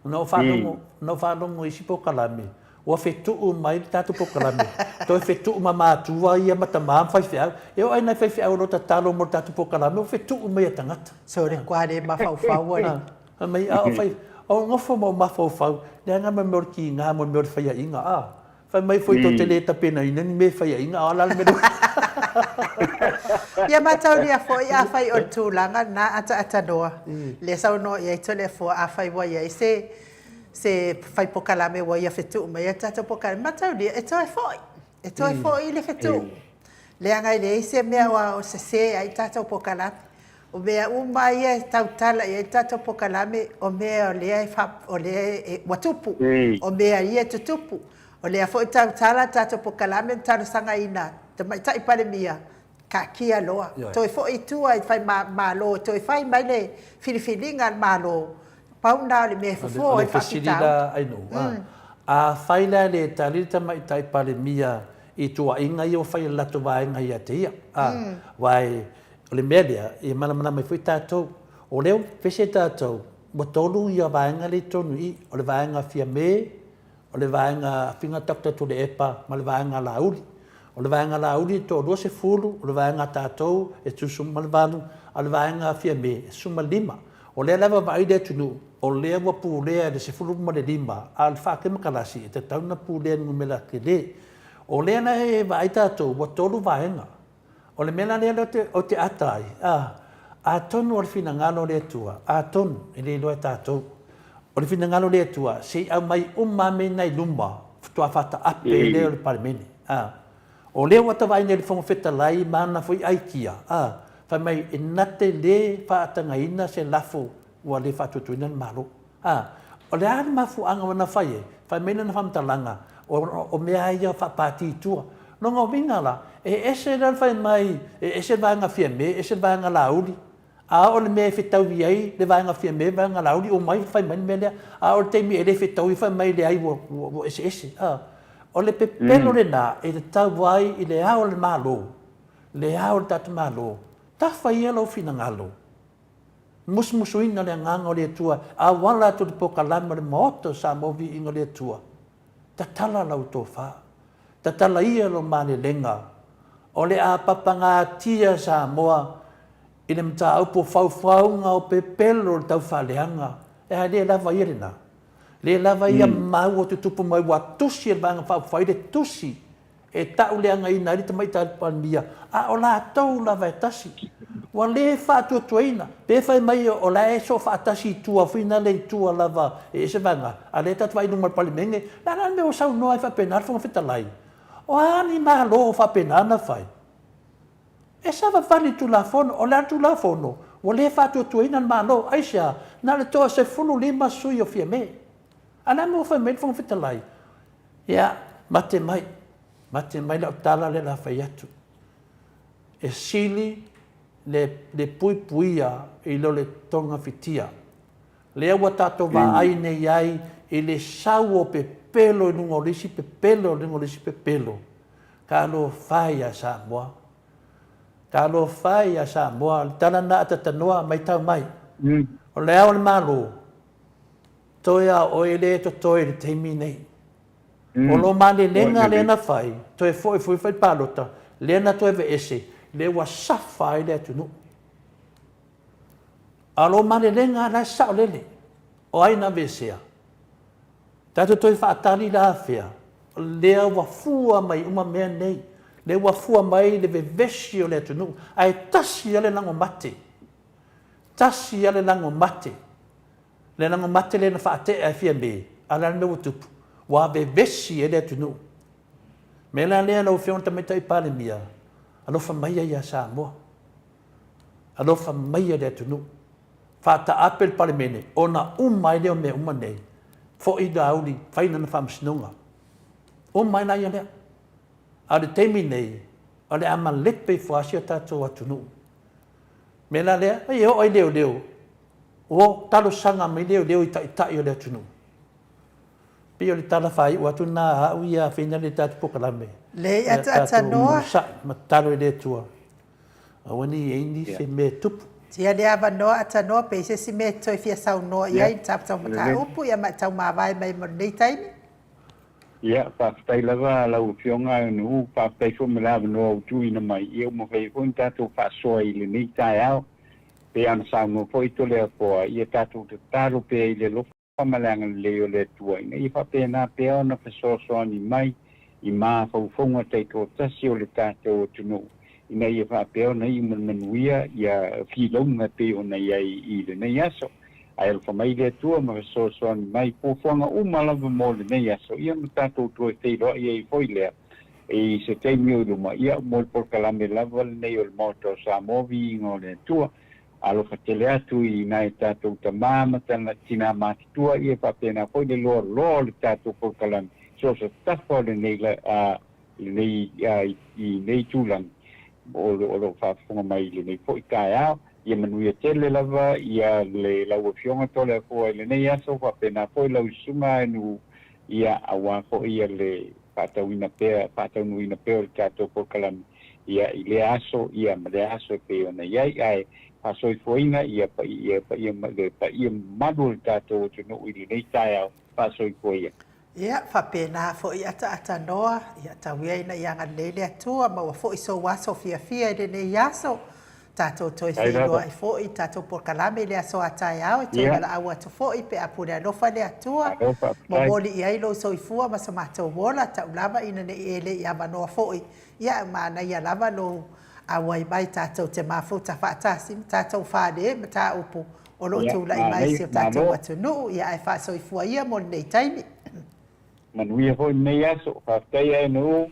Na ou faalogo, na ou faalogo i isi polokalame, ua fetuu mai le tatou polokalame, toe fetuu ma matua ia ma tama ma faifeau. E oo lava i nai faifeau o lo o tatalo mo le tatou polokalame, ua fetuu mai e tagata. So le kua le mafaufau a le. Fai mai, a o fai, o nofo ma ou mafaufau, leaga mo le mea o le kiga, mo le mea o le faiaina, a. Fai mai foi tou te le tapenaina ni mea e faiaina, a o le a le mea lea. Ia mataulia foi afai o le tulaga lena ataatanoa lea saunoa i ai Toleafoa afai ua i ai se se fai pokalame ua ia fetuu mai ai le tatou pokalame, mataulia e toe foi, e toe foi le fetuu. Leaga e leai se mea o sese ai le tatou pokalame. O mea uma ia e tautala i ai le tatou pokalame, o mea o lea e fa, o lea e, ua tupu, o mea ia e tutupu. O lea foi e tautala le tatou pokalame na talosagaina Tamaitai Palemia, taatia loa, toe foi i tua i le Faimalo e toe fai mai le filifiliga a le Malo, pau lena o le mea e fofo ai le faafitauli. O le fesili la Ainuu, afai la e le tali le Tamaitai Palemia i tuuaiga ia ua fai e le latou vaega ia te ia, aua e O le mea lea, ia malamalama ai foi tatou, o lea ua pese tatou, ua tolu ia vaega lea i totonu i i, o le vaega Fiame, o le vaega Afiga Doctor Tuilaepa ma le vaega Laauli. O le vaega Laauli e toalua sefulu, o le vaega a tatou e 18, a o le vaega Fiame e 15. O lea lava e vaai le atunuu, o lea ua pulea e le 15, a o le faakemokarasi e tatau ona pulea i le numera tele. O lea la e vaai tatou, ua tolu vaega. O le mea la lea ou te ata ai, a, atonu o le finagalo o le Atua, atonu e le iloa e tatou. O le finagalo o le Atua, se i aumai uma lava mea na i luma, faatoa faataape lea o le Palemene. A, o lea ua ta vaai nei i le Fofoga Fetalai ma ana foi aikia, a, fai mai e na te le faatagaina se lafo ua le faatuatuaina le Malo. A, o le a le mafuaaga ua na fai ai? Fai mai lana faamatalaga, o, o mea lava ia faapati i tua. Lona uiga la, e ese la le fai mai, e ese le vaega Fiame, ese le vaega Laauli. A o le mea e fetaui ai le vaega Fiame, vaega Laauli, omai fai mai le mea lea. A o le taimi e le fetaui fai mai leai ua, ua, ua eseese. A, o le pepelo lena e tatau ai i le Ao o le Malo, le Ao o le tatou Malo, tafa ia lou finagalo. Musumusuina le Agaga o le Atua e auala atu i le pokalame o le Maota o Samoa Viiga o le Atua. Tatala lau tofa. Tatala ia lou malelega. O le a papagatia Samoa i le mataupu o faufauga o pepelo o le taufaaleaga. E a le lava ia lena? Le lava ia mau o tutupu mai ua tusi e le Vaega Faaupufai le tusi e tauleagaina ai le Tamaitai Palemia, a o latou lava e tasi. Ua le faatuatuaina. Pe fai mai o la e soofaatasi i tua foi na le i tua lava e ese vaega, a lea tatou vaai i luma o le Palemene, le a la le mea ua saunoa ai faapena le Fofoga Fetalai? O a ni Malo o faapena ona fai? E savavali i le Tulafono. O le a le Tulafono? Ua le faatuatuaina le Malo. Aisea? Na o le toa 15 sui o Fiame. A o le a le mea ua fai mai ai le Fofoga Fetalai? Ia, mate mai, mate mai lau tala lea o le a fai atu. E sili le, le puipuia i lo le togafitia. Lea ua tatou vaai nei ai i le sau o pepelo i luga o le isi pepelo i luga o le isi pepelo. Talofa e ia Samoa. Talofa e ia Samoa. O le tala lena a Tatanoa, matau mai. O le Ao o le Malo, toe a oe lea e totoe i le taimi nei. O lo malelega lea na fai, toe foi foi fai palota, lea na toe aveese, lea ua safa ai le atunuu. A o lo malelega la e saolele, o ai na aveesea? Tatou toe faatali la afea? O lea ua fua mai uma mea nei, lea ua fua mai le vevesi o le atunuu, ae tasi lava le lago mate, tasi lava le lago mate. Le lago mate lea na faatea e Fiame, a o le a le mea ua tupu? Ua vevesi ai le atunuu. O le mea la lea lau Afioga i le Tamaitai Palemia, alofa maia ia Samoa. Alofa maia le atunuu. Faataape le Palemene ona uma ai lea o mea uma nei. Foi Laauli, fai lana faamasinoga. Uma ai laia lea. A o le taimi nei, o le a malepe ifo lava si o tatou atunuu. O le mea la lea, e oo i leoleo, ua talosaga mai leoleo i taitai o le atunuu. Pei o le tala faaiu atu lena a au ia afeina le tatou polokalame. Lei ataatanoa. Onosai ma tatalo i le Atua. Aua ne i i ai nisi mea e tupu. Tia le avanoa atanoa pe i se isi mea e toe fia saunoa i ai i le tatou mataupu ia ma e tau mavae mai mo lenei taimi. Ia, faafetai lava lau Afioga Nu'u, faafetai foi mo le avanoa ua tuuina mai, ia ua mafai ai foi ona tatou faasoa i lenei taeao. Pei ona saunoa foi Toleafoa, ia tatou tatalo pea i le alofa ma le agalelei o le Atua ina ia faapena pea ona fesoasoani mai i mafaufauga taitoatasi o le tatou atunuu ina ia faapea ona iu ma le manuia ia filauga e pei ona i ai i lenei aso. Ae alofa mai le Atua ma fesoasoani mai i fuafuaga uma lava mo lenei aso, ia ma tatou toe feiloai ai foi lea i se taimi o i luma, ia mo le polokalame lava lenei o le Maota o Samoa, Viiga o le Atua. Alofa tele atu i nai o tatou tama ma tinā matutua, ia faapena foi le loaloa o le tatou polokalame, so o se tafa o lenei, lenei, i nei itulagi o lo o faafofoga mai i lenei foi taeao. Ia manuia tele lava ia le lau Afioga Toleafoa i lenei aso, faapena foi lau Susuga Aenu, ia aua foi ia le faatauina pea, faataunuuina pea o le tatou polokalame ia i lea aso ia ma lea aso e pei ona i ai, ae faasoifuaina ia paia paia le paia mamalu o le tatou atunuu i lenei taeao, faasoifua ia. Ia, faapena foi ataatanoa, ia tau ia ina ia agalelei le Atua, maua foi sou aso fiafia i lenei aso. Tatou toe feiloai foi i tatou polokalame i le aso a taeao e toe valaau atu foi pe a pule alofa le Atua. Momoli i ai lou soifua ma so matou ola, tau lava ina ne i e le i avanoa foi, ia ae manaia lava lou auai mai tatou te mafuta faatasi ma tatou fale mataupu o lo o tulai mai i si o tatou atunuu, ia ae faasoifua ia mo lenei taimi. Manuia foi lenei aso. Faafetai Aenuu.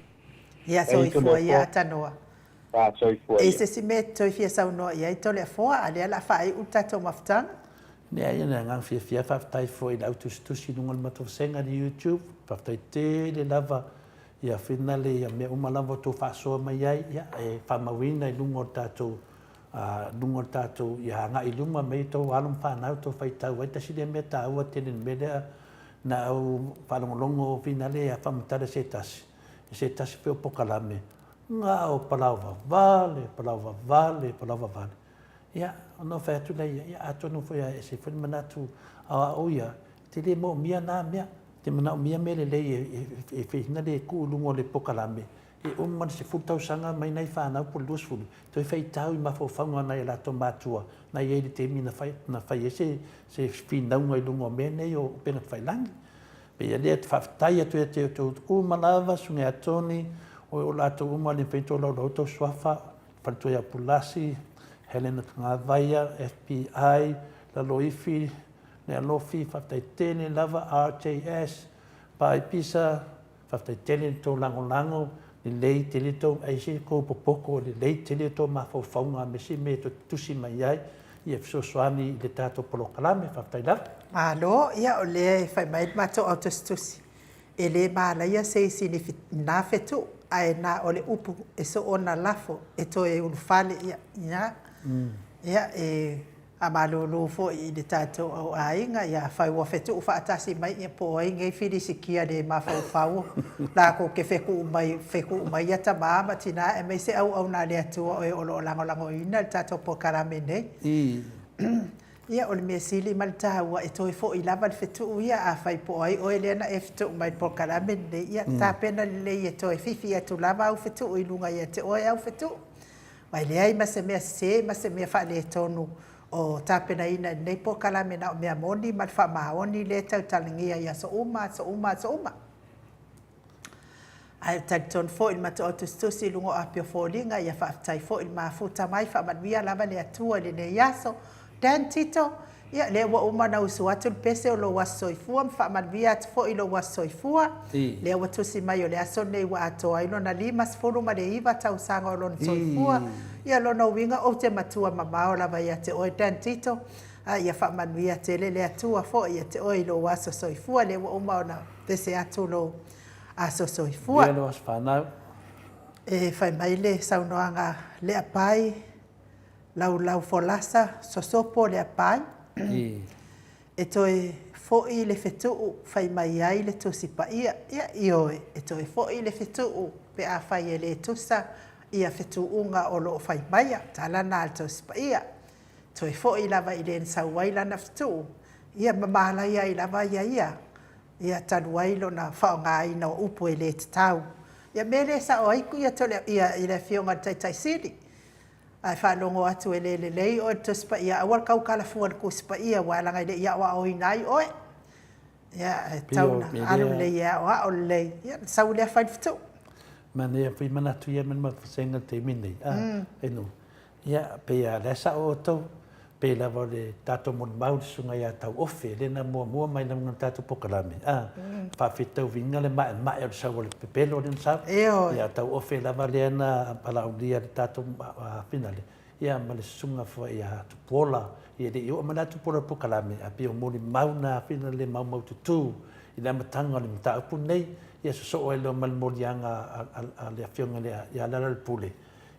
Ia soifua ia Tanoa. Faasoifua ia. E se isi mea e te toe fia saunoa i ai Toleafoa, a lea o le a faaiu le tatou mafutaga. Leai, o le agaga fiafia, faafetai foi i le au tusitusi i luga o le matou vasega i le YouTube, faafetai tele lava ia finale ia mea uma lava ua outou faasoa mai ai, ia e faamauina i luga o le tatou luga o le tatou ia agai i luma mai outou alo ma fanau outou faitau ai, tasi lea mea taua tele i le mea lea na ou faalogologo finale ia faamatala se tasi, se tasi foi o polokalame, Na o Palaovavale, Palaovavale, Palaovavale. Ia, ona ou fai atu lea, ia, atonu foi a ese foi le manatu o au ia, e te le moomia na mea, e te manaomia mea lelei e fai le tuu i luga o le polokalame, e uma le 10 tausaga mai nai fanau po o le 20, toe faitau i mafaufauga o nai o latou matua na i ai i le taimi na fai, na fai ai se, se finauga i luga o mea nei o upega tafailagi. Pei lea te faafetai atu ia te outou uma lava, Susuga ia Tony, o latou uma le mafai ona tolaulau tou suafa, faletua ia Pulasi, Helena Tagavaia, FBI, Laloifi, Lealofi, faafetai tele lava, RJS, Pai Pisa, faafetai tele i le tou lagolago, lelei tele tou aise kou popoko, lelei tele tou mafaufauga ma isi mea e tou te tusi mai ai, ia fesoasoani i le tatou polokalame, faafetai lava. Malo, ia o lea e fai mai le matou au tusitusi, e le malaia se isi i na fetuu, ae na o le upu e soona lafo e toe ulufale ia, ia, ia e faamalulu foi i le tatou au aiga, ia afai ua fetuu faatasi mai, ia po o ai nei Filisitia le mafaufau latou te fetuu mai, fetuu mai ia tama ma tina aemaise auauna a le Atua o e o lo o lagolagoina le tatou polokalame nei. Ia o le mea sili ma le taua e toe foi lava le fetuu ia, afai po o ai oe lea na e fetuu mai i le polokalame lenei, ia tapena lelei e toe fifi atu lava au fetuu i luga ia te oe au fetuu. Aua e leai ma se mea sese ma se mea faaletonu o tapenaina i lenei polokalame, na o mea moni ma le faamaoni lea e tautalagia i aso uma, aso uma, aso uma. Ae talitonu foi i le matou au tusitusi i luga o api o foliga, ia faafetai foi le mafuta mai, faamanuia lava le Atua i lenei aso. Dan Tito, ia lea ua uma ona usu atu le pese o lou aso soifua ma faamanuia atu foi i lou aso soifua. Lea ua tusi mai o le aso lenei ua atoa ai lona 59 tausaga o lona soifua. Ia lona uiga ou te matua mamao lava ia te oe Dan Tito, a ia faamanuia tele le Atua foi ia te oe i lou aso soifua. Lea ua uma ona pese atu lou aso soifua. Manuia lou aso fanau. E fai mai le saunoaga Leapai, laulau folasa, sosopo Leapai. E toe foi le fetuu fai mai ai le Tusi Paia. Ia, ioe, e toe foi le fetuu pe afai e le tusa ia fetuunga o lo o fai maia. Tala na a le Tusi Paia. Toe foi lava i le na sau ai lana fetuu, ia ma malaia ai lava ia ia, ia talu ai lona faaaogaina o upu e le tatau. Ia mea lea e sao ai ia le Afioga i le Taitai Sili, a e faalogo atu e le lelei oe i le Tusi Paia, aua le tautala fua i le Tusi Paia, aua leaga e le i aoaoina ai oe. Ia, e tatau ona alu lelei e aoao lelei, ia ona sau lea fai le fetuu. Manaia foi manatu ia ma le vasega i le taimi lenei, a, Ia, pei lava o lea e sao outou, pei lava o le tatou molimau i le Susuga ia Tauofe, lea na muamua mai i luga o le tatou polokalame, a, faafetauiga le maemae o le sau o le pepelo lea na sau. Ioe. Ia, o Tauofe lava lea na valaaulia i le tatou finale, ia ma le Susuga foi ia Tupuola. Ia e le i oo mai la Tupuola i le polokalame, ae pei o molimau na finale maumaututu i le amataga o le mataupu lenei, ia sosoo ai loa ma le moliaga a le Afioga ia Lealailepule,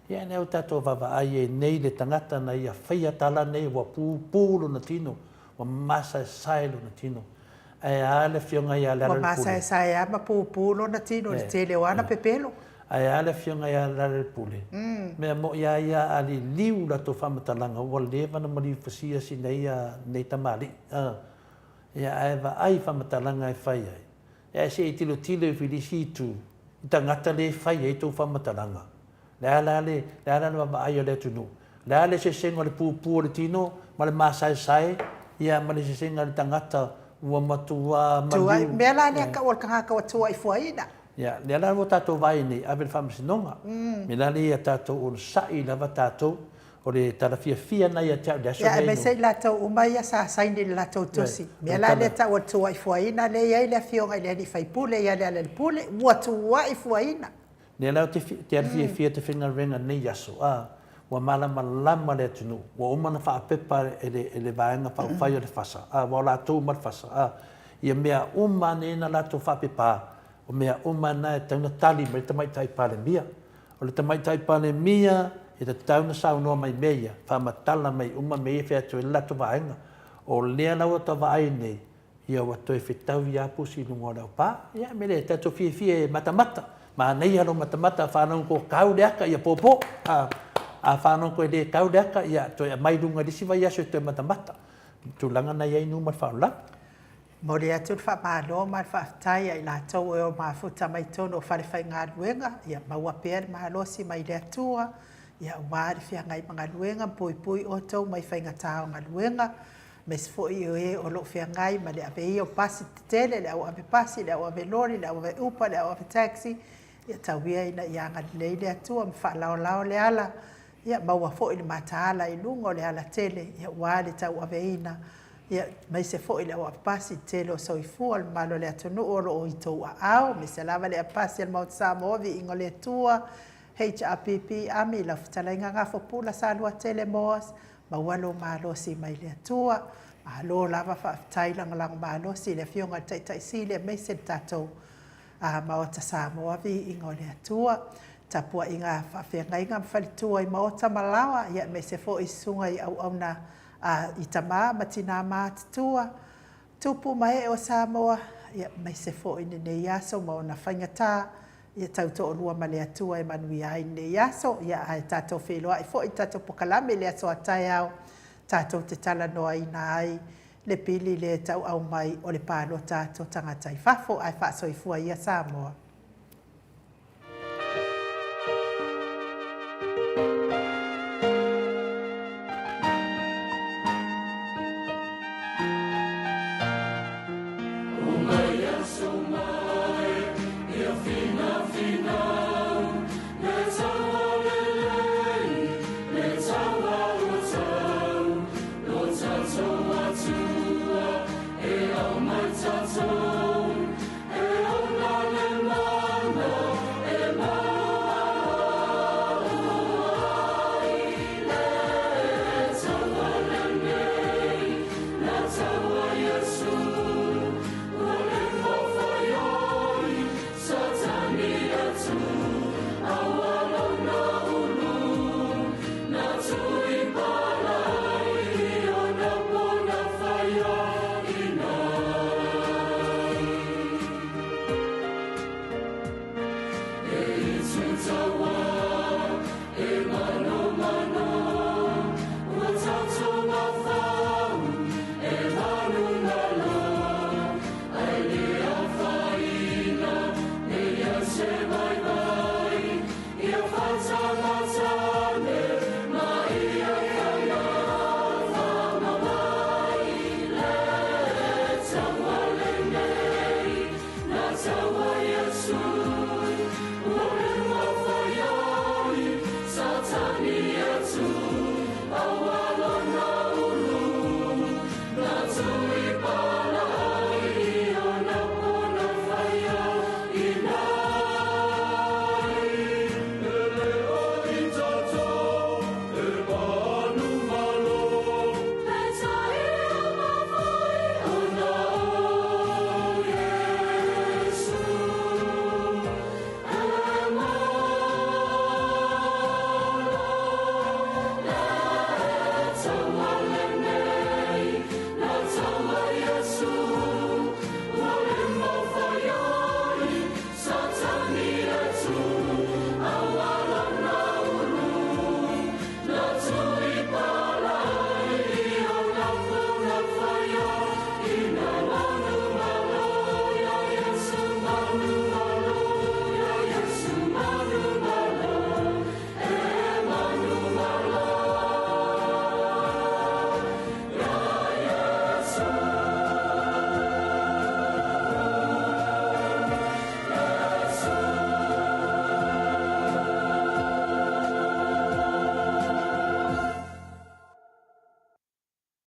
Ia lea ua tatou vaavaai ai nei le tagata na ia faia tala nei ua pupu lona tino, ua masaesae lona tino. Ae a le afioga ia Lealailepule? Ua masaesae lava ma pupu lona tino i le tele o ana pepelo. Ae a le afioga ia Lealailepule? Mea moi a ia a liliu latou faamatalaga ua leva ona maliu fasia sina ia nei tamalii. Ia ae vaai i faamatalaga e fai ai. Ae se i tilotilo ifo i le isi itu i tagata lea e fai ai tou faamatalaga. Le a la le, le a la le vaavaai a le atunuu? Le a le eseesega o le pupu o le tino ma le masaesae, ia ma le eseesega o le tagata ua matuā maliu. Tuai, mea la lea tau o le tagata ua tuaifuaina. Ia, lea la ua tatou vaai nei, ave i le faamasinoga. Mea la lea ia tatou onosai lava tatou, o le tala fiafia lena ia te au i le aso lenei. Ia, aemaise i latou uma ia sa saini i le latou tusi. Mea la lea tau o le tuaifuaina lea e i ai le afioga i le alii faipule ia Lealailepule, ua tuaifuaina. Lea la ou te alu fiafia ou te faigaluega i lenei aso, a, ua malamalama le atunuu, ua uma ona faapepa e le, e le Vaega Faaupufai o le FASA, a, aua o latou uma le FASA, a, ia mea uma lava nei na latou faapepa, o mea uma na e tatau ona tali mai le Tamaitai Palemia. O le Tamaitai Palemia e tatau ona saunoa mai i mea ia, faamatala mai uma mea ia e fai atu ai le latou vaega. O lea la ua ta vaai nei, Ia ua toe fetaui lava pusi i luga o le aupa. Ia mea lea, tatou fiafia e matamata. Manaia lou matamata, a faalogo ko kau le aka, ia popo. A, a faalogo ko e le kau le aka, ia toe aumai i luga i le isi vaiaso e toe matamata. Tulaga na i ai nuu ma le faaolala. Momoli atu le faamalo ma le faafetai ia i latou e o mafuta mai totonu o falefaigaluega, ia maua pea le malosi mai le Atua, ia aua le feagai ma galuega ma puipui outou mai faigata o galuega. aemaise foi o e o lo o feagai ma le aveia o pasi tetele, le au ave pasi, le au ave loli, le au ave upa, le au ave taxi, ia tau ia ina ia agalelei le Atua ma faalaolao le ala Ia maua foi le mataala i luga o le alatele, ia aua le tauaveina, ia aemaise foi le auavepasi i le tele o soifua o le mamalu o le atunuu o lo o i tou aao, aemaise lava le aupasi a le Maota Samoa, viiga o le Atua, HRPP Army, lau fetalaiga Gafopula Saluatele Moss, maua lou malosi mai le Atua. Malo lava faafetai lagolago malosi i le Afioga i le Taitai Sili aemaise le tatou Maota Samoa, viiga o le Atua. Tapuaiga a faafeagaiga ma faletua i maota ma laoa, aemaise foi susuga i auauna i tama ma tina matutua, tupu ma ee o Samoa, aemaise foi lenei aso ma ona faigata, ia tautoalua ma le Atua e manuia ai lenei aso. Ia, ae tatou feiloai foi i le tatou pokalame i le aso a taeao, tatou te talanoaina ai le pili lea e tau aumai o le palota atu o tagata i fafo. Ae faasoifua ia Samoa.